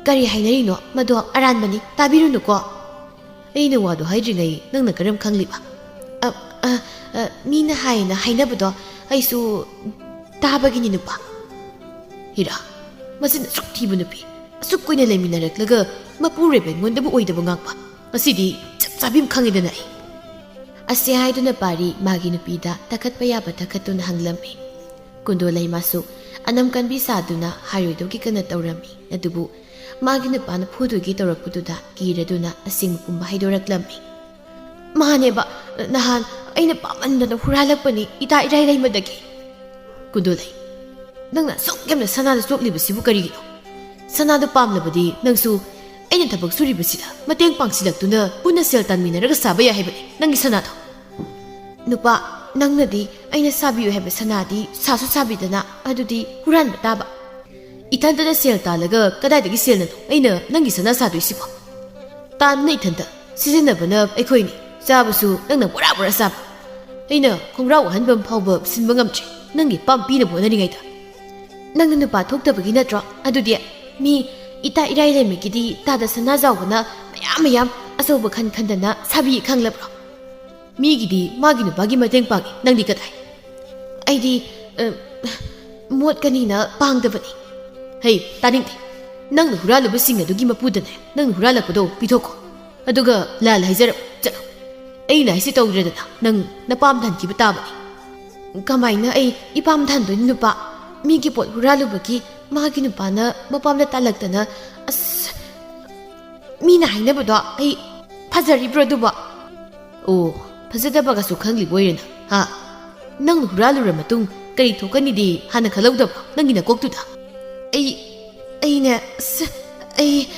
"ꯀꯔꯤ ꯍꯥꯏꯅꯔꯤꯅꯣ ꯃꯗꯣ? ꯑꯔꯥꯟꯕꯅꯤ, ꯇꯥꯕꯤꯔꯨꯅꯨꯀꯣ꯫" "ꯑꯩꯅ ꯋꯥꯗꯣ ꯍꯥꯏꯗ꯭ꯔꯤꯉꯩ ꯅꯪꯅ ꯀꯔꯝ ꯈꯪꯂꯤꯕ?" "ꯑ, ꯑ, ꯑ, ꯃꯤꯅ ꯍꯥꯏꯌꯦꯅ ꯍꯥꯏꯅꯕꯗꯣ ꯑꯩꯁꯨ ꯇꯥꯕꯒꯤꯅꯤ ꯅꯨꯄꯥ꯫" "ꯍꯤꯔꯥ, ꯃꯆꯤꯟ ꯑꯁꯨꯛ ꯊꯤꯕ ꯅꯨꯄꯤ, ꯑꯁꯨꯛ ꯀꯨꯏꯅ ꯂꯩꯃꯤꯟꯅꯔꯛꯂꯒ ꯃꯄꯨꯔꯣꯏꯕ ꯑꯩꯉꯣꯟꯗꯕꯨ ꯑꯣꯏꯗꯕ ꯉꯥꯡꯕ? ꯉꯁꯤꯗꯤ ꯆꯞ ꯆꯥꯕꯤ ꯑꯃ ꯈꯪꯉꯦꯗꯅ ꯑꯩ꯫ ꯑꯁꯤ ꯍꯥꯏꯗꯨꯅ ꯄꯥꯔꯤ ꯃꯥꯒꯤ ꯅꯨꯄꯤꯗ ꯇꯛꯈꯠꯄ ꯌꯥꯕ ꯇꯛꯈꯠꯇꯨꯅ ꯍꯪꯂꯝꯃꯤ꯫ ꯀꯨꯟꯗꯣ ꯂꯩꯃꯥꯁꯨ ꯑꯅꯝ ꯀꯟꯕꯤ ꯁꯥꯗꯨꯅ ꯍꯥꯏꯔꯣꯏꯗꯧꯒꯤ ꯀꯟꯅ ꯇꯧꯔꯝꯃꯤ꯫ ꯑꯗꯨꯕꯨ ꯃꯥꯒꯤ ꯅꯨꯄꯥꯅ ꯐꯨꯗꯣꯏꯒꯤ ꯇꯧꯔꯛꯄꯗꯨꯗ ꯀꯤꯔꯗꯨꯅ ꯑꯁꯦꯡꯕ ꯄꯨꯝꯕ ꯍꯥꯏꯗꯣꯔꯛꯂꯝꯃꯤ꯫ "ꯃꯥꯅꯦꯕ, ꯅꯍꯥꯟ ꯑꯩꯅ ꯄꯥꯝꯃꯟꯗꯅ ꯍꯨꯔꯥꯜꯂꯛꯄꯅꯤ ꯏꯇꯥ ꯏꯔꯥꯏ ꯂꯩꯃꯗꯒꯤ꯫" ꯀꯨꯟꯗꯣ ꯂꯩ, ꯅꯪꯅ ꯑꯁꯨꯛ ꯌꯥꯝꯅ ꯁꯅꯥꯗ ꯆꯣꯛꯂꯤꯕꯁꯤꯕꯨ ꯀꯔꯤꯒꯤꯅꯣ? ꯁꯅꯥꯗꯣ ꯄꯥꯝꯂꯕꯗꯤ ꯅꯪꯁꯨ ꯑꯩꯅ ꯊꯕꯛ ꯁꯨꯔꯤꯕꯁꯤꯗ ꯃꯇꯦꯡ ꯄꯥꯡꯁꯤꯜꯂꯛꯇꯨꯅ ꯄꯨꯟꯅ ꯁꯦꯜ ꯇꯥꯟꯃꯤꯟꯅꯔꯒ ꯁꯥꯕ ꯌꯥꯏ ꯍꯥꯏꯕꯅꯤ ꯅꯪꯒꯤ ꯁꯅꯥꯗꯣ꯫ ꯅꯨꯄꯥ, ꯅꯪꯅꯗꯤ ꯑꯩꯅ ꯁꯥꯕꯤꯌꯨ ꯍꯥꯏꯕ ꯁꯅꯥꯗꯤ ꯁꯥꯁꯨ ꯁꯥꯕꯤꯗꯅ, ꯑꯗꯨꯗꯤ ꯍꯨꯔꯥꯟꯕ ꯇꯥꯕ꯫ ꯏꯊꯟꯇꯅ ꯁꯦꯜ ꯇꯥꯜꯂꯒ ꯀꯗꯥꯏꯗꯒꯤ ꯁꯦꯜꯅꯅꯣ ꯑꯩꯅ ꯅꯪꯒꯤ ꯁꯅꯥ ꯁꯥꯗꯣꯏꯁꯤꯕꯣ? ꯇꯥꯟꯕꯅ ꯏꯊꯟꯇ, ꯁꯤꯖꯤꯟꯅꯕꯅ ꯑꯩꯈꯣꯏꯅꯤ, ꯆꯥꯕꯁꯨ ꯅꯪꯅ ꯕꯣꯔꯥ ꯕꯣꯔꯥ ꯆꯥꯕ꯫ ꯑꯩꯅ ꯈꯣꯡꯒ꯭ꯔꯥꯎ ꯑꯍꯟꯕ ꯑꯃ ꯐꯥꯎꯕ ꯁꯤꯟꯕ ꯉꯝꯗ꯭ꯔꯦ ꯅꯪꯒꯤ ꯄꯥꯝ ꯄꯤꯅꯕ ꯍꯣꯠꯅꯔꯤꯉꯩꯗ꯫ ꯅꯪꯅ ꯅꯨꯄꯥ ꯊꯣꯛꯇꯕꯒꯤ ꯅꯠꯇ꯭ꯔꯣ? ꯑꯗꯨꯗꯤ ꯃꯤ ꯏꯇꯥ ꯏꯔꯥꯏ ꯂꯩꯃꯒꯤꯗꯤ ꯇꯥꯗ ꯁꯅꯥꯖꯥꯎꯕꯅ ꯃꯌꯥꯝ ꯃꯌꯥꯝ ꯑꯆꯧꯕ ꯈꯟ ꯈꯟꯗꯅ ꯁꯥꯕꯤ ꯈꯪꯂꯕ꯭ꯔꯣ? ꯃꯤꯒꯤꯗꯤ ꯃꯥꯒꯤ ꯅꯨꯄꯥꯒꯤ ꯃꯇꯦꯡ ꯄꯥꯡꯉꯤ, ꯅꯪꯗꯤ ꯀꯗꯥꯏ? ꯑꯩꯗꯤ, ꯑ, ꯃꯣꯠꯀꯅꯤꯅ ꯄꯥꯡꯗꯕꯅꯤ꯫ ꯍꯩ, ꯇꯥꯅꯤꯡꯗꯦ꯫ ꯅꯪꯅ ꯍꯨꯔꯥꯜꯂꯨꯕꯁꯤꯡ ꯑꯗꯨꯒꯤ ꯃꯄꯨꯗꯅꯦ ꯅꯪꯅ ꯍꯨꯔꯥꯜꯂꯛꯄꯗꯣ ꯄꯤꯊꯣꯛꯈꯣ꯫ ꯑꯗꯨꯒ ꯂꯥꯜ ꯍꯥꯏꯖꯔꯝꯃꯨ, ꯆꯠꯂꯣ꯫ ꯑꯩꯅ ꯍꯥꯏꯁꯤ ꯇꯧꯗ꯭ꯔꯦꯗꯅ ꯅꯪ ꯅꯄꯥꯝ ꯊꯟꯈꯤꯕ ꯇꯥꯕꯅꯤ꯫ ꯀꯃꯥꯏꯅ ꯑꯩ ꯏꯄꯥꯝ ꯊꯟꯗꯣꯏꯅꯣ ꯅꯨꯄꯥ? ꯃꯤꯒꯤ ꯄꯣꯠ ꯍꯨꯔꯥꯜꯂꯨꯕꯒꯤ ꯃꯥꯒꯤ ꯅꯨꯄꯥꯅ ꯃꯄꯥꯝꯗ ꯇꯥꯜꯂꯛꯇꯅ, ꯑꯁ, ꯃꯤꯅ ꯍꯥꯏꯅꯕꯗꯣ ꯑꯩ ꯐꯖꯔꯤꯕ꯭ꯔꯣ ꯑꯗꯨꯕꯣ? ꯑꯣ, ꯐꯖꯗꯕꯒꯁꯨ ꯈꯪꯂꯤꯕ ꯑꯣꯏꯔꯦꯅ, ꯍꯥ? ꯅꯪ ꯍꯨꯔꯥꯜꯂꯨꯔ ꯃꯇꯨꯡ ꯀꯔꯤ ꯊꯣꯛꯀꯅꯤꯗꯤ ꯍꯥꯟꯅ ꯈꯜꯍꯧꯗꯕ꯭ꯔꯣ ꯅꯪꯒꯤ ꯅꯀꯣꯛꯇꯨꯗ? ꯑꯩ, ꯑꯩꯅꯦ, ꯑꯁ, ꯑꯩ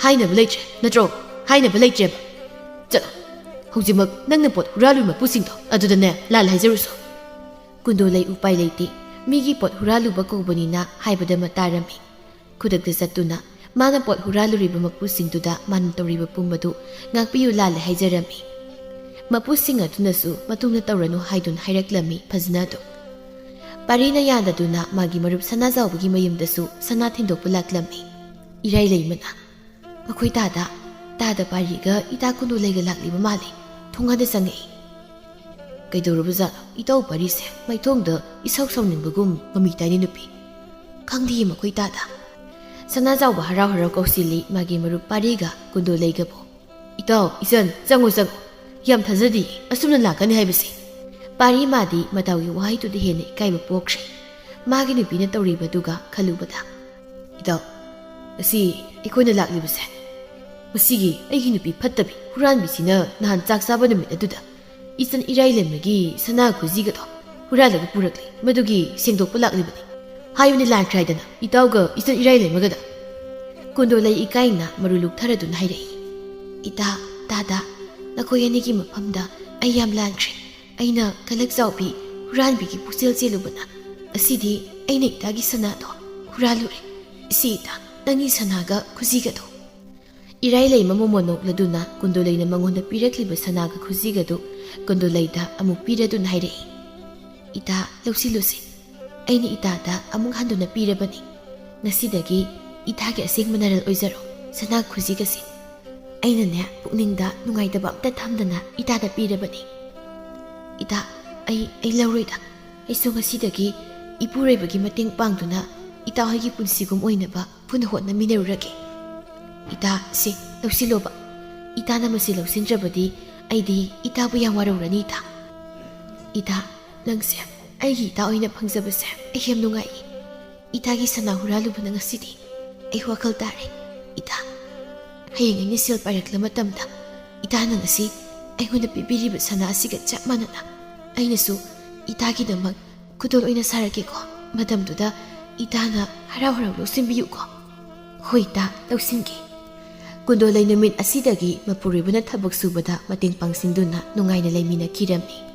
ꯍꯥꯏꯅꯕ ꯂꯩꯇ꯭ꯔꯦ, ꯅꯠꯇ꯭ꯔꯣ? ꯍꯥꯏꯅꯕ ꯂꯩꯇ꯭ꯔꯦꯕ꯫ ꯆꯠꯂꯣ, ꯍꯧꯖꯤꯛꯃꯛ ꯅꯪꯅ ꯄꯣꯠ ꯍꯨꯔꯥꯜꯂꯨ ꯃꯄꯨꯁꯤꯡꯗꯣ ꯑꯗꯨꯗꯅꯦ ꯂꯥꯜ ꯍꯥꯏꯖꯔꯨꯁꯣ꯫ ꯀꯨꯟꯗꯣ ꯂꯩ ꯎꯄꯥꯏ ꯂꯩꯇꯦ, ꯃꯤꯒꯤ ꯄꯣꯠ ꯍꯨꯔꯥꯜꯂꯨꯕ ꯀꯧꯕꯅꯤꯅ ꯍꯥꯏꯕꯗ ꯃꯇꯥꯔꯝꯃꯤ꯫ ꯈꯨꯗꯛꯇ ꯆꯠꯇꯨꯅ ꯃꯥꯅ ꯄꯣꯠ ꯍꯨꯔꯥꯜꯂꯨꯔꯤꯕ ꯃꯄꯨꯁꯤꯡꯗꯨꯗ ꯃꯥꯅ ꯇꯧꯔꯤꯕ ꯄꯨꯝꯕꯗꯨ ꯉꯥꯛꯄꯤꯌꯨ ꯂꯥꯜꯂꯦ ꯍꯥꯏꯖꯔꯝꯃꯤ꯫ ꯃꯄꯨꯁꯤꯡ ꯑꯗꯨꯅꯁꯨ ꯃꯇꯨꯡꯗ ꯇꯧꯔꯅꯨ ꯍꯥꯏꯗꯨꯅ ꯍꯥꯏꯔꯛꯂꯝꯃꯤ ꯐꯖꯅ ꯑꯗꯨꯝ꯫ ꯄꯥꯔꯤꯅ ꯌꯥꯗꯗꯨꯅ ꯃꯥꯒꯤ ꯃꯔꯨꯞ ꯁꯅꯥꯖꯥꯎꯕꯒꯤ ꯃꯌꯨꯝꯗꯁꯨ ꯁꯅꯥ ꯊꯤꯟꯗꯣꯛꯄ ꯂꯥꯛꯂꯝꯃꯤ꯫ ꯏꯔꯥꯏ ꯂꯩꯃꯅ, "ꯃꯈꯣꯏ ꯇꯥꯗ, ꯇꯥꯗ ꯄꯥꯔꯤꯒ ꯏꯇꯥ ꯀꯨꯟꯗꯣ ꯂꯩꯒ ꯂꯥꯛꯂꯤꯕ ꯃꯥꯜꯂꯤ, ꯊꯣꯡꯒꯥꯟꯗ ꯆꯪꯉꯛꯏ꯫" "ꯀꯩꯗꯧꯔꯕꯖꯥꯠꯅꯣ ꯏꯇꯥꯎ ꯄꯥꯔꯤꯁꯦ? ꯃꯥꯏꯊꯣꯡꯗ ꯏꯁꯧ ꯁꯧꯅꯤꯡꯕꯒꯨꯝ ꯃꯃꯤ ꯇꯥꯏꯅꯦ ꯅꯨꯄꯤ꯫" "ꯈꯪꯗꯦꯌꯦ ꯃꯈꯣꯏ ꯇꯥꯗ꯫ ꯁꯅꯥꯖꯥꯎꯕ ꯍꯔꯥꯎ ꯍꯔꯥꯎ ꯀꯧꯁꯤꯜꯂꯤ ꯃꯥꯒꯤ ꯃꯔꯨꯞ ꯄꯥꯔꯤꯒ ꯀꯨꯟꯗꯣꯂꯩꯒꯕꯨ꯫ "ꯏꯇꯥꯎ, ꯏꯆꯟ, ꯆꯪꯉꯨ, ꯆꯪꯉꯨ꯫ ꯌꯥꯝ ꯊꯥꯖꯗꯦ ꯑꯁꯨꯝꯅ ꯂꯥꯛꯀꯅꯤ ꯍꯥꯏꯕꯁꯦ꯫" ꯄꯥꯔꯤ ꯃꯥꯗꯤ ꯃꯇꯥꯎꯒꯤ ꯋꯥꯍꯩꯗꯨꯗ ꯍꯦꯟꯅ ꯏꯀꯥꯏꯕ ꯄꯣꯛꯈ꯭ꯔꯦ꯫ ꯃꯥꯒꯤ ꯅꯨꯄꯤꯅ ꯇꯧꯔꯤꯕꯗꯨꯒ ꯈꯜꯂꯨꯕꯗ꯫ "ꯏꯇꯥꯎ, ꯉꯁꯤ ꯑꯩꯈꯣꯏꯅ ꯂꯥꯛꯂꯤꯕꯁꯦ, ꯃꯁꯤꯒꯤ ꯑꯩꯒꯤ ꯅꯨꯄꯤ ꯐꯠꯇꯕꯤ ꯍꯨꯔꯥꯟꯕꯤꯁꯤꯅ ꯅꯍꯥꯟ ꯆꯥꯛ ꯆꯥꯕ ꯅꯨꯃꯤꯠ ꯑꯗꯨꯗ ꯏꯆꯟ ꯏꯔꯥꯏꯂꯩꯃꯒꯤ ꯁꯅꯥ ꯈꯨꯖꯤꯒꯗꯣ ꯍꯨꯔꯥꯜꯂꯒ ꯄꯨꯔꯛꯂꯦ꯫ ꯃꯗꯨꯒꯤ ꯁꯦꯡꯗꯣꯛꯄ ꯂꯥꯛꯂꯤꯕꯅꯤ꯫ ꯍꯥꯏꯕꯅꯤ ꯂꯥꯟꯈ꯭ꯔꯦ ꯍꯥꯏꯗꯅ ꯏꯇꯥꯎꯒ ꯏꯆꯟ ꯏꯔꯥꯏꯂꯩꯃꯒꯗ꯫" ꯀꯨꯟꯗꯣꯂꯩ ꯏꯀꯥꯏꯅ ꯃꯔꯨ ꯂꯨꯛꯊꯔꯗꯨꯅ ꯍꯥꯏꯔꯛꯏ꯫ "ꯏꯇꯥ, ꯇꯥꯗ, ꯅꯈꯣꯏ ꯑꯅꯤꯒꯤ ꯃꯐꯝꯗ ꯑꯩ ꯌꯥꯝ ꯂꯥꯟꯈ꯭ꯔꯦ꯫ ꯑꯩꯅ ꯀꯂꯛ ꯆꯥꯎꯕꯤ ꯍꯨꯔꯥꯟꯕꯤꯒꯤ ꯄꯨꯛꯆꯦꯜ ꯆꯦꯜꯂꯨꯕꯅ ꯉꯁꯤꯗꯤ ꯑꯩꯅ ꯏꯇꯥꯒꯤ ꯁꯅꯥꯗꯣ ꯍꯨꯔꯥꯜꯂꯨꯔꯦ꯫ ꯁꯤ ꯏꯇꯥ, ꯅꯪꯒꯤ ꯁꯅꯥꯒ ꯈꯨꯖꯤꯒꯗꯣ꯫" ꯏꯔꯥꯏꯂꯩꯃ ꯃꯣꯃꯣꯟ ꯅꯣꯛꯂꯗꯨꯅ ꯀꯨꯟꯗꯣꯂꯩꯅ ꯃꯉꯣꯟꯗ ꯄꯤꯔꯛꯂꯤꯕ ꯁꯅꯥꯒ ꯈꯨꯖꯤꯒꯗꯨ ꯀꯨꯟꯗꯣꯂꯩꯗ ꯑꯃꯨꯛ ꯄꯤꯔꯗꯨꯅ ꯍꯥꯏꯔꯛꯏ꯫ "ꯏꯇꯥ, ꯂꯧꯁꯤꯜꯂꯨꯁꯤ꯫ ꯑꯩꯅ ꯏꯇꯥꯗ ꯑꯃꯨꯛ ꯍꯟꯗꯨꯅ ꯄꯤꯔꯕꯅꯤ꯫ ꯉꯁꯤꯗꯒꯤ ꯏꯇꯥꯒꯤ ꯑꯁꯦꯡꯕ ꯅꯔꯜ ꯑꯣꯏꯖꯔꯣ, ꯁꯅꯥ ꯈꯨꯖꯤꯒꯁꯦ꯫ ꯑꯩꯅꯅꯦ, ꯄꯨꯛꯅꯤꯡꯗ ꯅꯨꯡꯉꯥꯏꯇꯕ ꯑꯝꯇ ꯊꯝꯗꯅ ꯏꯇꯥꯗ ꯄꯤꯔꯕꯅꯤ꯫ ꯏꯇꯥ, ꯑꯩ, ꯑꯩ ꯂꯧꯔꯣꯏꯗ꯫ ꯑꯩꯁꯨ ꯉꯁꯤꯗꯒꯤ ꯏꯄꯨꯔꯣꯏꯕꯒꯤ ꯃꯇꯦꯡ ꯄꯥꯡꯗꯨꯅ ꯏꯇꯥ ꯍꯣꯏꯒꯤ ꯄꯨꯟꯁꯤꯒꯨꯝ ꯑꯣꯏꯅꯕ ꯄꯨꯟꯅ ꯍꯣꯠꯅꯃꯤꯟꯅꯔꯨꯔꯒꯦ꯫ ꯏꯇꯥ, ꯁꯤ ꯂꯧꯁꯤꯜꯂꯣꯕ꯫ ꯏꯇꯥꯅ ꯃꯁꯤ ꯂꯧꯁꯤꯟꯗ꯭ꯔꯕꯗꯤ ꯑꯩꯗꯤ ꯏꯇꯥꯕꯨ ꯌꯥꯝ ꯋꯥꯔꯧꯔꯅꯤ, ꯏꯇꯥ꯫" "ꯏꯇꯥ, ꯅꯪꯁꯦ ꯑꯩꯒꯤ ꯏꯇꯥ ꯑꯣꯏꯅ ꯐꯪꯖꯕꯁꯦ ꯑꯩ ꯌꯥꯝ ꯅꯨꯡꯉꯥꯏꯌꯦ꯫ ꯏꯇꯥꯒꯤ ꯁꯅꯥ ꯍꯨꯔꯥꯜꯂꯨꯕꯅ ꯉꯁꯤꯗꯤ ꯑꯩ ꯋꯥꯈꯜ ꯇꯥꯔꯦ꯫ ꯏꯇꯥ, ꯍꯌꯦꯡ ꯑꯩꯅ ꯁꯦꯜ ꯄꯥꯏꯔꯛꯂ ꯃꯇꯝꯗ ꯏꯇꯥꯅ ꯉꯁꯤ ꯑꯩꯉꯣꯟꯗ ꯄꯤꯕꯤꯔꯤꯕ ꯁꯅꯥ ꯑꯁꯤꯒ ꯆꯞ ꯃꯥꯟꯅꯅ ꯑꯩꯅꯁꯨ ꯏꯇꯥꯒꯤꯗꯃꯛ ꯈꯨꯗꯣꯜ ꯑꯣꯏꯅ ꯁꯥꯔꯛꯀꯦꯀꯣ꯫ ꯃꯇꯝꯗꯨꯗ ꯏꯇꯥꯅ ꯍꯔꯥꯎ ꯍꯔꯥꯎ ꯂꯧꯁꯤꯟꯕꯤꯌꯨꯀꯣ꯫" "ꯍꯣꯏ ꯏꯇꯥ, ꯂꯧꯁꯤꯟꯒꯦ꯫" ꯀꯨꯟꯗꯣꯂꯩ ꯅꯨꯃꯤꯠ ꯑꯁꯤꯗꯒꯤ ꯃꯄꯨꯔꯣꯏꯕꯅ ꯊꯕꯛ ꯁꯨꯕꯗ ꯃꯇꯦꯡ ꯄꯥꯡꯁꯤꯟꯗꯨꯅ ꯅꯨꯡꯉꯥꯏꯅ ꯂꯩꯃꯤꯟꯅꯈꯤꯔꯝꯃꯤ꯫